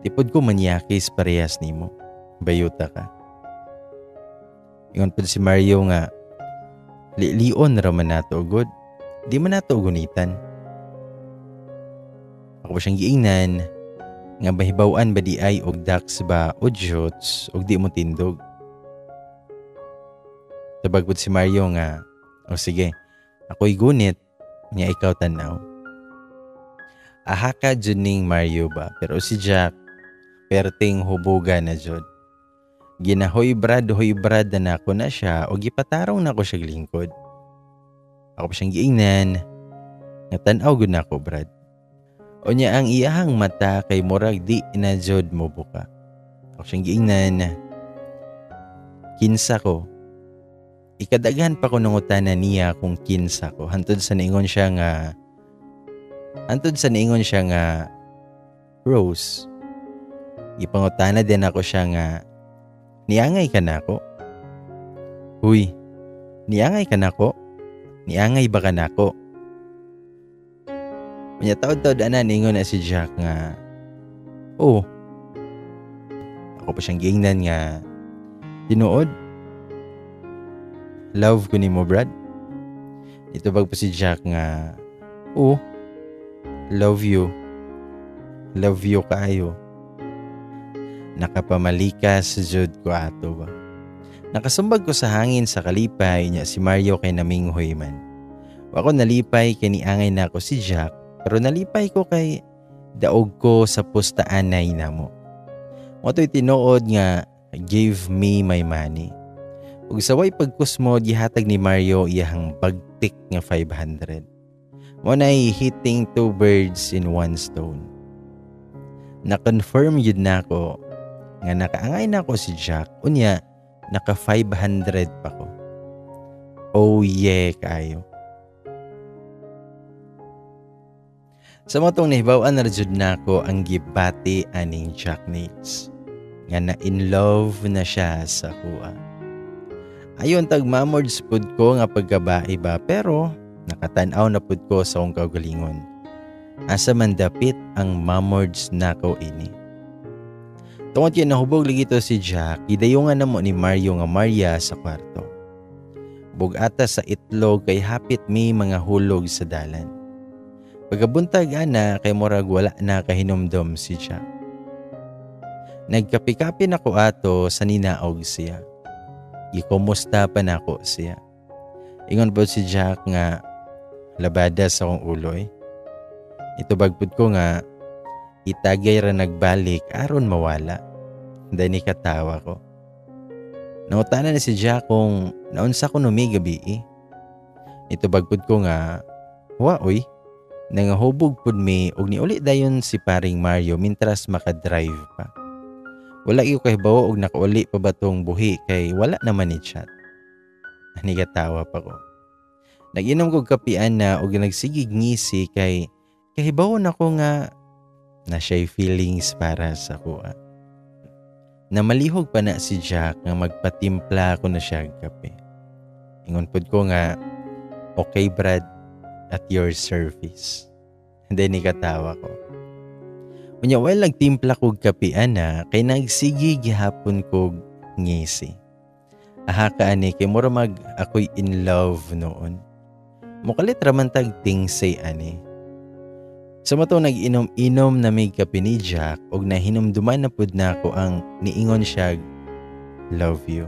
Tipod ko manyakis parehas nimo. Bayuta ka. Ingon pod si Mario nga, lilion ra man nato gud. Di man nato gunitan. Ako pa siyang giingnan nga mahibaw-an ba di ay og Dax ba o Jutes og di mo tindog. Tabag pod si Mario nga, o sige, ako'y gunit nga ikaw tanaw. Ahaka jud ning Mario ba, pero si Jack perting hubuga na jud. Ginahoy brad, hoy brad na nako na siya o gipatarong nako siya lingkod. Ako pa siyang giingnan nga tan-aw gud nako brad. O niya ang iyahang mata kay murag di na jud mo buka. Ako siyang giingnan, kinsa ko. Ikadaghan pa ko nangutana niya kung kinsa ko. Hantod sa niingon siya nga Rose. Ipangutana din ako siya nga niangay ka nako. Huy, niangay ka nako? Niangay ba ka nako? Unya taod-taod ana ningon na si Jack nga, "Oh." Ako pa siyang giingnan nga, "Tinuod? Love ko nimo, Brad?" Nitubag pa si Jack nga, "Oh, love you. Love you kaayo." Nakapamalikas jud ko ato ba. Nakasumbag ko sa hangin sa kalipay niya si Mario kay naminghoy man. Wa ko nalipay kay niangay na ako si Jack, pero nalipay ko kay daog ko sa pustaanay namo. Mao to'y tinuod nga give me my money. Ug saway pagkusmo gihatag ni Mario iyahang bagtik nga 500. Mao nay hitting two birds in one stone. Na-confirm yun nako nga nakaangay nako si Jack, unya naka 500 pa ko. Oh yeah kaayo. Sa motong nahibaw-an na jud nako ang gibati aning Jack Nails nga na in love na siya sa kuha. Ayon tag mamords pud ko nga pagkabae ba, pero nakatan-aw na pud ko sa akong kaugalingon. Asa man dapit ang mamords nako ini. Tungod kay nahubog lagi to si Jack, gidayungan namo ni Mario nga Maria sa kwarto. Bugata sa itlog kay hapit mi mga hulog sa dalan. Pagkabuntag ana kay murag wala na kahinumdom si Jack. Nagkapi-kapi na ko ato sa ninaog siya. Gikumusta pa nako siya. Ingon po si Jack nga labada sa akong ulo. Itubag pud ko nga itagay ra nagbalik aron mawala. Dahil ni katawa ko. Nangutana na si Jack kung naunsa ko numi gabi. Itubag pud ko nga wa oy. Nangahubog pud mi og niuli dayon si paring Mario mintras makadrive pa. Wala gyud kahibawo og nakauli pa ba tong buhi kay wala naman ni chat. Nigatawa pa ko. Nag-inom kog kapian na og nagsigig ngisi kay kahibawo na ko nga na siya'y feelings para sa kuha. Namalihog pa na si Jack nga magpatimpla ko na siya kape. Ingon pud ko nga, "Okay Brad, at your service." And then ikatawa ko. Unya while nagtimpla kog kape ana kay nagsige gihapon kog ngisi. Aha ka ani kay mura mag ako'y in love noon. Mukalit ra man tag tingsay ani. Sa mato nag-inom-inom na may kape ni Jack og nahinumduman na pud nako ang niingon siya love you.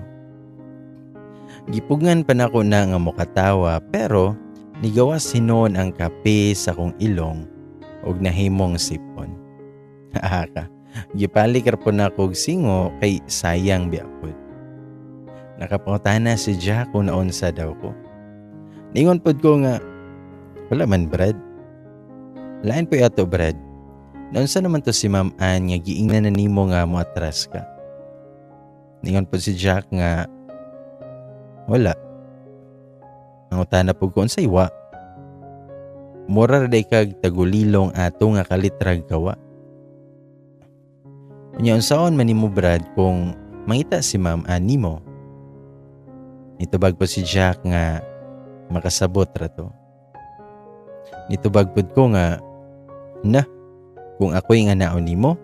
Gipugngan pa nako na nga mokatawa pero nigawas hinon ang kape sa kong ilong og nahimong sipon. Aha ka. Gipalik ra po nako og singo kay sayang biya pod. Nakapangutana si Jack kung naunsa daw ko. Ningon pod ko nga wala man Brad. Lain po ato Brad. Naunsa naman to si Ma'am Ann nga giingnan na nimo nga moatras ka. Ningon po si Jack nga wala. Nangutana po ko unsay wa. Mura ra day kag tagulilong ato nga kalitrag kawa. Unya unsaon man nimo Brad kung mangita si Ma'am Ann nimo? Nitubag po si Jack nga makasabot ra to. Nitubag pud ko nga na kung ako'y nga naon nimo,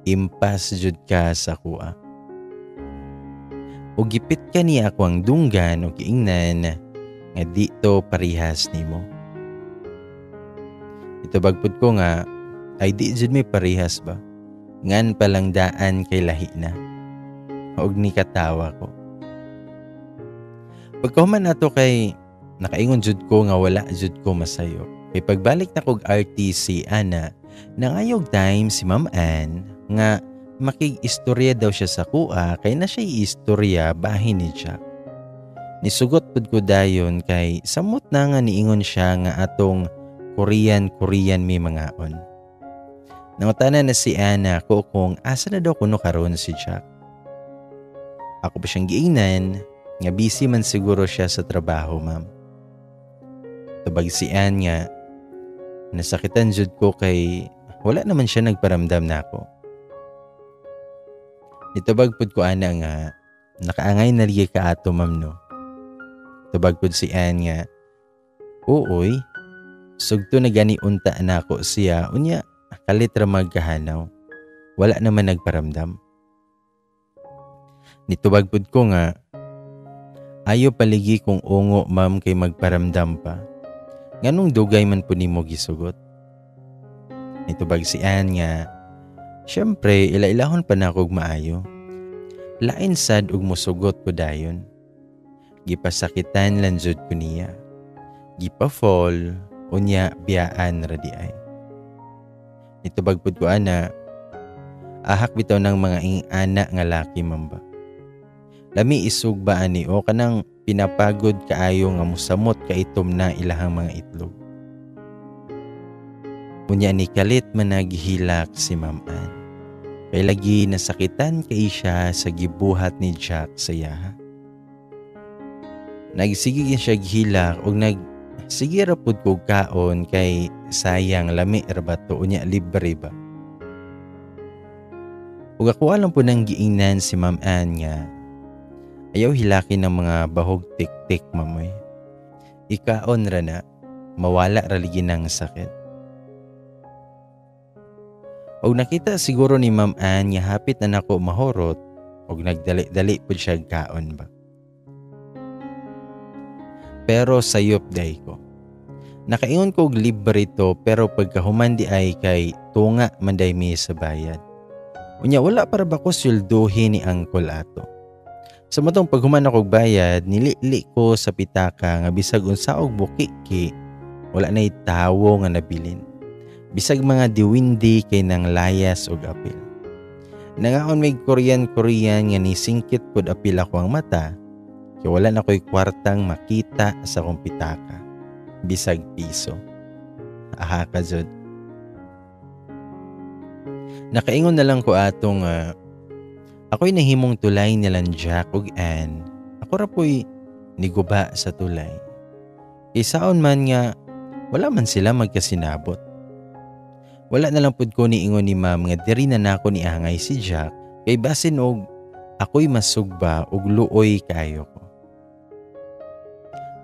impas jud ka sa kuha. O gipit ka niya ako ang dunggan o giingnan nga di to parihas nimo. Itubag pud ko nga ay di jud may parihas ba? Ngan palang daan kay lahi na. Og ni katawa ko. Pagkahuman nato kay nakaingon jud ko nga wala jud ko masayo. Kay pagbalik na kog RTC ana, nangayog time si Ma'am Ann nga makig-istorya daw siya sa kuha kay na siya istorya bahin ni Jack. Nisugot pud ko dayon kay samot na nga niingon siya nga atong Korean-Korean mi mangaon. Nangutana na si Ana ko kung asa na daw kuno karon si Jack. Ako pa siyang giingnan nga busy man siguro siya sa trabaho, ma'am. Tubag si Ann nga nasakitan jud ko kay wala naman siya nagparamdam nako. Nitubag pud ko ana nga nakaangay na ligi ka ato, ma'am, no. Tubag pud si Ann nga ooy. Sugto na gani unta nako siya, unya kalit ra magkahanaw. Wala naman nagparamdam. Nitubag pud ko nga, "Ayo paligi kung ungo, ma'am, kay magparamdam pa. Nganong dugay man po nimo gisugot?" Nitubag si Ann nga, "Siyempre, ila-ilahon pa nako og maayo. Lain sad og musugot ko dayon. Gipasakitan lang jud ko niya. Gipa-fall, unya biyaan ra di ay." Nitubag pud ko ana, "Ahak bitaw ng mga ing-ana nga laki, ma'am ba. Lami isog ba ani o kanang pinapagod kaayo nga musamot kaitom na ilahang mga itlog." Unya ni kalit man naghilak si Ma'am Ann. Kay lagi nasakitan kay siya sa gibuhat ni Jack sa iyaha. Nagsige siya gihilak og nag sige ra pud kog kaon kay sayang, lami ra ba to, unya libre ba. Ug ako lang po nang giingnan si Ma'am Ann nga, "Ayaw hilakin ng mga bahog tik-tik, mamoy. Ikaon ra na, mawala ra ligi ng sakit." Og nakita siguro ni Ma'am Ann nga hapit na nako mahurot og nagdali-dali pud siya kaon ba. Pero sayop day ko. Nakaingon ko og libre to, pero pagkahuman di ay kay tunga man day mi sa bayad. Unya wala para ba ko swelduhin ni Uncle ato. Sa matong paghuman ako og bayad, nilili ko sa pitaka nga bisag unsa og bukiki, wala na'y tawo nga nabilin. Bisag mga diwindi kay nang layas og apil. Nangaon may Korean-Korean nga nisingkit pod apil ako ang mata, kay wala na ko'y kwartang makita sa akong pitaka. Bisag piso. Aha ka jud. Nakaingon na lang ko atong ako'y nahimong tulay nilang Jack ug Ann. Ako ra po'y niguba sa tulay. Isaon man nga wala man sila magkasinabot. Wala na lang pud ko niingon ni ma'am nga diri na nako ni angay si Jack kay basin og ako'y masugba og luoy kaayo ko.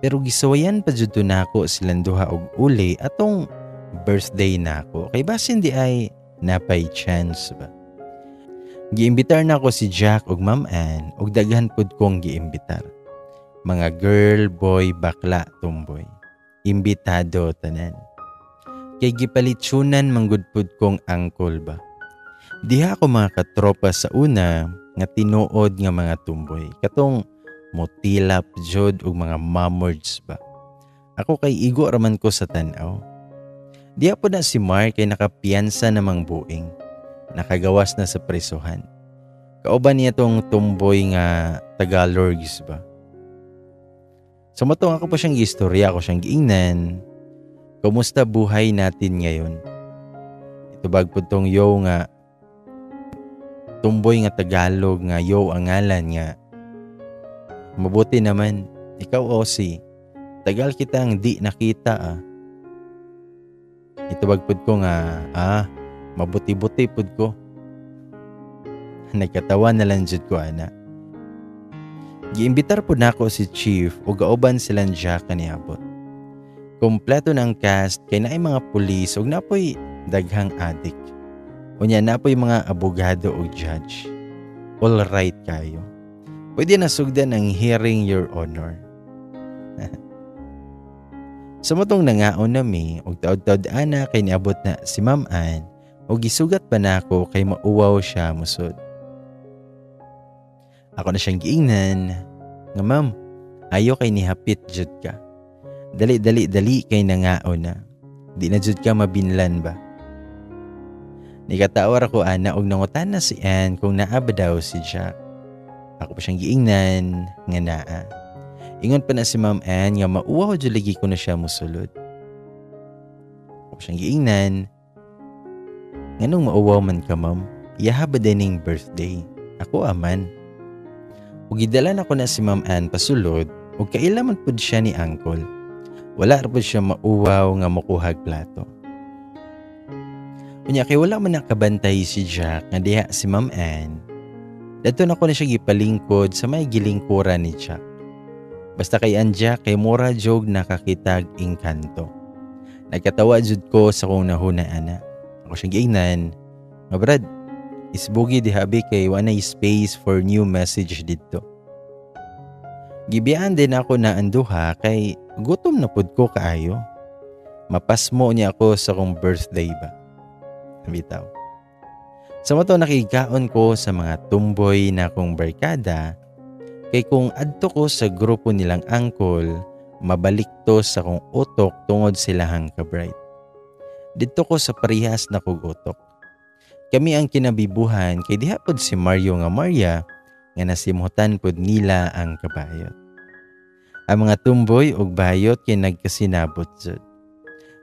Pero gisawayan pa jud to nako silang duha og uli atong birthday nako kay basin di ay napay chance ba. Giimbitar nako si Jack ug Ma'am Ann ug daghan pud kong giimbitar. Mga girl, boy, bakla, tumboy. Imbitado tanan. Kay gipalitsunan manggud pud kong uncle ba. Diha ako mga katropa sa una nga tinuod nga mga tumboy. Katong motilap jud og mga mamords ba. Ako kay igo raman ko sa tan-aw. Diha po na si Mark kay nakapiyansa namang buing. Nakagawas na sa presohan. Kauban niya tong tumboy nga Tagalorgs ba. Sa matong ako pa siyang gistorya, ako siyang giingnan, "Kumusta buhay natin ngayon?" Itubag po tong yo nga tumboy nga Tagalog nga yo ang ngalan nga, "Mabuti naman, ikaw Osi, tagal kitang di nakita ah." Itubag pud ko nga, "Ah, mabuti-buti pud ko." Nagkatawa na lang jud ko ana. Giimbitar pud nako si Chief ug kauban silang Jack kaniabot. Kompleto ng cast kay naay mga pulis ug napoy daghang adik. Unya napoy mga abogado ug judge. All right kayo. Pwede na sugdan ang hearing, Your Honor. Sa motong nangaon nami og taod-taod ana kay niabot na si Ma'am Ann ug gisugat pa nako kay mauwaw siya musod. Ako na siyang giingnan nga, "Ma'am, ayo kay nihapit jud ka. Dali dali dali kay nangaon na. Di na jud ka mabinlan ba." Nikatawar ako ana og nangutan na si Ann kung naa ba daw si Jack. Ako pa siyang giingnan nga naa. Ingon pa na si Ma'am Ann nga mauwaw jud lagi ko na siya musulod. Ako pa siyang giingnan, "Nganong mauwaw man ka, ma'am? Iyaha ba ning birthday? Ako aman." Ug gidala nako na si Ma'am Ann pasulod ug kaila man pud siya ni Uncle. Wala ra pud siya mauwaw nga mokuhag plato. Unya kay wala man nakabantay si Jack nga diha si Ma'am Ann. Dadto nako na siya gipalingkod sa may gilingkuran ni Jack. Basta kay ang Jack kay mura jog nakakitag engkanto. Nagkatawa jud ko sa kong nahuna ana. Ako siyang giingnan nga, "Brad, isbugi diha bi kay wa na space for new message didto." Gibiyaan din ako na ang duha kay gutom na pud ko kaayo. Mapasmo niya ako sa kong birthday ba. Bitaw. Sa mao to nakigkaon ko sa mga tumboy na akong barkada kay kung adto ko sa grupo nilang uncle, mabalik to sa akong utok tungod silahang ka-bright. Didto ko sa parehas na kog utok. Kami ang kinabibuhan kay diha pod si Mario nga Maria nga nasimhutan pod nila ang kabayot. Ang mga tumboy og bayot kay nagkasinabot jud.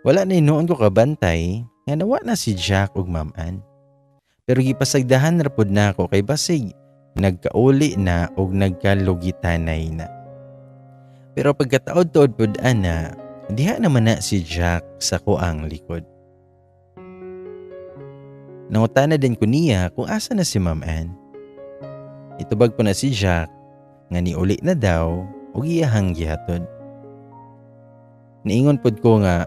Wala na hinuon ko kabantay nga nawa na si Jack ug Ma'am Ann. Pero gipasagdahan ra pod nako kay basig nagkauli na og nagkalugitanay na. Pero pagkataod-tuod pod ana, diha naman na si Jack sa kuang likod. Nangutana din ko niya kung asa na si Ma'am Ann. Itubag po na si Jack nga niuli na daw ug iyahang gihatod. Niingon pod ko nga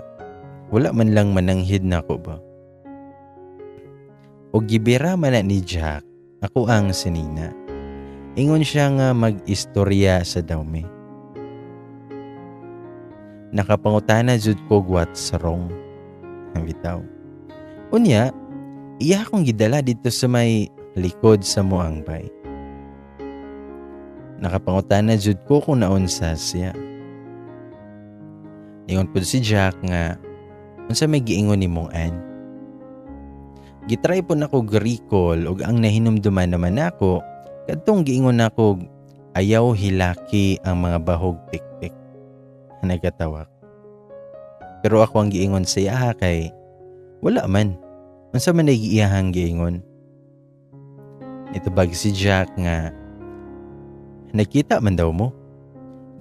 wala man lang mananghid nako ba. Og gibira man na ni Jack ako ang sinina. Ingon siya nga mag-istorya sa daw mi. Nakapangutana jud ko what's wrong. Bitaw. Unya, iya akong gidala dito sa may likod sa moang bay. Nakapangutana jud ko kung naunsa siya. Ingon pud si Jack nga unsa may giingon nimong Ann. Gitry po nako recall ug ang nahinumduman naman nako kadtong giingon nako ayaw hilaki ang mga bahog tiktik. Nagatawa. Pero ako ang giingon sa iya kay wala man. Unsa man ay iyahang giingon? Nitubag si Jack nga nakita man daw mo.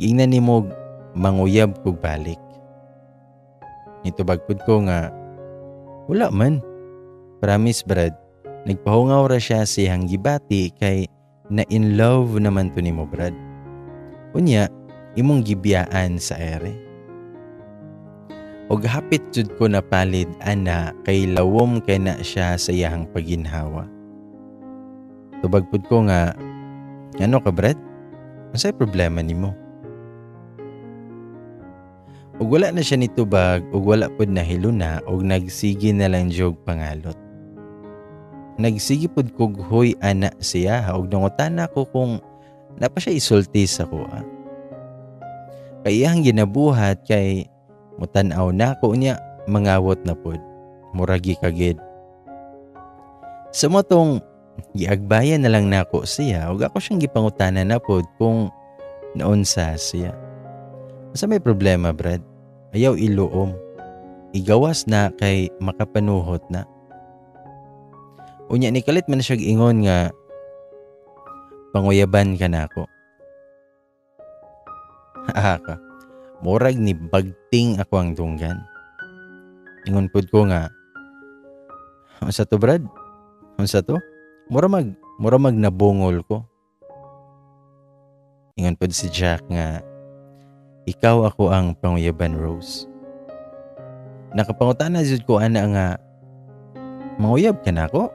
Giingnan nimo manguyab kog balik. Nitubag pud ko nga wala man. Promise, Brad, nagpahungaw ra siya sa iyang gibati kay na in love naman to nimo, Brad. Unya, imong gibiyaan sa ere. Og hapit jud ko napalid ana kay lawom kay na siya sa iyahang paginhawa. Tubag pud ko nga, "Ano ka, Brad? Unsay problema nimo?" Ug wala na siya nitubag ug wala pud nahiluna ug nagsige na lang jud pangalot. Nagsige pud kog huy ana siya ug nangutana ko kung napa siya isulti sa kuha. Kay iyang ginabuhat kay mutan-aw na ko niya mangawot na pud. Muragi kagid. Sa mao tong giagbayan na lang nako siya ug ako siyang gipangutana na pud kung naunsa siya. Asa may problema, Brad? Ayaw iluom. Igawas na kay makapanuhot na. Unya ni kalit man siya ingon nga panguyaban ka nako. Ka. Murag ni bagting ako ang dunggan. Ingon pud ko nga, "Unsa to, Brad? Unsa to? Mura mag nabungol ko." Ingon pud si Jack nga ikaw ako ang panguyaban, Rose. Nakapangutana jud ko ana nga manguyab ka nako.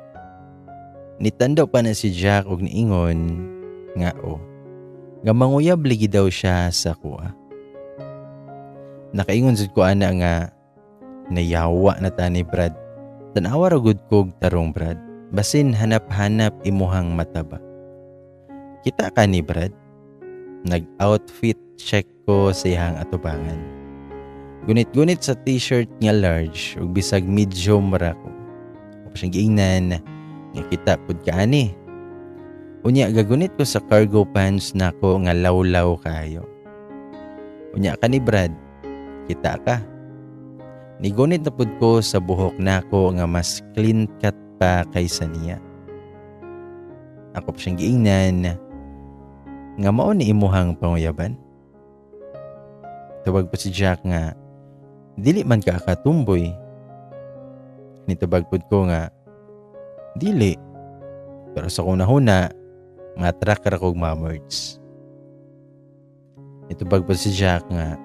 Nitandaw pa na si Jack og niingon nga o nga manguyab lagi daw siya sa kuha. Nakaingon jud ko ana nga nayawa na ta ni Brad. Tanawa ra gud kog tarong, Brad. Basin hanap-hanap imuhang mata ba. Kita ka ni Brad. Nag-outfit check ko sa iyang atubangan. Gunit-gunit sa t-shirt nga large ug bisag medium ra ko. Ako siyang giingnan nga kita pud ka ani. Unya gagunit ko sa cargo pants nako nga lawlaw kayo. Unya ka ni Brad, kita ka. Nigunit na pud ko sa buhok nako nga mas clean cut pa kaysa niya. Ako pa siyang giingnan nga mao ni imuhang panguyaban. Tawag pa si Jack nga dili man ka katumboy. Nitubag pud ko nga dili. Pero sa kunahuna, matrak ra kog mamerts. Nitubag pa si Jack nga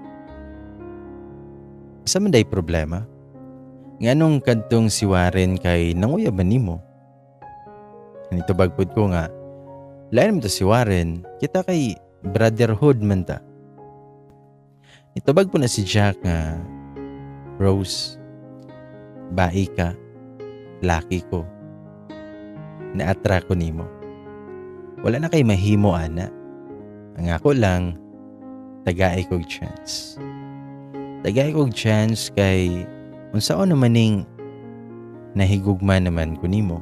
Sa man day problema? Nganong kadtong si Warren kay nanguya ba nimo? Nitubag pud ko nga, lain man to si Warren, kita kay brotherhood man ta. Nitubag po na si Jack nga, Rose, bai ka, laki ko, naatra ko nimo. Wala na kay mahimo, ana. Ang ako lang, tagay kog chance. Tagay kog chance kay unsaon naman ning nahigugma naman ko nimo.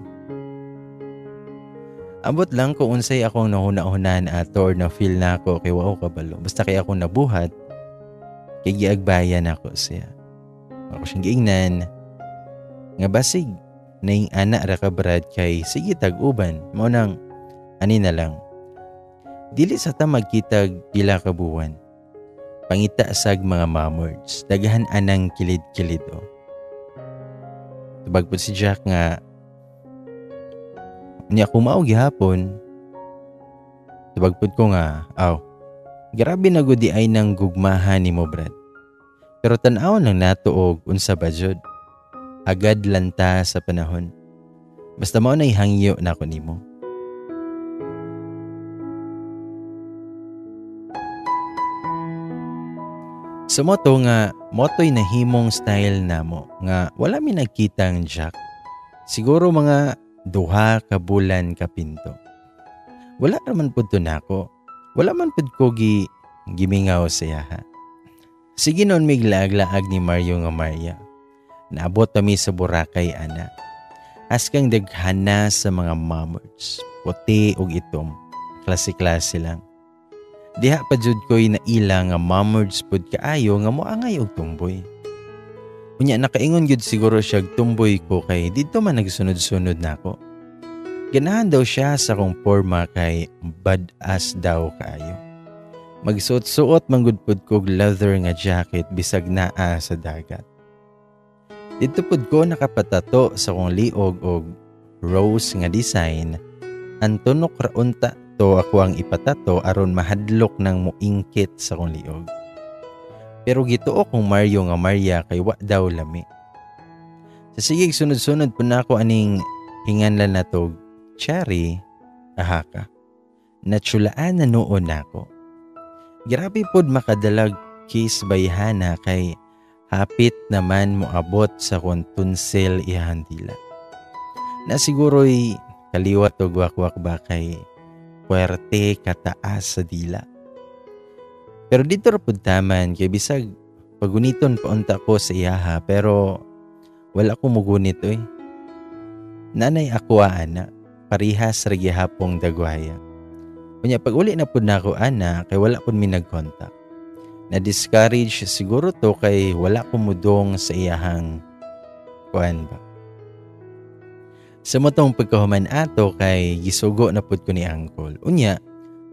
Ambot lang kung unsay akong nahuna-hunan ato or na-feel na ako kay wao kabalo. Basta kay akong nabuhat, kay giagbayan ako siya. Ako siyang giingnan nga basig naing ana ra ka Brad kay sige tag-uban. Mao nang ani na lang. Dili sa ta magkitag pila ka buwan. Pangita sag mga mamords. Daghan anang kilid-kilid o. Tubag po si Jack nga niya kumao gihapon. Tubag pud ko nga, aw, grabe na gud di ay nang gugmahan nimo Brad. Pero tan-awon lang nato og unsa ba jud. Agad lanta sa panahon. Basta mao nay hangyo nako nimo. Sa moto nga moto'y nahimong style namo nga wala mi nagkitang Jack. Siguro mga 2 ka bulan kapinto. Wala raman pud to nako. Wala man pud ko gimingaw sa iyaha. Sige noon mig laag-laag ni Mario nga Maria. Naabot kami sa Boracay ana. Askang daghana sa mga mamords, puti ug itom. Klase-klase lang. Diha pa jud ko'y naila nga mamords pud kaayo nga moangay og tumboy. Unya nakaingon gyud siguro siyag tumboy ko kay didto man nagsunod-sunod nako. Ganahan daw siya sa akong porma kay badass daw kaayo. Magsuot-suot man gud pud kog leather nga jacket bisag naa sa dagat. Didto pud ko nakapatato sa akong liog og rose nga design. Ang tunok ra unta to ako ang ipatato aron mahadlok nang muingkit sa akong liog. Pero gituo kong Mario nga Maria kay wa daw lami. Sa sigig sunod-sunod po na ako aning hinganlan na tog cherry ahaka. Natsulaan na noon nako. Grabe pod makadalag kiss by Hana kay hapit naman moabot sa kong tunsil ihandila. Na siguro'y kaliwat og wakwak ba kay puwerte kataas sa dila. Pero dito ra pud taman kay bisag paguniton paunta ko sa iyaha pero wala ko mugunit oy. Nanay ako ana, parihas ra gihapong dagwaya. Unya pag uli na pud nako ana kay wala pud mi nagkontak. Na-discourage siguro to kay wala ko mudong sa iyahang kuan ba. Sa motong pagkahuman ato kay gisugo na pud ko ni uncle. Unya,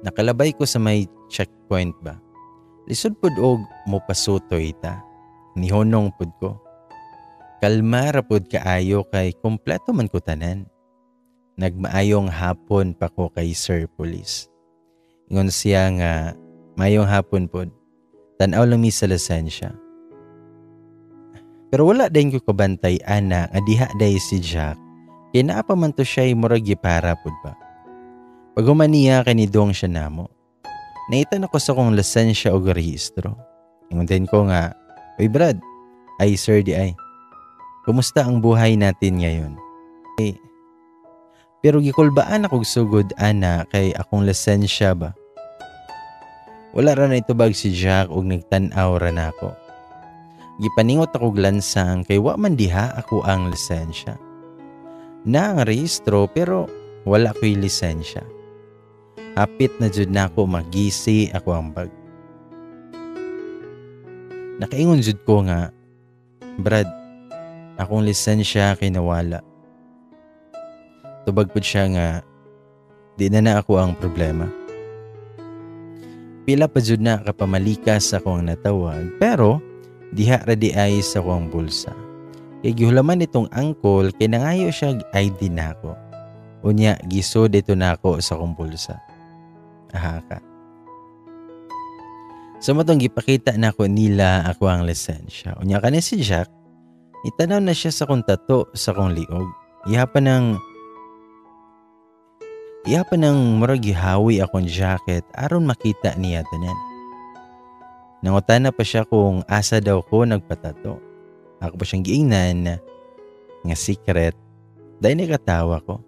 nakalabay ko sa may checkpoint ba. Lisod pud og mopasutoy ta. Nihonong pud ko. Kalma ra pud kaayo kay kompleto man ko tanan. Nagmaayong hapon pa ko kay Sir Police. Ingon siya nga maayong hapon pud. Tan-aw lang mi sa lisensya. Pero wala din ko kabantay ana nga diha day si Jack. Kay naa pa man to siya'y murag gipara pud ba. Pag human niya kay nidong siya namo. Naitan ako sa kong lisensya o rehistro. Ingon din ko nga, Uy Brad, ay sir di ay. Kumusta ang buhay natin ngayon? Eh, pero gikulbaan akong sugod ana kay akong lisensya ba. Wala ra na itubag si Jack og nagtan-aw ra nako. Gipaningot ako glansang kay wa man diha ako ang lisensya. Na ang rehistro pero wala ko'y lisensya. Hapit na jud nako magisi ako ang bag. Nakaingon jud ko nga, Brad, akong lisensya kay nawala. Tubag pud siya nga, di na na ako ang problema. Pila pa jud na kapamalikas ako ang natawag, pero diha ra di ay sa akong bulsa. Kay gihulaman itong angkol kay nangayo siya ID nako. Unya gisod ito nako sa akong bulsa. Aha ka. Sa mao tong gipakita nako nila ako ang lisensya. Unya kani si Jack, itanaw na siya sa akong tato sa akong liog. Iha pa nang murag gihawi akong jacket aron makita niya tanan. Nangutana pa siya kung asa daw ko nagpatato. Ako pa siyang giingnan nga secret. Dahil nakatawa ko.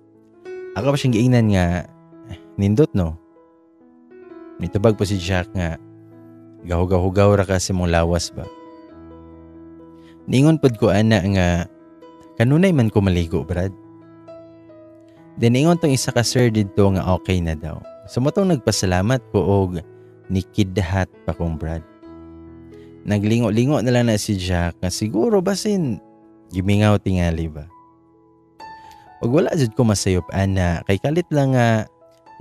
Ako pa siyang giingnan nga nindot, no. Nitubag po si Jack nga gahugaw-hugaw ra ka sa mong lawas ba. Ningon pod ko ana nga kanunay man ko maligo, Brad. Then ingon tong isa ka sir didto nga okay na daw. So mao tong nagpasalamat ko og nikidhat pa kong Brad. Naglingo-lingo na lang na si Jack nga siguro basin gimingaw tingali ba. Ug wala jud ko masayop ana kay kalit lang nga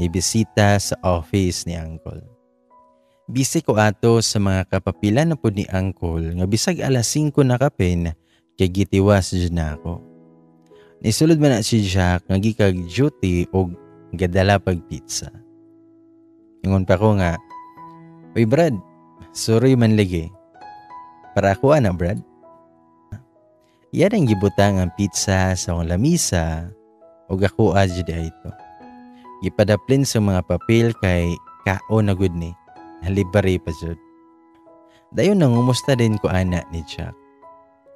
nibisita sa office ni Uncle. Busy ko ato sa mga kapapila na pud ni Uncle nga bisag alas 5 na kapin kay gitiwas jud na ako. Nisulod man na si Jack nga gikag duty og gadala pag pizza. Ingon pa ko nga, "Uy Brad, sorry man lagi. Para ako ana, Brad." Yan ang gibutang ang pizza sa akong lamisa ug ako jud ito. Gipadaplin sa mga papel kay kaon na gud ni. Halibari pa jud. Dayon nangumusta din ko ana ni Jack.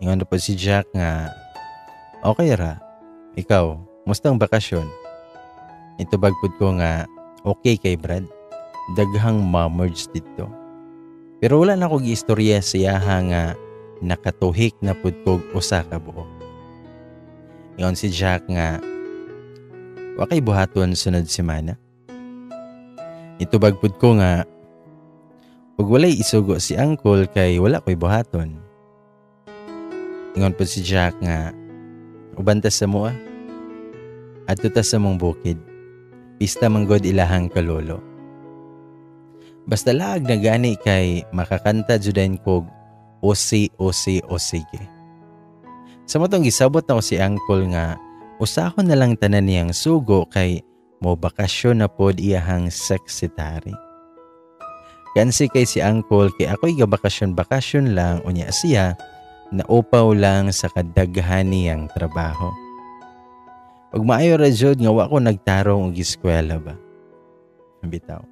Ingon na po si Jack nga, "Okay ra. Ikaw, musta ang bakasyon?" Itubag pud ko nga, "Okay kay Brad. Daghang mamerge dito." Pero wala na ko giistorya siya nga nakatuhik na pud kog usa ka buok. Ingon si Jack nga, "Wa kay buhaton sunod semana?" Itubag pud ko nga, "Ug walay isugo si Uncle kay wala ko'y buhaton." Ingon pud si Jack nga, "Uban ta sa mua. Adto ta sa mong bukid. Pista manggod ilahang kalolo." Basta laag na gani kay makakanta judayn kog "Osi, osi, o sige." Sa mao tong gisabot na ko si Uncle nga usahon na lang tanan niyang sugo kay mo bakasyon na pod iyahang sekretary. Kansi kay si Uncle kay ako'y gabakasyon-bakasyon lang unya siya naupaw lang sa kadaghan niyang trabaho. Ug maayo ra jud nga wa ko nagtarong og eskwela ba. Bitaw.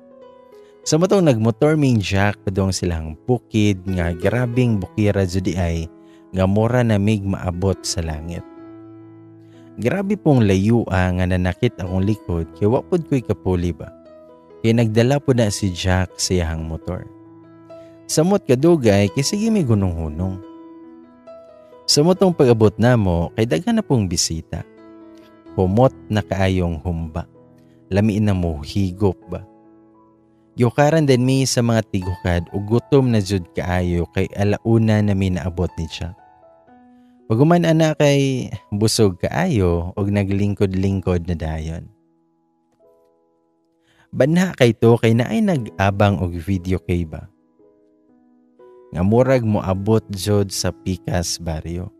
Sa mao tong nagmotor ming Jack padong silang bukid nga grabing bukira jud ay nga mura na mig maabot sa langit. Grabe pong layua nga nanakit akong likod kay wa pud ko'y kapuli ba. Kay nagdala po na si Jack sa iyahang motor. Samot kadugay kay sige may gunong-hunong. Sa mao tong pag-abot namo kay daghan na pong bisita. Humot na kaayong humba. Lamiin na mo higop ba. Yukaran din mi sa mga tigukad ug gutom na jud kaayo kay alauna na mi naabot ni Jack. Paguman ana kay busog kaayo ug naglingkod-lingkod na dayon. Banha kay to kay naay nag-abang og video kay ba. Nga murag moabot jud sa pikas baryo.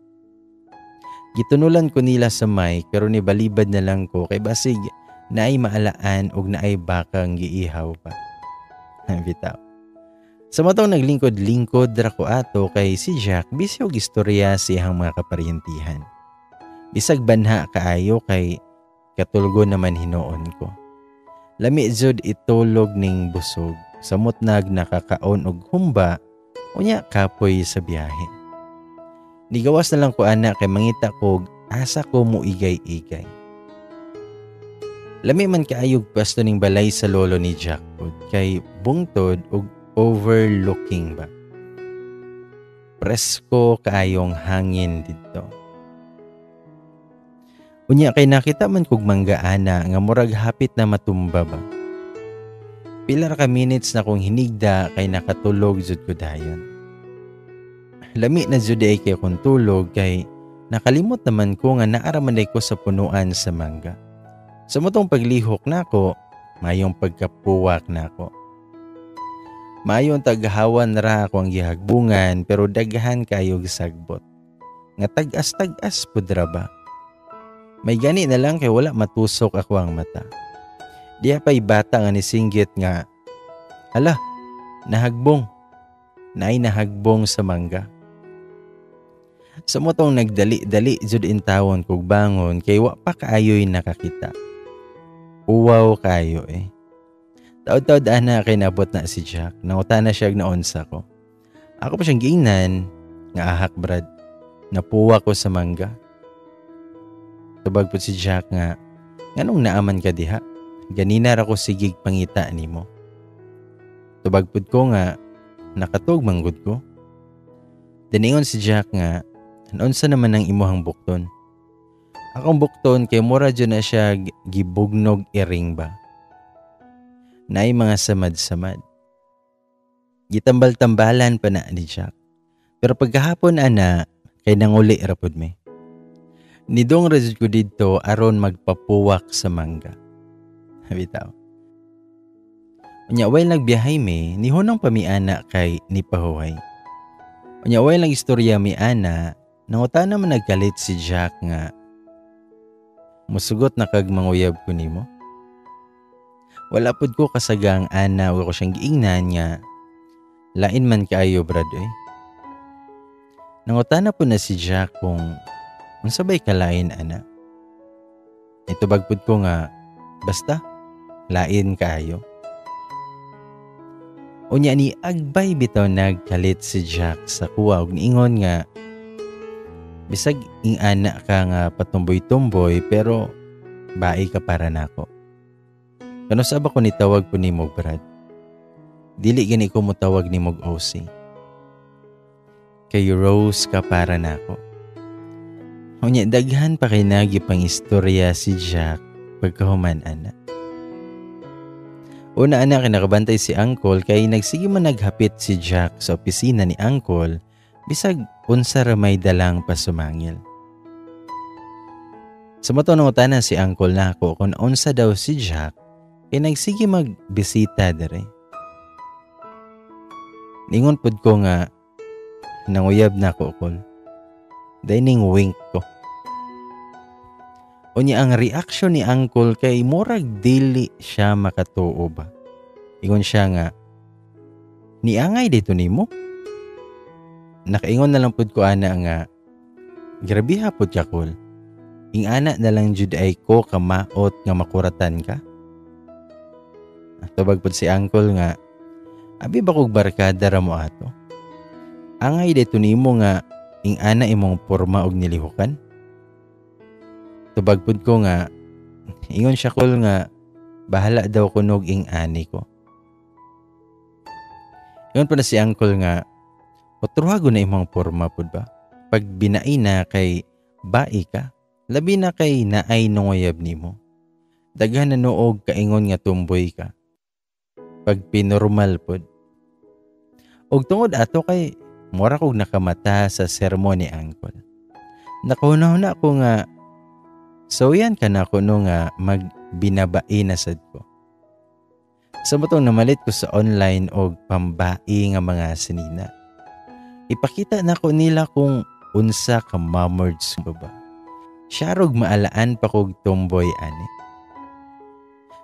Gitunulan ko nila sa mic pero nibalibad na lang ko kay basig naay maalaan og naay bakang giihaw pa. Bitaw. Sa mao tong naglingkod-lingkod ra ko ato kay si Jack busy og istorya sa iyang mga kaparyentihan. Bisag banha kaayo kay katulgo naman hinuon ko. Lami jud itulog ning busog. Samot nag nakakaon og humba unya kapoy sa biyahe. Nigawas na lang ko ana kay mangita kog asa ko muigay-igay. Lami man kaayog pwesto ning balay sa lolo ni Jack pod kay bungtod og overlooking ba. Presko kaayong hangin didto. Unya kay nakita man kog mangga ana nga murag hapit na matumba ba. Pila ra ka minutes na kong hinigda kay nakatulog jud ko dayon. Lami na jud ay kay akong tulog kay nakalimot naman ko nga naara man ko sa punuan sa mangga. Sa mao tong paglihok nako, mayong pagkapuwak nako. Mayong taghawan ra ako ang gihagbungan pero daghan kayog sagbot. Nga tag-as-tag-as pud ra ba. May gani na lang kay wala matusok ako ang mata. Diha pa'y bata nga nisinggit nga, "Ala, nahagbong." Naay nahagbong sa mangga. Sa motong nagdali-dali jud intawon kog bangon kay wa pa kaayoy nakakita. Uwaw kayo eh. Taod-taod ana kay nabot na si Jack. Nangutana siya og naunsa ko. Ako pa siyang giingnan nga ahak Brad. Napuwa ko sa mangga. Tubag po si Jack nga, nganong naaman ka diha? Ganina ra ko sigig pangita nimo. Tubag pud ko nga, nakatug manggod ko. Diningon si Jack nga, naunsa naman ang imuhang bukton? Akong bukton kay mura jud na siya gibugnog iring ba. Naay mga samad-samad. Gitambal-tambalan pa na ni Jack. Pero pagkahapon ana, kay nanguli ra pud mi. Nidong ra jud ko didto aron magpapuwak sa mangga. Bitaw. Unya while nagbiyahe mi, nihunong pa mi ana kay nipahuway. Unya while nag-istorya mi ana, nangutana man nagkalit si Jack nga musugot na kag manguyab ko nimo. Wala pud ko kasagang ana ug ako siyang giingnan nga lain man kaayo Brad eh. Nangutana po na si Jack kung unsa bay kalain ana. Itubag pud ko nga basta lain kaayo. Unya ni agbay bitaw nagkalit si Jack sa kuwa ug niingon nga bisag ing-ana ka nga patumboy-tumboy pero bai ka para nako. Kano sa ba ko nitawag po nimo Brad? Dili gani ko motawag nimo OC. Kay Rose ka para nako. Unya daghan pa kay nagipang istorya si Jack pagkahuman ana. Una ana kay nakabantay si Uncle kay nagsige man naghapit si Jack sa opisina ni Uncle bisag unsa ra may dalang pasumangil. Sa mato nangutana si Uncle nako kung unsa daw si Jack kay nagsige magbisita dere. Ningon pud ko nga nanguyab na ako kol. Dining wink ko. Unya ang reaction ni Uncle kay murag dili siya makatuo ba. Ingon siya nga, niangay dito nimo? Nakaingon na lang pud ko ana nga, grabe ha pud ka kol. Ingana na lang jud ay ko kamaot nga makuratan ka. Tubag pud si Uncle nga, abi ba kog barkada ra mo ato? Angay dito nimo nga ingana imong porma og nilihukan? Tubag pud ko nga, ingon siya kol nga bahala daw kunog ing-ani ko. Ingon pa na si Uncle nga, otruhago na imong porma pud ba? Pag binai na kay bai ka, labi na kay naay nunguyab nimo. Daghan na noog kaingon nga tumboy ka. Pag pinormal pud. Og tungod ato kay mura kog nakamata sa sermon ni Uncle. Nakahuna-huna ko nga so yan ka na kuno nga magbinabai na sad ko. Sa motong namalit ko sa online og pambai nga mga sinina. Ipakita na ko nila kung unsa ka mamords ko ba. Siyarog maalaan pa kog tomboy ani.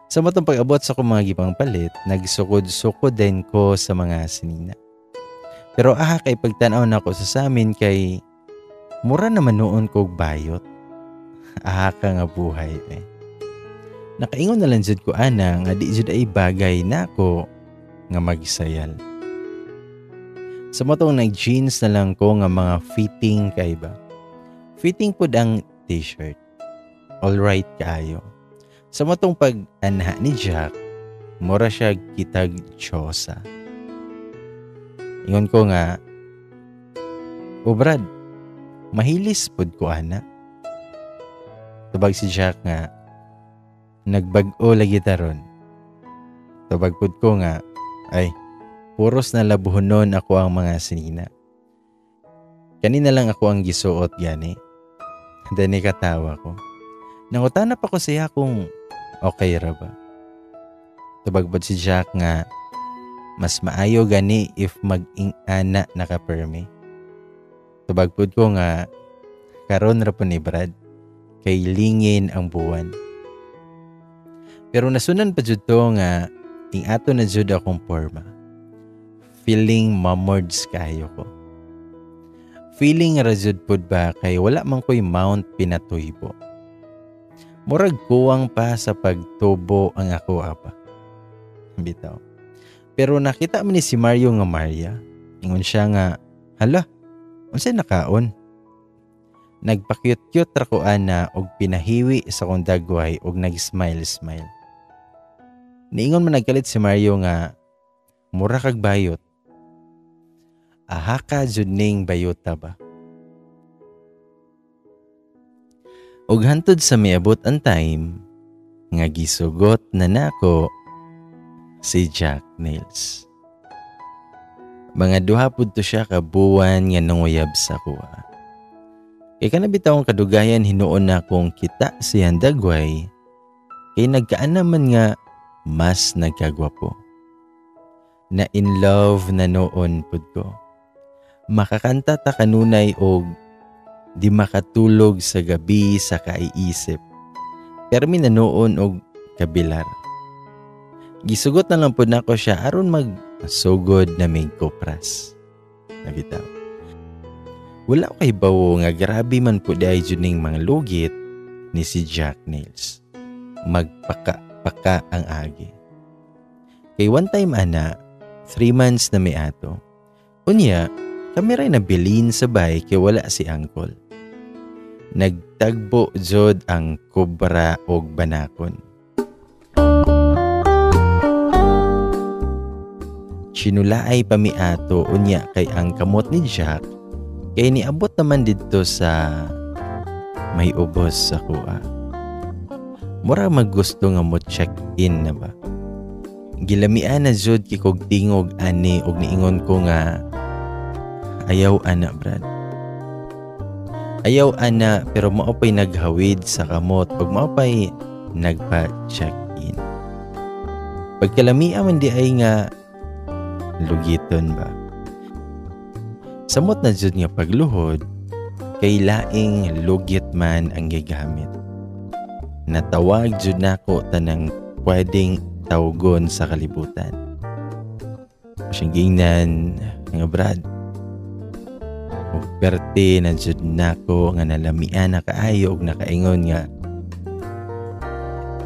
Sa motong pag-abot sa akong mga gipang palit, nagsukod-sukod din ko sa mga sinina. Pero aha kay pagtan-aw nako sa samin kay mura naman noon kog bayot. Aha ka nga buhay eh. Nakaingon na lang jud ko ana nga di jud ay bagay nako nga magsayal. Sa motong nag-jeans na lang ko nga mga fitting kay ba. Fitting pud ang t-shirt. All right kaayo. Sa motong pag-anha ni Jack, mura siya kitag tsosa. Ingon ko nga, o Brad, mahilis pud ko ana. Tubag si Jack nga, nagbag-o lagi taron. Tubag pud ko nga, ay, puros na labuhonon ako ang mga sinina. Kanina lang ako ang gisuot gani. Dani katawa ko. Nangutana pa ko siya kung okay ra ba. Tubag pud si Jack nga, mas maayo gani if mag-ing-ana naka-perme. Tubag pud ko nga, karon ra po ni Brad, kay lingin ang buwan. Pero nasunan pa jud to nga, ting ato na jud akong porma. Feeling mamords kayo ko. Feeling ra jud pud ba kay wala man ko'y Mount Pinatubo. Murag kuwang pa sa pagtubo ang ako apa. Bitaw. Pero nakita man ni si Mario nga Maria. Ingon siya nga, hala, unsay nakaon? Nagpakyut-kyut ra ko ana og pinahiwi sa kong dagway og nag-smile-smile. Niingon man nagkalit si Mario nga, mura kag bayot. Aha ka jud ning bayota ba? Og hantod sa miabot ang time nga gisugot na nako si Jack Nails. Mga duha pud to siya ka buwan nga nanguyab sa kuha. Kay kana bitaw ang kadugayan hinuon na kong kita siyang dagway, kay nagkaan naman nga mas nagkagwapo. Na in love na noon pud ko. Makakanta ta kanunay og di makatulog sa gabi sa kaiisip. Pero mi nanoon og kabilar. Gisugot na lang pud nako siya aron magsugod na may kopras. Nabitaw. Wala ko kay bawo nga grabe man po dahil jud ning mga lugit ni si Jack Nails. Magpaka-paka ang agi. Kay one time ana, 3 months na may ato. Unya, kami ray nabilin sa bay kay wala si angkol. Nagtagbo jud ang kobra og banakon. Sinulaay pa mi ato unya kay ang kamot ni Jack kay niabot naman didto sa may ubos sa kuha. Mura maggusto nga mo check-in na ba. Gilamian na jud kay kog tingog ani og niingon ko nga ayaw ana Brad. Ayaw ana pero mao pay naghawid sa kamot ug mao pay nagpa-check-in. Pagkalamia man di ay nga lugiton ba. Samot na jud nga pagluhod kay laing lugit man ang gigamit. Natawag jud nako tanang pwedeng tawgon sa kalibutan. Siyang gingnan nga Brad. Og perte na jud nako nga nalamian na kaayo og nakaingon nga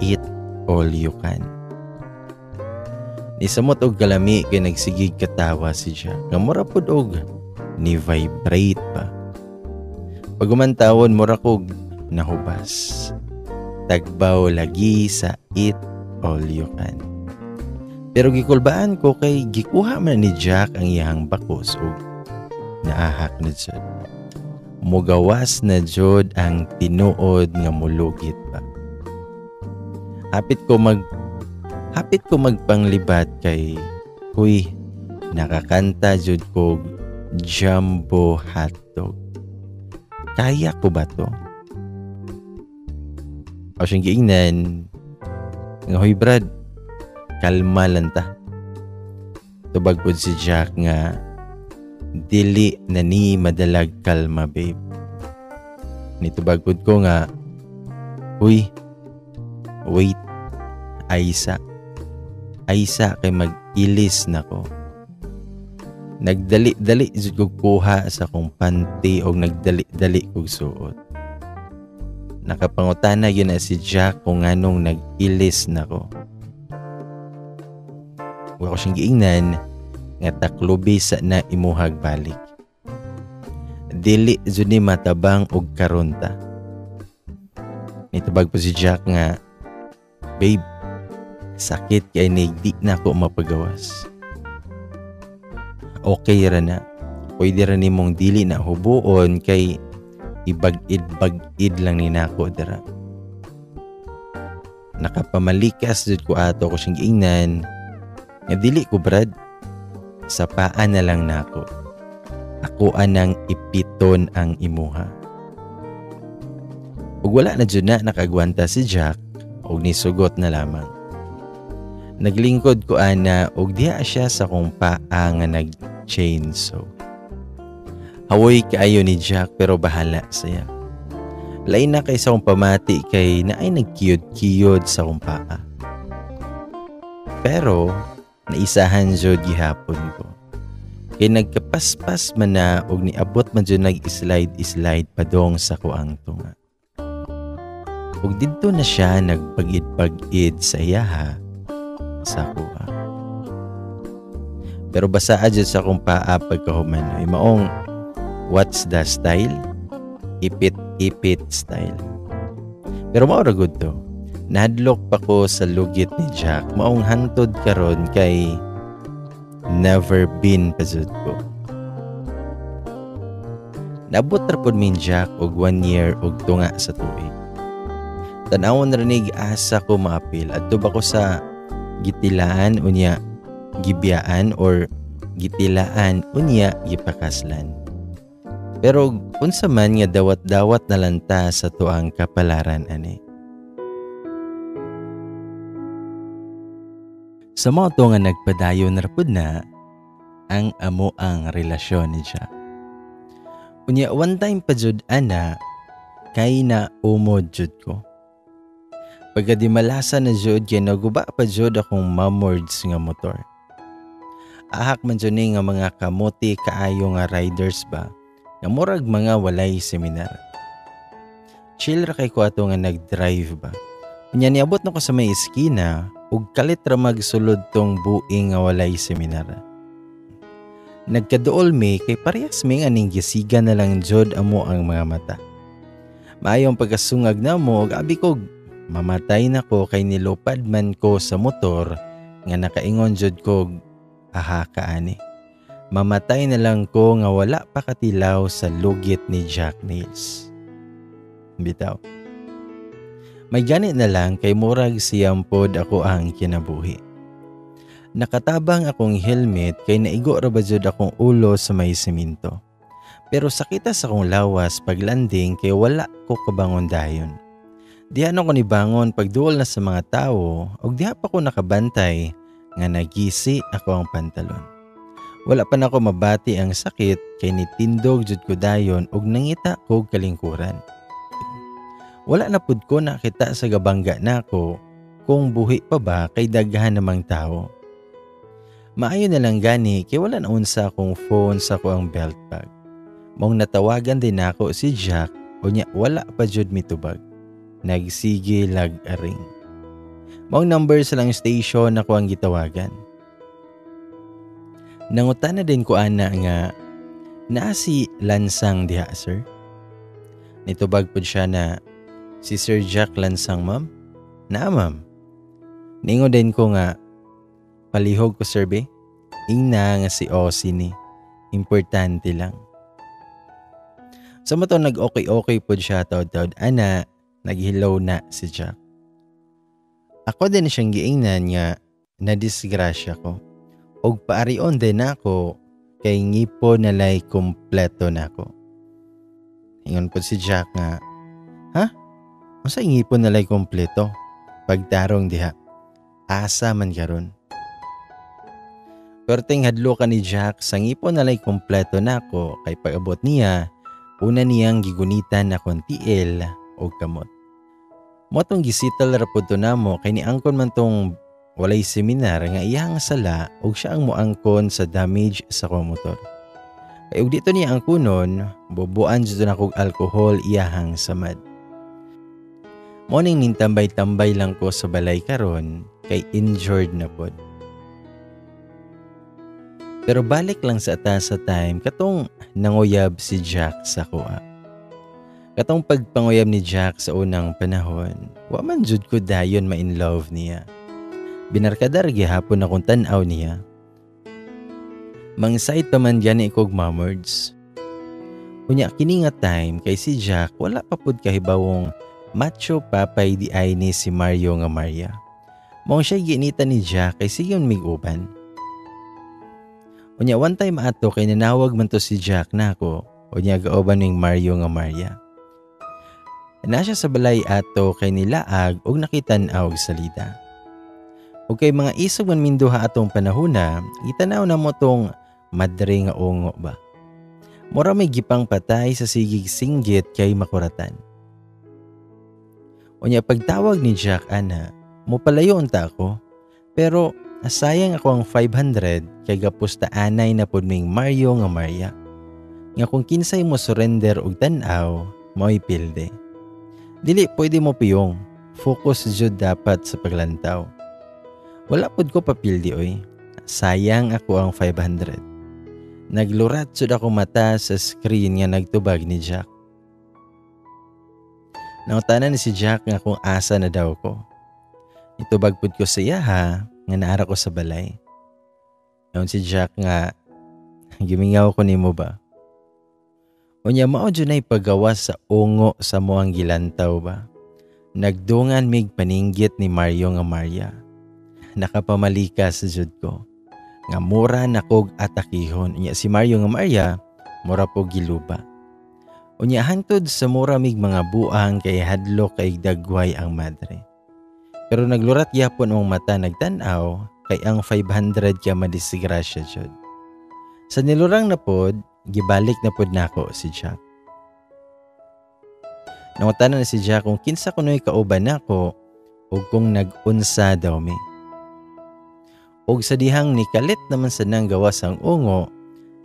eat all you can. Nisamot og kalami kay nagsigig katawa si Jack. Nga mura pud og ni vibrate pa. Pag umantawon mura kog nahubas. Tagbaw lagi sa eat all you can. Pero gikulbaan ko kay gikuha man ni Jack ang iyang bakos og naahak na jud. Mugawas na jud ang tinuod nga mulugit pa. Hapit ko magpanglibat kay huy nakakanta jud kog jumbo hotdog. Kaya ko ba to? O siyang giingnan nga huy Brad, kalma lang ta. Tubag pod si Jack nga dili na ni madalag kalma babe. Nitubag pod ko nga huy wait, Aisa. Aisa kay mag-ilis na ko. Nagdali-dali jud kog kuha sa akong panty og nagdali-dali kog suot. Nakapangutana gyud na si Jack kung nganong nag-ilis na ko. Wa ko siyang giingnan nga taklubi sa na imuhag balik. Dili jud ni matabang og karon ta. Nitubag po si Jack nga, babe, sakit kay ni di na ako mapagawas. Okay ra na. Pwede ra nimong dili na hubuon kay ibag-id-bag-id lang ni nako dira. Nakapamalikas jud ko ato ko siyang giingnan nga dili ko Brad, sa paa na lang nako. Ako anang ipiton ang imuha. Ug wala na jud na nakagwanta si Jack og nisugot na lamang. Naglingkod ko ana og diha siya sa kong paa nga nag-chainsaw. Hawoy kaayo ni Jack pero bahala siya. Lain na kay sa kong pamati kay naay nagkiyod-kiyod sa kong paa. Pero naisahan jud gihapon ko. Kay nagkapaspas man na og niabot man jud nag-slide-slide padong sa kuang tunga. Ug didto na siya nagpagid-pagid sa iyaha sa kuha. Pero basa jud sa akong paa pagkahuman. Maong what's the style? Ipit-ipit style. Pero mao ra gud to. Nahadlok pa ko sa lugit ni Jack. Maong hantod karon kay never been pa jud ko. Naabot ra pod min Jack og 1 year og tunga sa tuig. Tan-awon ra nig asa ko maapil. Adto ba ko sa gitilaan unya gibiyaan or gitilaan unya gipakaslan. Pero unsa man nga dawat-dawat na lanta sa tuang kapalaran ani. Sa mao to nga nagpadayon ra pud na ang amo ang relasyon ni Jack. Unya one time pa jud ana kay na umod jud ko. Pagkadimalasa na jud kay naguba pa jud akong mamords nga motor. Ahak man jud ni nga mga kamote kaayo nga riders ba nga murag mga walay seminar. Chill ra kay ko ato nga nag-drive ba. Unya niabot na ko sa may eskina ug kalit ra magsulod tong buing nga walay seminar. Nagkaduol mi kay parehas mi nga ning gisiga na lang jud amo ang mga mata. Maayong pagkasungag namo ug abi ko mamatay na ko kay nilupad man ko sa motor nga nakaingon jud ko aha kaani. Mamatay na lang ko nga wala pa katilaw sa lugit ni Jack Nails. Bitaw. May gani na lang kay murag siyam pod ako ang kinabuhi. Nakatabang akong helmet kay naigo ra ba jud akong ulo sa may simento. Pero sakita sa akong lawas paglanding kay wala ko kabangon dayon. Diha na ko nibangon pagduol na sa mga tawo ug diha pa ko nakabantay nga nagisi ako ang pantalon. Wala pa nako mabati ang sakit kay nitindog jud ko dayon ug nangita ko kalingkuran. Wala na pud ko nakita sa gabangga nako kung buhi pa ba kay daghan namang tao. Maayo na lang gani kay wala na unsa akong phone sa ko ang belt bag. Mong natawagan din nako si Jack unya wala pa jud mitubag. Nagsige lag aring. Maong number sa lang station ako ang gitawagan. Nangutana din ko ana nga naa si Lansang diha sir. Nitubag pud siya na si Sir Jack Lansang ma'am? Naa ma'am. Ningo din ko nga palihog ko sir be. Ingna nga si Ozzy ni. Importante lang. Sa so, mato nag-okay-okay pod siya taod-taod ana naghilaw na si Jack. Ako din siyang giingnan nga nadisgrasya ko. Og paarion din ako kay ngipo nalay kumpleto nako. Ingon po si Jack nga, ha? Unsa ngipon nalay kumpleto? Pagtarong diha, asa man karon. Perting hadlo ka ni Jack sa ngipon nalay kumpleto nako kay pag-abot niya, una niyang gigunitan na tiil og kamot. Motong gisital ra pud to namo kay niangkon man tong walay seminar nga iyang sala og siya ang moangkon sa damage sa akong motor. Kay og dito niya angkonon, bubuan jud na kog alkohol iyahang samad. Morning nintambay-tambay lang ko sa balay karon kay injured na pod. Pero balik lang sa ata sa time katong nanguyab si Jack sa kuha. Katong pagpanguyab ni Jack sa unang panahon, wa man jud ko dayon ma-in love niya. Binarkadar gihapon akong tan-aw niya. Mangsait pa man gani kog mamords. Unya kini nga time kay si Jack wala pa pud kahibawong macho papay di ay ni si Mario nga Maria. Maong siya giinita ni Jack kay sigon mig-uban. Unya one time ato kay nanawag man to si Jack nako unya gaoban ning Mario nga Maria. Na siya sa balay ato kay nilaag og nakitan-aw og salida. Og kay mga isog man minduha atong panahona, gitanaw na mo tong madre nga ungo ba. Mura may gipang patay sa sigig singgit kay makuratan. Unya pagtawag ni Jack ana, mopalayo unta ako, pero Nasayang ako ang 500 kay gapustaanay na pud ming Mario nga Maria. Nga kung kinsay mo surrender og tan-aw, mao'y pilde. Dili pwede mo piyong, focus jud dapat sa paglantaw. Wala pud ko papildi oy. Sayang ako ang 500. Naglurat jud ako mata sa screen nga nagtubag ni Jack. Nangutana ni si Jack nga kung asa na daw ko. Itubag pud ko sa iya ha, nga naara ko sa balay. Ingon si Jack nga, gimingaw ko nimo ba? Unya mao jud nay paggawas sa ungo sa moang gilantaw ba? Nagdungan mig paninggit ni Mario nga Maria. Nakapamalikas jud ko. Nga mura na kog atakihon. Unya si Mario nga Maria, mura po giluba. Unya hantod sa mura mig mga buang kay hadlok kay dagway ang madre. Pero naglurat yapon ang mata nagtan-aw kay ang 500 kya madisgrasya jud. Sa nilurang na pod, gibalik na pod nako si Jack. Nangutana na si Jack kung kinsa kuno'y kauban nako ug kung nag-unsa daw mi. Og sa dihang nikalit naman sa nang gawas ang ungo,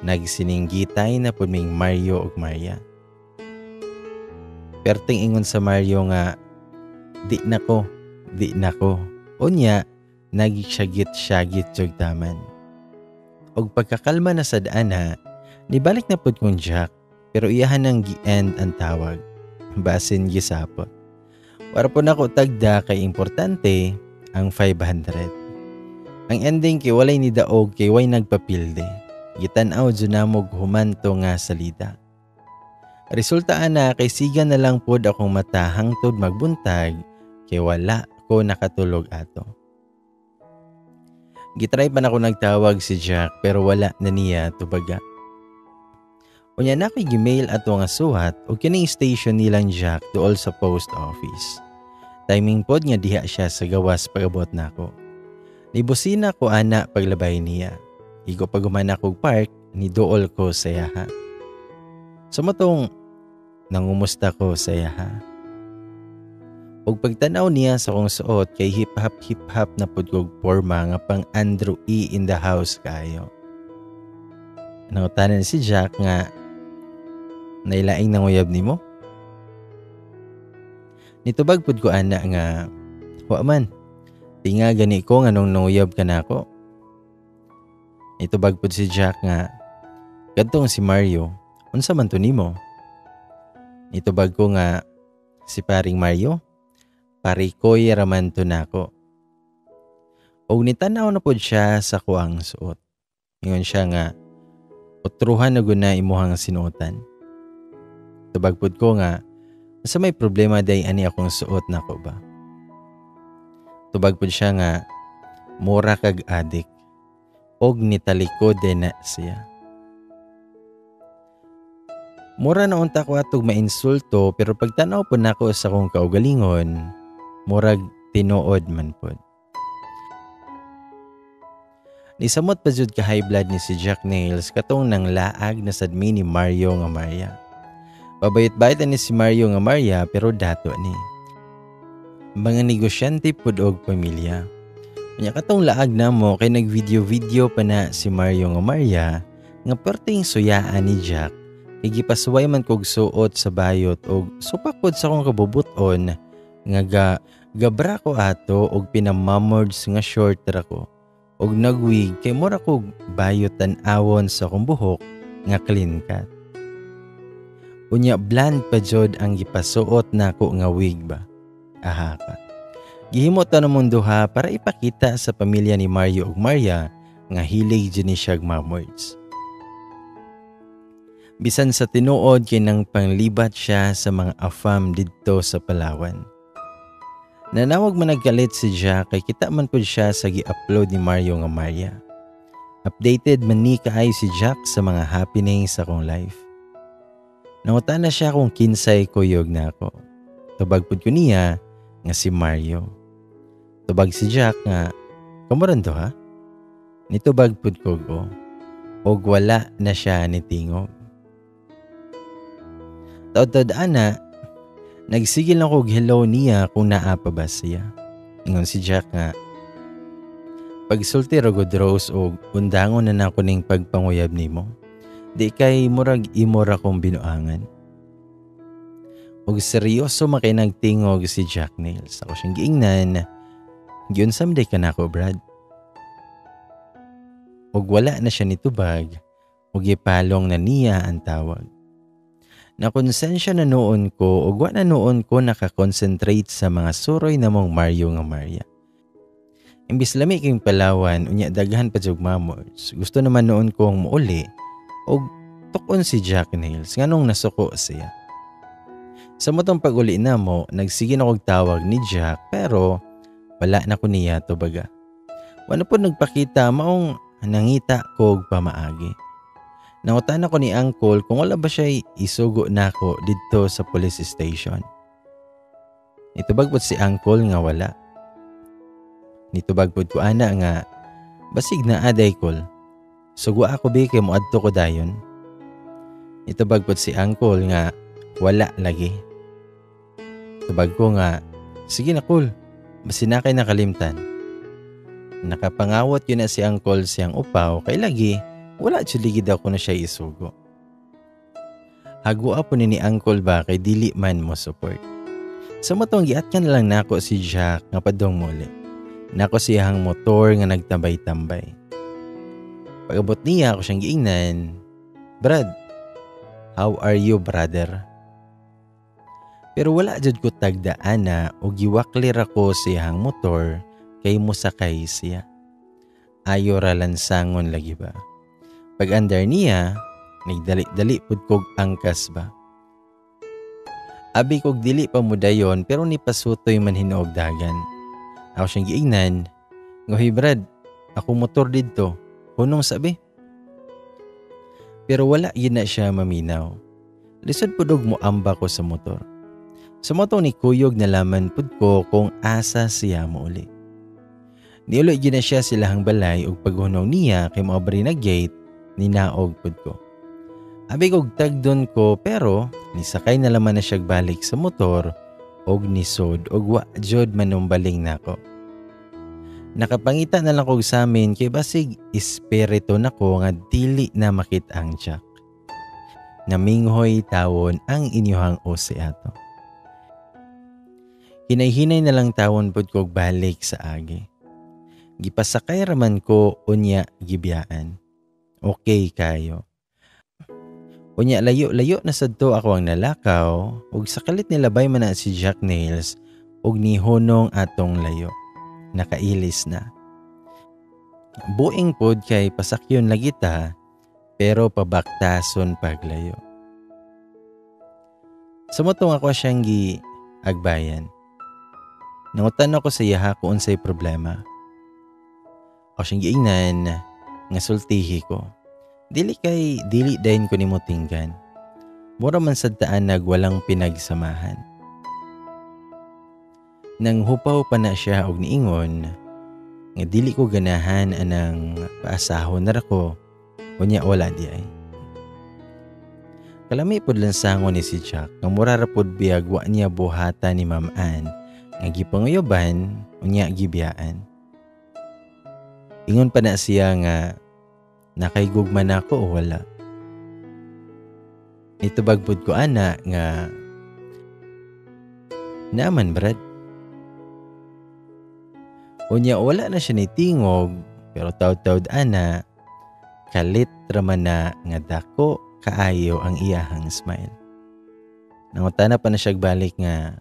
nagsininggitay na pod ming Mario ug Maria. Perting ingon sa Mario nga, di na ko, di na ko. Unya, nagsyagit-syagit jud taman. Og pagkakalma na sa daan ha, nibalik na pod kong Jack, pero iyahan ang gi-end ang tawag. Basin gisapot. Wara po nako tagda kay importante ang 500. Ang ending kay walay ni daog kay way nagpapilde. Gitan-aw jud namog humanto nga salida. Resulta ana kay siga na lang pod akong mata hangtod magbuntag kay wala ko nakatulog ato. Gitry pa nako nagtawag si Jack pero wala na niya tubaga. Unya na ako'y gimail ato nga suhat o kining station nilang Jack duol sa post office. Timing pod nga diha siya sa gawas pag-abot nako. Nibusina ko ana paglabay niya. Igo pag human akog park, niduol ko sa iyaha. Sumotong nangumusta ko sa iyaha. Ug pagtanaw niya sa akong suot kay hip-hop hip-hop na pud kog porma nga pang Andrew E. in the house kayo. Nangutanan si Jack nga nailaing nanguyab nimo? Nitubag pud ko ana nga wa man. Tinga gani ko nganong nanguyab ka nako. Nitubag pud si Jack nga kadtong si Mario, unsa man to nimo? Nitubag ko nga si paring Mario, parikoy raman to nako. Og nitanaw na pud siya sa kuang suot. Ingon siya nga otruhan na guna imuhang sinuotan. Tubag pud ko nga sa may problema day ani akong suot nako ba. Tubag pud siya nga mura kag adik og nitalikod din na siya. Mura na unta ko atog mainsulto pero pagtanaw po nako sa akong kaugalingon, murag tinuod man pod. Nisamot pa jud ka high blood ni si Jack Nails katong nang laag na sad mi ni Mario nga Maria. Pabayot-bayot ni si Mario nga Maria pero dato ni. Mga negosyante pud og pamilya. Unya katong laag namo kay nag-video-video pa na si Mario nga Maria nga perting suyaan ni Jack. Kay gipasuway man kog suot sa bayot og supak pod sa akong kabubuton nga gabra ko ato og pinamamords nga short ra ko og nagwig kay mura kog bayot tan-awon sa akong buhok nga clean cut. Unya bland pa jud ang gipasuot nako nga wig ba. Aha ka. Gihimo ta namong duha para ipakita sa pamilya ni Mario ug Maria nga hilig jud ni siyag mamords. Bisan sa tinuod kay nang panglibat siya sa mga afam didto sa Palawan. Nanawag man nagkalit si Jack kay kita man pud siya sa gi-upload ni Mario nga Maria. Updated man ni kaayo si Jack sa mga happenings sa akong life. Nangutana siya kung kinsay kuyog na ako. Tubag pud ko niya nga si Mario. Tubag si Jack nga, kamuran to ha? Nitubag pud ko go. Og wala na siya ni tingog. Taod-taod ana, nagsigil na kog hello niya kung naa pa ba siya. Ingon si Jack nga, Pagsulti ra gud, Rose, og undangon na nako ning pagpanguyab nimo. Di kay murag imo ra kong binuangan. Og seryoso man kay nagtingog si Jack Nails. Ako siyang giingnan, "Giunsa man day ka nako, Brad?" Og wala na siya nitubag, ug gipalong na niya ang tawag. Nakonsensya na noon ko ug wa na noon ko nakakonsentrate sa mga suroy namong Mario nga Maria. Imbis lami kayong Palawan, unya daghan pa jud mammals. Gusto naman noon kong muuli og tukon si Jack Nails nganong nasuko siya. Sa mao tong pag-uli namo, nagsige na kog tawag ni Jack pero wala na ko niya tubaga. Wala po nagpakita, maong nangita kog pamaagi. Nangutan ako ni Uncle kung wala ba siya isugo nako didto sa police station. Nitubag pod si Uncle nga wala. Nitubag pod ko ana nga basig naa day, kol. Sugua ako bi kay moadto ko dayon. Nitubag pod si Uncle nga wala lagi. Tubag ko nga sige na, kol. Basin naa kay nakalimtan. Nakapangawat gyud na si Uncle siyang upaw kay lagi wala jud ligi daw ko na siya isugo. Hagua po ni Uncle ba kay dili man mo support. Sa mao tong giatkan na lang nako si Jack nga padong muli. Nako siyang motor nga nagtambay-tambay. Pag-abot niya, ako siyang giingnan, "Brad, how are you, brother?" Pero wala jud ko tagdaan na o giwaklir ako siyang motor kay mosakay siya. Ayo ra lansangon lagi ba. Pag andar niya, nagdali-dali pud kog angkas ba. Abi kog dili pa mudayon pero nipasutoy man hinuog dagan. Ako siyang giingnan, "Ngohi Brad, ako motor didto, hunong sabi." Pero wala gyud na siya maminaw. Lisod pud og moamba ko sa motor. Sa mao tong nikuyog na laman pud ko kung asa siya mouli. Niuli gyud na siya silahang balay ug paghunong niya kay moabri na gate, ninaog pud ko. Abi kog tagdon ko pero nisakay na laman na siya balik sa motor og nisod og wa jud manumbaling nako. Nakapangita na lang kog sa amin kay basig espiritu nako nga dili na makita ang Jack. Naminghoy tawon ang inyuhang OC ato. Hinay-hinay na lang tawon pud kog balik sa agi. Gipasakay raman ko unya gibiyaan. Okay kayo. Unya layo-layo na sadto ako ang nalakaw ug sa kalit nilabay man na si Jack Nails ug nihunong atong layo. Nakailis na. Buing pod kay pasakyon lagi ta pero pabaktason paglayo. Sa mao tong ako siyang gi agbayan. Nangutan ako sa iyaha kung unsay problema. Ako siyang giingnan nga sultihi ko. Dili kay dili dayon ko nimo tinggan. Mura man sad taan nag walang pinagsamahan. Nang hupaw pa na siya og niingon nga dili ko ganahan anang paasahon na ra ko unya wala di ay. Kalami pod lansangon ni si Jack nga mura ra pod biyag wa niya buhata ni Ma'am Ann nga gipanguyoban unya gibiyaan. Ingon pa na siya nga nakaigugma na ako o wala. Nitubag pod ko ana nga naman, Brad. Unya wala na siya nitingog pero tawd-tawd ana kalit raman na nga dako kaayo ang iyahang smile. Nangutana pa na siya balik nga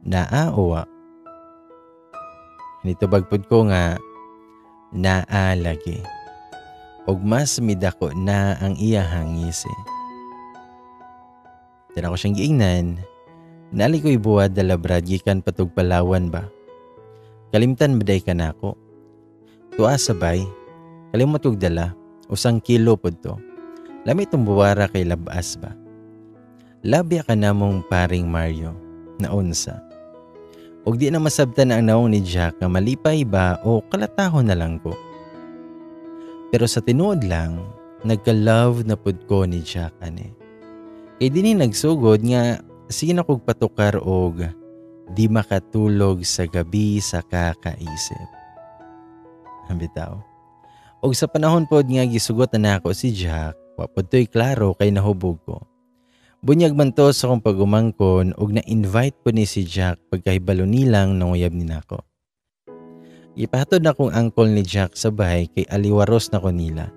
naa o wa. Nitubag pod ko nga naa lagi. Og mas midako na ang iyahang ngisi. Then ako siyang giingnan, "Nali ko'y buwad dala, Brad, gikan patug Palawan ba? Kalimtan ba day ka nako? Tuwa sabay, kalimot kog dala, 1 kilo pod to. Lami tong buwara kay labas ba. Labya ka namong paring Mario, naunsa." Og di na masabtan ang nawong ni Jack nga malipay ba o kalatahon na lang ko. Pero sa tinuod lang, nagka-love na pud ko ni Jack ane. Kay dinhi nagsugod nga sige na kog patukar og di makatulog sa gabi sa kakaisip. Bitaw. Og sa panahon pod nga gisugot na nako si Jack, wa pod to'y klaro kay nahubog ko. Bunyag man to sa akong pagumangkon og na-invite po ni si Jack pagkahibalo nilang nanguyab ni nako. Gipahatod na kong uncle ni Jack sa bahay kay aliwaros na ko nila.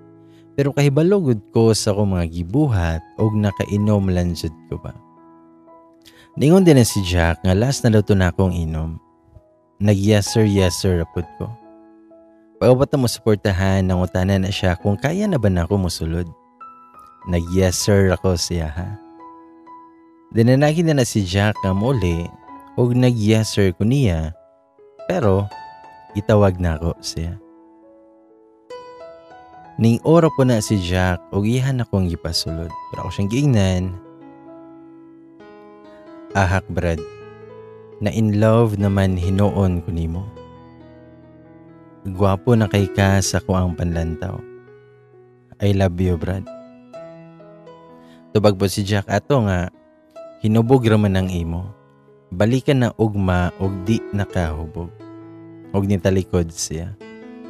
Pero kahibalo gud ko sa akong mga gibuhat og nakainom lang jud ko ba. Ningon din na si Jack nga last na daw to na akong inom. Nag yes sir, yes sir rapod ko. Pag-abot na mo suportahan, nangutana na siya kung kaya na ba na ako musulod. Nag yes sir ako siya ha. Dinanagi na na si Jack nga muli og nag yes sir ko niya, pero itawag na ako siya. Ning ora po na si Jack og iyan akong gipasulod. Pero ako siyang giingnan, "Ahak Brad, na in love naman hinuon ko nimo. Gwapo na kay ka sa kuang panlantaw. I love you, Brad." Tubag po si Jack ato nga, "Hinubog raman ang imo. Balikan na ugma og di nakahubog." Og nitalikod siya.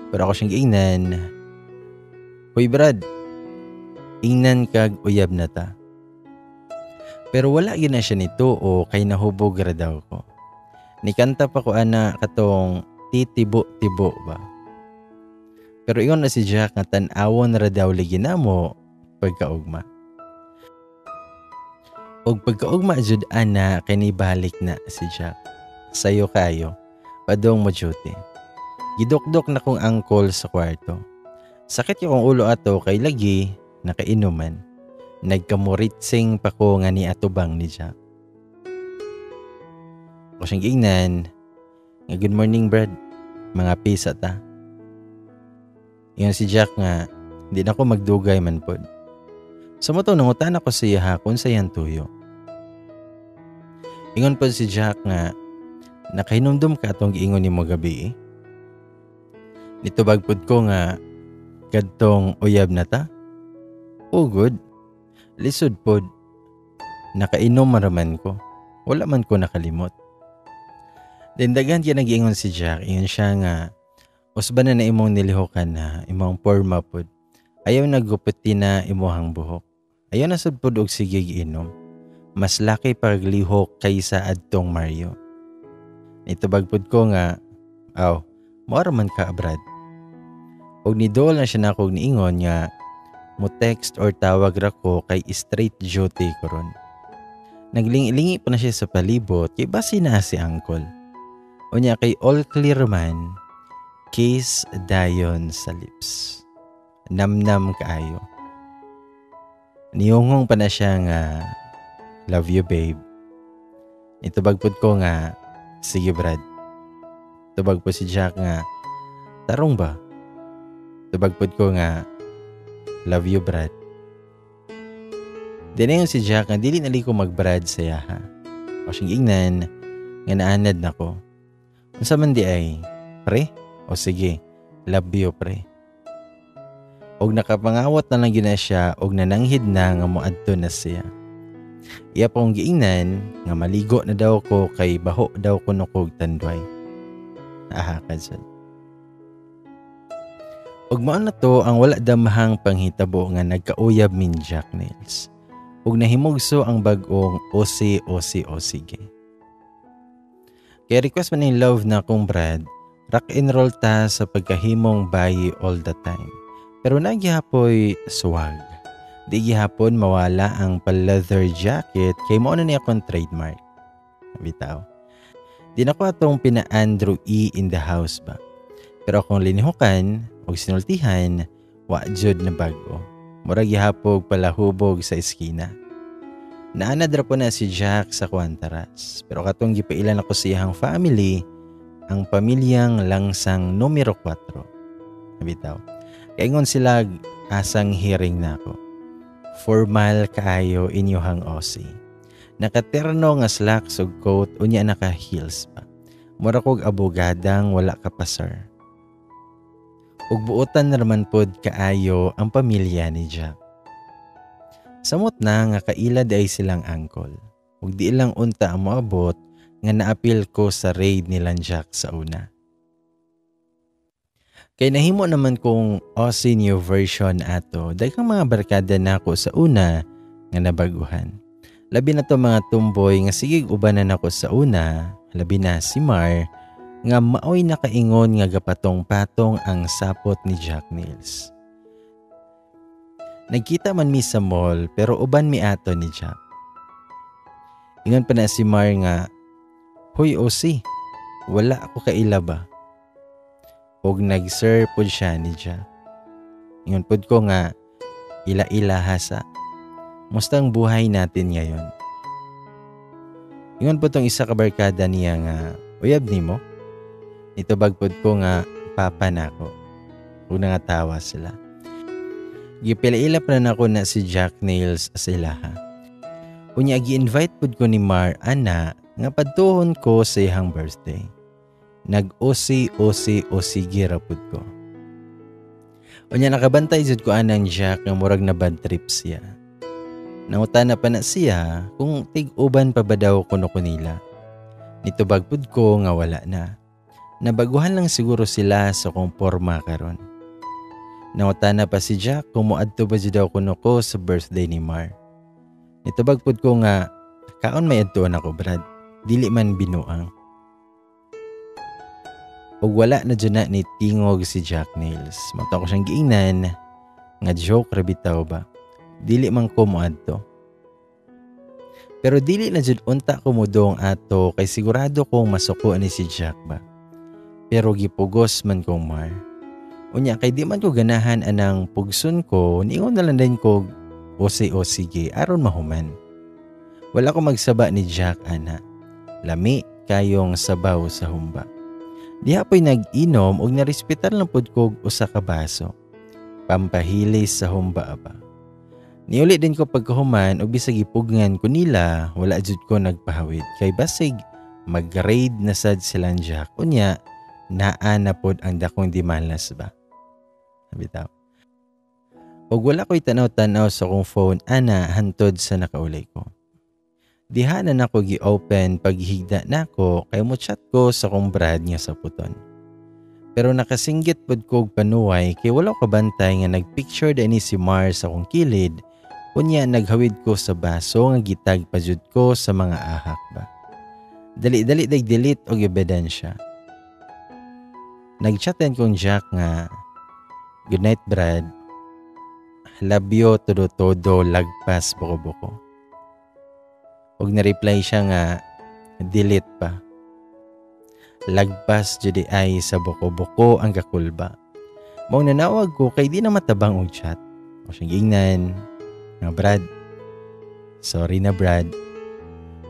Pero ako siyang giingnan, "Hoy Brad, ingnan kag uyab na ta." Pero wala gyud na siya nito o kay nahubog ra daw ko. Nikanta pa ko ana katong titibo-tibo ba. Pero ingon na si Jack nga tan-awon ra daw ligi namo pagkaugma. Og pagkaugma jud ana kay nibalik na si Jack. Sayo kayo, padong mo duty. Gidukdok na kong angkol sa kwarto. Sakit yung ulo ato kay lagi nakainuman. Nagkamuritsing pa ko nga ni atubang ni Jack. Ako siyang giingnan nga, "Good morning Brad, mga pisa ta." Ingon si Jack nga di na ko magdugay man pod. Sa mo to nangutan ako sa iya kung sa iyang tuyo. Ingon pod si Jack nga, "Nakahinumdum ka atong giingon nimo gabi eh?" Nitubag pod ko nga, "Kadtong uyab na ta? Oh good. Lisod pod. Nakainom maraman ko. Wala man ko nakalimot." Then daghan kay nag-iingon si Jack. Ingon siya nga, "Usba na na imong nilihokan na imong porma pod. Ayaw nagupit na imuhang buhok. Ayaw na sad pod og sige giinom. Mas laki paglihok kaysa adtong Mario." Nitubag pod ko nga, "Aw, mao man ka, Brad." Og nidol na siya nako og niingon nga mo text or tawag ra ko kay straight duty ko ron. Naglingi-lingi pa na siya sa palibot kay basi na si uncle. Unya kay all clear man, kiss dayon sa lips. Namnam kaayo. Niyungong pa na siya nga, "Love you, babe." Nitubag pod ko nga, "Sige Brad." Tubag po si Jack nga, "Tarong ba?" Tubag pod ko nga, "Love you, Brad." Dinayon si Jack nga dili na ko mag-Brad sa yaha. O siyang ingnan nga naanad na ko. "Unsa man di ay, pre? O sige, love you, pre." Og nakapangawat na lang gina siya og nananghid na nga moadto na siya. Iya pa kong giingnan nga maligo na daw ko kay baho daw kuno kog tanduay. Aha, kadsad. Ug mao na to ang wala damhang panghitabo nga nagkauyab min Jack Nails. Ug nahimugso ang bag-ong osi osi osige. Kaya request man in love na kong Brad, rock and roll ta sa pagkahimong bayi all the time. Pero nagihapoy swag. Di gihapon mawala ang pa-leather jacket kay mao na niya akong trademark. Bitaw. Di na ko atong pina-Andrew E in the house ba. Pero akong linihukan og sinultihan, wa jud na bag-o. Murag gihapog palahubog sa eskina. Naanad ra po na si Jack sa Kwantaras. Pero katong gipailan ako sa iyang family, ang pamilyang langsang numero 4. Bitaw. Kaingon sila asang hearing na ako. Formal kaayo inyohang osi. Nakaterno nga slacks ug coat, unya naka heels pa. Mura kog abogadang wala ka pasar. Ug buotan na raman pod kaayo ang pamilya ni Jack. Samot na nga kaila ay silang uncle. Ug di lang unta ang moabot nga naapil ko sa raid nilang Jack sa una. Kay nahimo naman kong Aussie new version ato, daghang mga barkada nako sa una nga nabaguhan. Labi na to mga tumboy nga sigig ubanan nako sa una, labi na si Mar, nga maoy nakaingon nga gapatong-patong ang sapot ni Jack Nails. Nagkita man mi sa mall pero uban mi ato ni Jack. Ingon pa na si Mar nga, "Hoy Osi, wala ako kaila ba?" Og nag-sir pod siya ni Jack. Ingon pod ko nga, "Ila-ila hasa. Musta ang buhay natin ngayon?" Ingon po tong isa ka barkada niya nga, "Uyab nimo?" Nitubag pod ko nga, "Papa nako." Ug nangatawa sila. Gipila-ila pa na nako na si Jack Nails sa ilaha. Unya gi-invite pod ko ni Mar ana nga padtuhon ko sa iyang birthday. Nag-osi osi osi gira pud ko. Unya nakabantay jud ko anang Jack nga murag na bad trip siya. Nangutana pa na siya kung tig-uban pa ba daw kuno ko nila. Nitubag pud ko nga wala na. Nabaguhan lang siguro sila sa kong porma karon. Nangutana pa si Jack kung moadto ba jud daw kuno ko sa birthday ni Mar. Nitubag pud ko nga kaon may adtuan ako, Brad. Dili man binuang. Ug wala na jud na ni tingog si Jack Nails. Mao ko siyang giingnan nga joke ra bitaw ba. Dili man ko moadto. Pero dili na jud unta ko modong ato kay sigurado kong masuko ni si Jack ba. Pero gipugos man kong Mar. Unya kay di man ko ganahan anang pugson ko, niingon na lang din ko ose o sige aron mahuman. Wala ko magsaba ni Jack ana. Lami kayong sabaw sa humba. Diha po'y nag-inom og narespetar lang pod ko usa ka baso. Pampahilis sa humba ba. Niuli din ko pagkahuman og bisag gipugngan ko nila, wala jud ko nagpahawid kay basig mag-raid na sad silang Jack. Unya naa na pod ang dakong dimalas ba. Bitaw. Og wala ko'y tanaw-tanaw sa akong phone ana hantod sa nakaulay ko. Diha na nako gi-open paghigda nako kay mo chat ko sa akong brad nga sa puton. Pero nakasinggit pod ko og panuway kay wala ko bantay nga nagpicture ni si Mars sa akong kilid, unya naghawid ko sa baso nga gitag pa jud ko sa mga ahak ba. Dali-dali dag delete og ebidensya. Nagchatten kong Jack nga, "Good night Brad. Labyo todo-todo lagpas buko-buko." Og na-reply siya nga, "Delete pa. Lagpas jud ay sa buko-buko ang kakulba." Mao nanawag ko kay di na matabang og chat. O siyang giingnan nga, "Brad, sorry na Brad.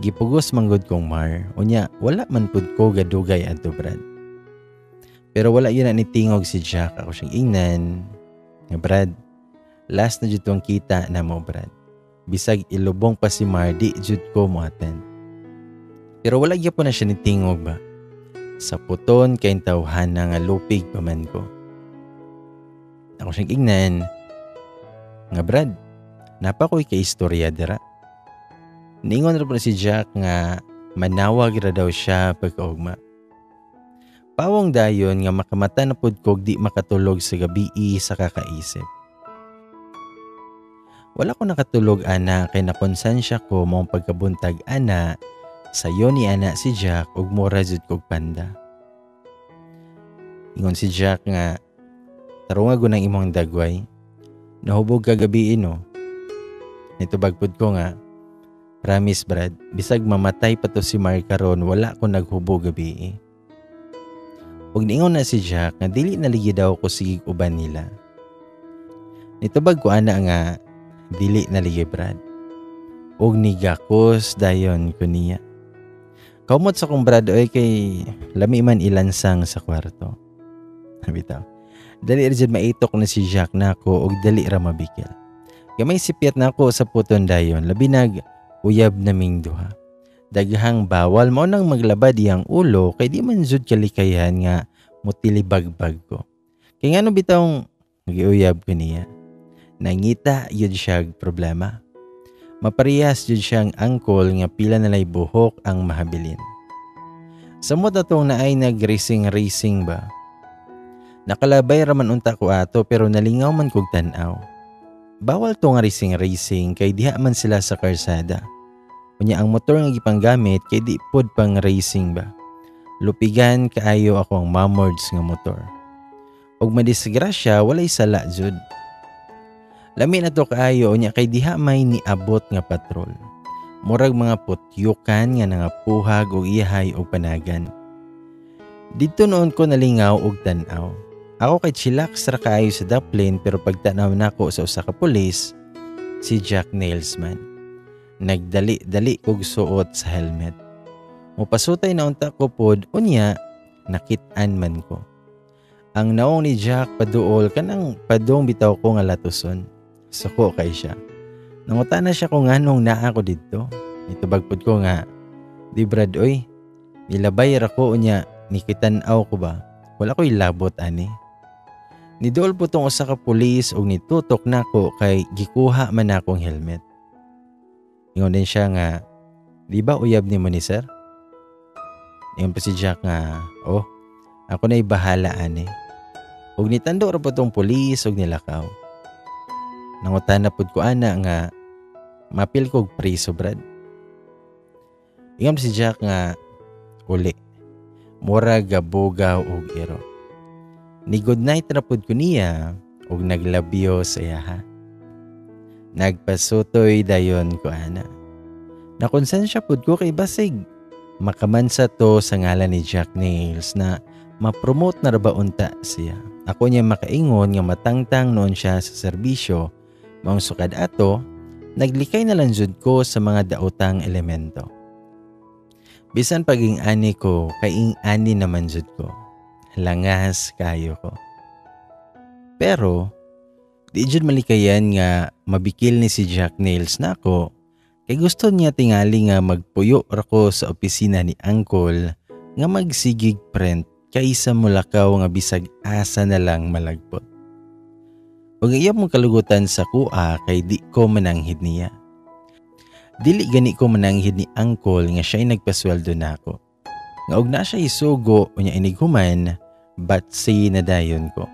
Gipugos manggod kong Mar. Unya, wala man pud ko gadugay adto Brad." Pero wala yun na nitingog si Jack. Ako siyang ingnan nga, "Brad, last na jud tong kita na mo Brad. Bisag ilubong pa si Mar, di jud ko mo attend." Pero wala gyapon na siya nitingog ba. Sa puton kay tawhana nga lupig pa man ko. Ako siyang ingnan nga, "Brad, napa ko'y kay istorya dira." Ningon ra po si Jack nga manawag ra daw siya pagkaugma. Pawong dayon nga makamata na pud kog di makatulog sa gabii sa kakaisip. Wala ko nakatulog ana kay nakonsensya ko mong pagkabuntag ana sayo ni ana si Jack ug mura jud kog panda. Ingon si Jack nga, "Tarunga gunang imong dagway. Nahubog kagabi no." Nitubag pud ko nga, "Promise Brad, bisag mamatay pa to si Mark karon wala ko naghubog gabi." Ug niingon na si Jack nga dili na ligi daw ko sigig uban nila. Nitubag ko ana nga, "Dili na ligi Brad." Ug nigakos dayon ko niya. Kaumot sa kong brad oy kay lami man ilansang sa kwarto. Bitaw. Dali ra jud maitok na si Jack nako og dali ra mabikil. Gamay sipyat nako sa puton dayon, labi nag uyab naming duha. Daghang bawal mao nang maglabad iyang ulo kay di man jud kalikayan nga mutilibagbag ko. Kay ngano bitawng giuyab ko niya. Nangita yun siyag problema. Maparehas jud siyang angkol nga pila nalay buhok ang mahabilin. Samot atong naay nag-racing-racing ba. Nakalabay raman unta ko ato pero nalingaw man kog tan-aw. Bawal to nga racing-racing kay diha man sila sa karsada. Unya ang motor nga gipanggamit kay di pod pang racing ba. Lupigan kaayo ako ang mamords nga motor. Og madisgrasya walay sala jud. Lami na to kaayo unya kay diha may niabot nga patrol. Murag mga putyukan nga nangapuhag og iyahay og panagan. Didto noon ko nalingaw og tan-aw. Ako kay chillax ra kaayo sa daplin pero pagtanaw nako sa usa ka pulis, si Jack Nails man. Nagdali-dali kog suot sa helmet. Mupasutay na unta ko pod unya nakit-an man ko. Ang naong ni Jack paduol kanang padong bitaw ko nga latuson. Suko kay siya. Nangutana siya kung nganong naa ko didto. Nitubag pod ko nga, di brad oy, nilabay ra ko unya nikitan-aw ko ba. Wala ko'y labot ani. Niduol po tong usa ka pulis og nitutok nako kay gikuha man akong helmet. Ingon din siya nga, di ba uyab nimo ni sir? Ingon pa si Jack nga, oh, ako na'y bahala ani. Og nitando ra po tong pulis og nilakaw. Nangutana pud ko ana nga, mapil kog priso brad. Ingon si Jack nga, uli. Mura gabugaw og iro. Ni good night ra pud ko niya og naglabyo sa iyaha. Nagpasutoy dayon ko ana. Nakonsensya pud ko kay basig makamansa to sa ngalan ni Jack Nails na ma-promote na ra ba unta siya. Ako niya makaingon nga matangtang noon siya sa serbisyo, maong sukad ato, naglikay na lang jud ko sa mga daotang elemento. Bisan paging ani ko, kaing ani naman jud ko. Langas kayo ko. Pero, di jud malikayan nga mabikil ni si Jack Nails nako kay gusto niya tingali nga magpuyo ra ko sa opisina ni Uncle nga magsigig print kaysa mulakaw nga bisag asa na lang malagpot. Ug iya mong kalugutan sa kuha kay di ko mananghid niya. Dili gani ko mananghid ni Uncle nga siya'y nagpasweldo nako. Nga og na siya isugo unya inighuman, batsi na dayon ko.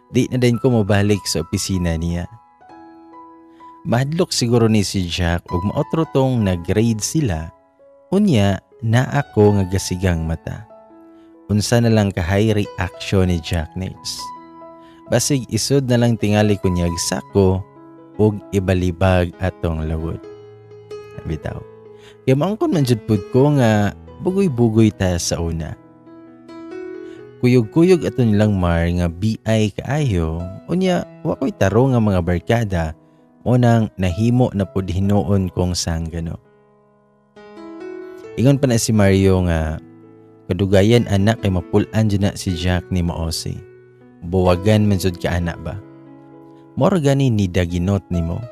Di na din ko mobalik sa opisina niya. Mahadlok siguro ni si Jack og maotro tong nag-grade sila, unya na ako nga gasigang mata. Unsa na lang kahay reaction ni Jack Nails. Basig isod na lang tingali ko niyag sako og ibalibag atong lawod. Bitaw. Kaya maangkon man jud pud ko nga bugoy-bugoy ta sa una. Kuyog-kuyog ato nilang Mar nga BI kaayo, unya wa ko'y tarong nga mga barkada mo nang nahimo na pud hinuon kong sanggano. Ingon pa na si Mario nga kadugayan anak kay mapul-an jud na si Jack ni Maosi. Buwagan man jud ka anak ba? Mora gani ni daginot nimo.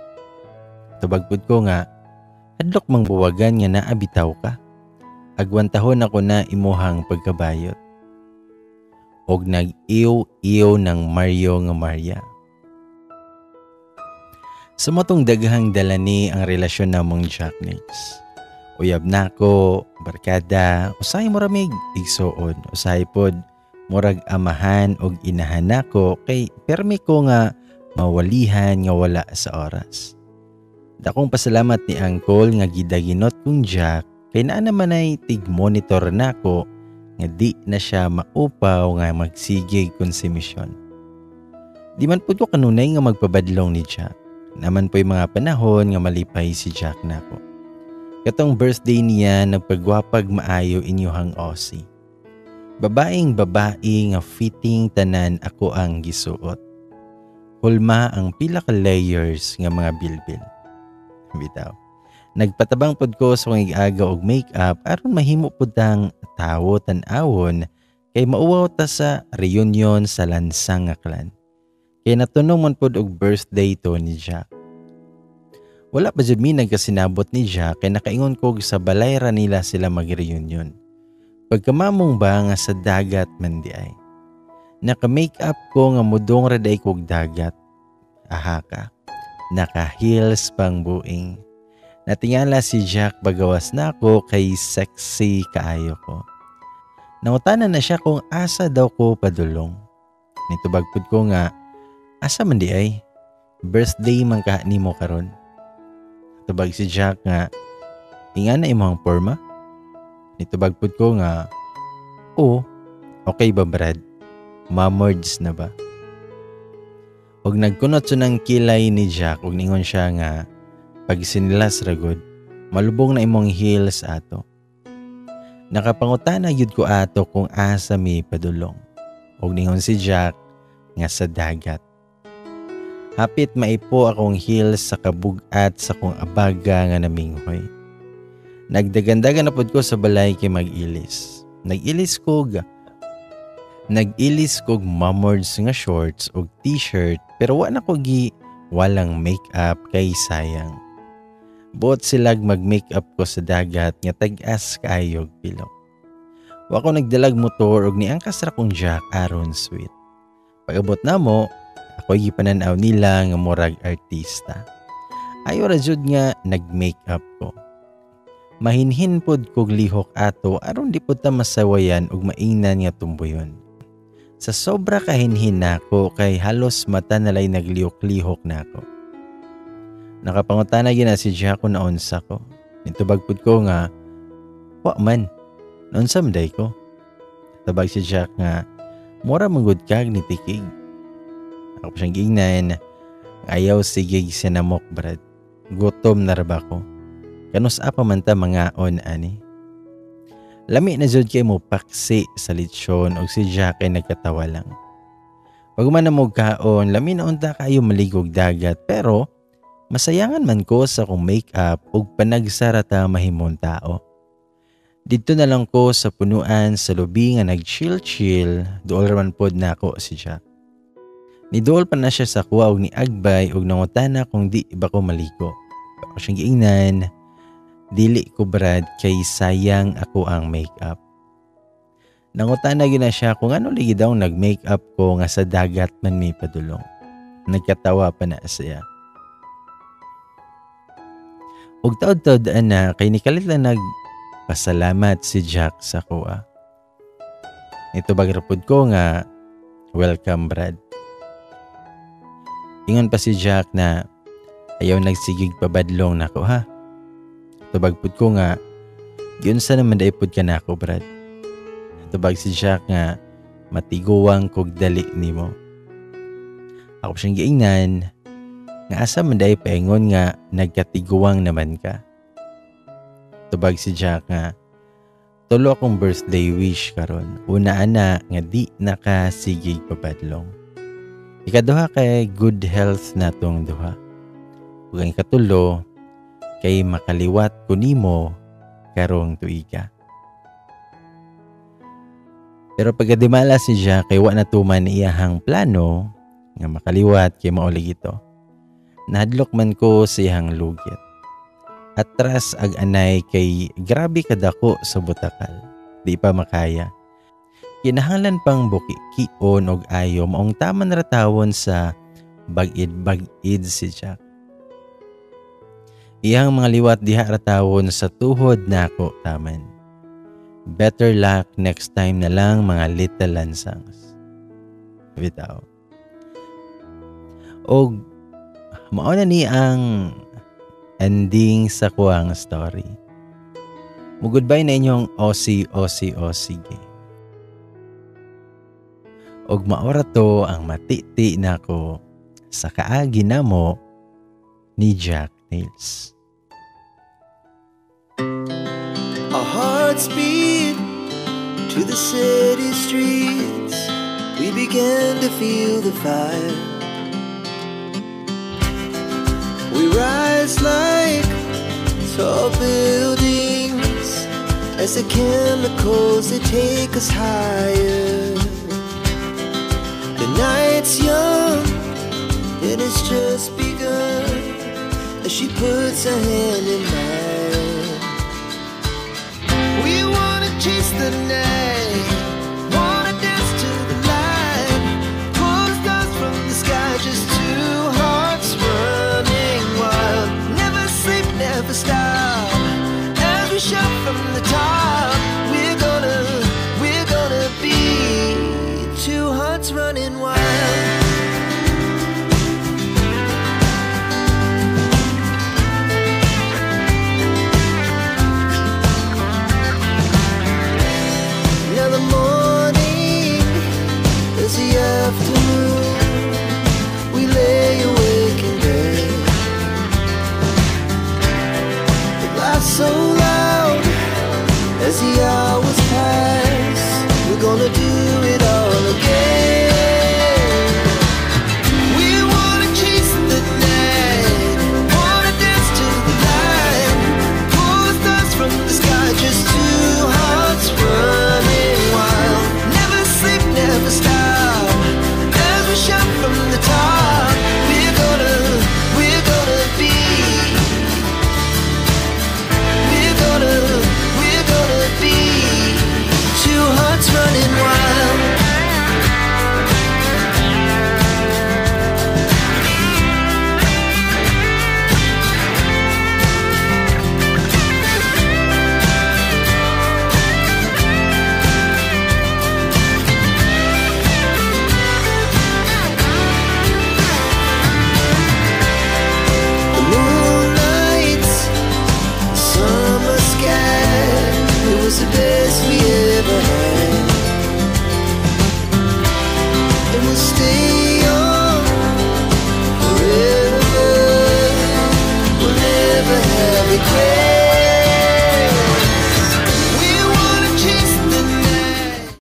Tubag pud ko nga hadlok mang buwagan nga naa bitaw ka. Agwantahon ako na imuhang pagkabayot. Og nag-iw-iw ng Mario nga Maria. Sa matong daghang dala ni ang relasyon namong Jack Nails. Uyab nako, barkada, usahay moramig igsuon, usahay pod murag amahan og inahan nako kay permi ko nga mawalihan nga wala sa oras. Dakong pasalamat ni Uncle nga gidaginot kong Jack kay naa naman ay tig-monitor nako nga di na siya maupaw nga magsigig konsumisyon. Di man pud ko kanunay nga magpabadlong ni Jack. Naman po'y mga panahon nga malipay si Jack nako. Katong birthday niya nagpagwapag maayo inyuhang Aussie. Babaeng babae nga fitting tanan ako ang gisuot. Hulma ang pila ka layers nga mga bilbil. Bitaw. Nagpatabang pod ko sa kong aga og makeup aron mahimo pud tang tawo tan-awon kay mauwaw ta sa reunion sa lansang nga clan. Kay natunong man pod og birthday to ni Jack. Wala pa jud mi nagkasinabot ni Jack kay nakaingon kog sa balay ra nila sila mag-reunion. Pagkamamong ba nga sa dagat man di ay. Naka-makeup ko nga mudong ra day kog dagat. Aha ka. Naka-heels pang buing. Natingala si Jack bagawas nako kay sexy kaayo ko. Nangutana na siya kung asa daw ko padulong. Nitubag pud ko nga, "Asa man di ay? Birthday man ka nimo karon." Tubag si Jack nga, "Ingana imong porma?" Nitubag pud ko nga, "Oh, okay ba, Brad? Mamords na ba?" Og nagkunot sa ng kilay ni Jack ug ningon siya nga, "Pag sinilas ragod, malubong na imong heels ato." Nakapangutana gyud ko ato kung asa mi padulong. Og ningon si Jack nga sa dagat. Hapit maipo akong heels sa kabugat sa kong abaga nga naminghoy. Nagdagandagan na pud ko sa balay kay mag-ilis. Nag-ilis kog mamords nga shorts og t-shirt pero wa na ko gi walang makeup kay sayang. Buot silag mag-makeup ko sa dagat nga tag-as kaayog pilok. Wa ko nagdalag motor og niangkas ra kong Jack aron sweet. Pag-abot namo, ako'y gipanan-aw nila nga murag artista. Ayo ra jud nga nag-makeup ko. Mahinhin pod kog lihok ato aron di pod ta masawayan og maingnan nga tumbuyon. Sa sobra kahinhin nako kay halos mata nalay naglihok-lihok nako. Nakapangutana gyud na si Jack kung naunsa ko. Nitubag pud ko nga, "Wa man. Naunsa man day ko?" Tabag si Jack nga, "Mura man gud kag nitikig." Ako pa siyang giingnan, "Ayaw sigig sinamok, Brad. Gutom na ra ba ko? Kanus pa man ta mangaon ani?" Lami na jud kay mo paksi sa litsyon og si Jack ay nagkatawa lang. Pag man na mo kaon, lami na unta kayo maligog dagat pero masayangan man ko sa akong makeup ug panagsara ta mahimong tao. Didto na lang ko sa punuan sa lubi nga nag-chill-chill, duol raman pod nako si Jack. Niduol pa na siya sa kuha og niagbay og nangutana kung di ba ko maligo. Ako siyang giingnan, "Dili ko, Brad, kay sayang ako ang makeup." Nangutana gyud na siya kung ano lagi daw nag-makeup ko nga sa dagat man may padulong. Nagkatawa pa na siya. Ug taod-taod ana kay nikalit lang nagpasalamat si Jack sa kuha. Ito bagrapod ko nga, "Welcome, Brad." Ingon pa si Jack na ayaw nagsigig pabadlong nako ha. Tubag pud ko nga, "Giunsa naman day pud ka nako, Brad?" Tubag si Jack nga, "Matiguang kog dali nimo." Ako siyang giingnan nga, "Asa man day paingon nga nagkatiguang naman ka?" Tubag si Jack nga, "Tulo akong birthday wish karon. Una ana nga di nakasigig pabadlong. Ikaduha kay good health natong duha. Ug ang ikatulo kay makaliwat ko nimo karong tuiga." Pero pagkadimala si Jack kay wa natuman iyahang plano nga makaliwat kay maulig ito. Nahadlok man ko sa iyahang lugit. Atras ag anay kay grabe kadako sa butakal. Di pa makaya. Kinahanglan pang bukikion og ayo maong taman ra tawon sa bagid-bagid si Jack. Iyang mga liwat diha ra tawon sa tuhod nako taman. Better luck next time na lang, mga little lansangs. Bitaw. Og mao na ni ang ending sa kuang story. Mo goodbye na inyong Osi Osi Osige. Og maora to ang matiti nako sa kaagi namo ni Jack Nails. Our hearts beat to the city streets. We began to feel the fire. We rise like tall buildings as the chemicals, they take us higher. The night's young and it's just begun as she puts her hand in mine. We wanna chase the night, wanna dance to the light, pull the stars from the sky, just two hearts running wild. Never sleep, never stop. As we shout from the top, we're gonna be two hearts running wild. Life's so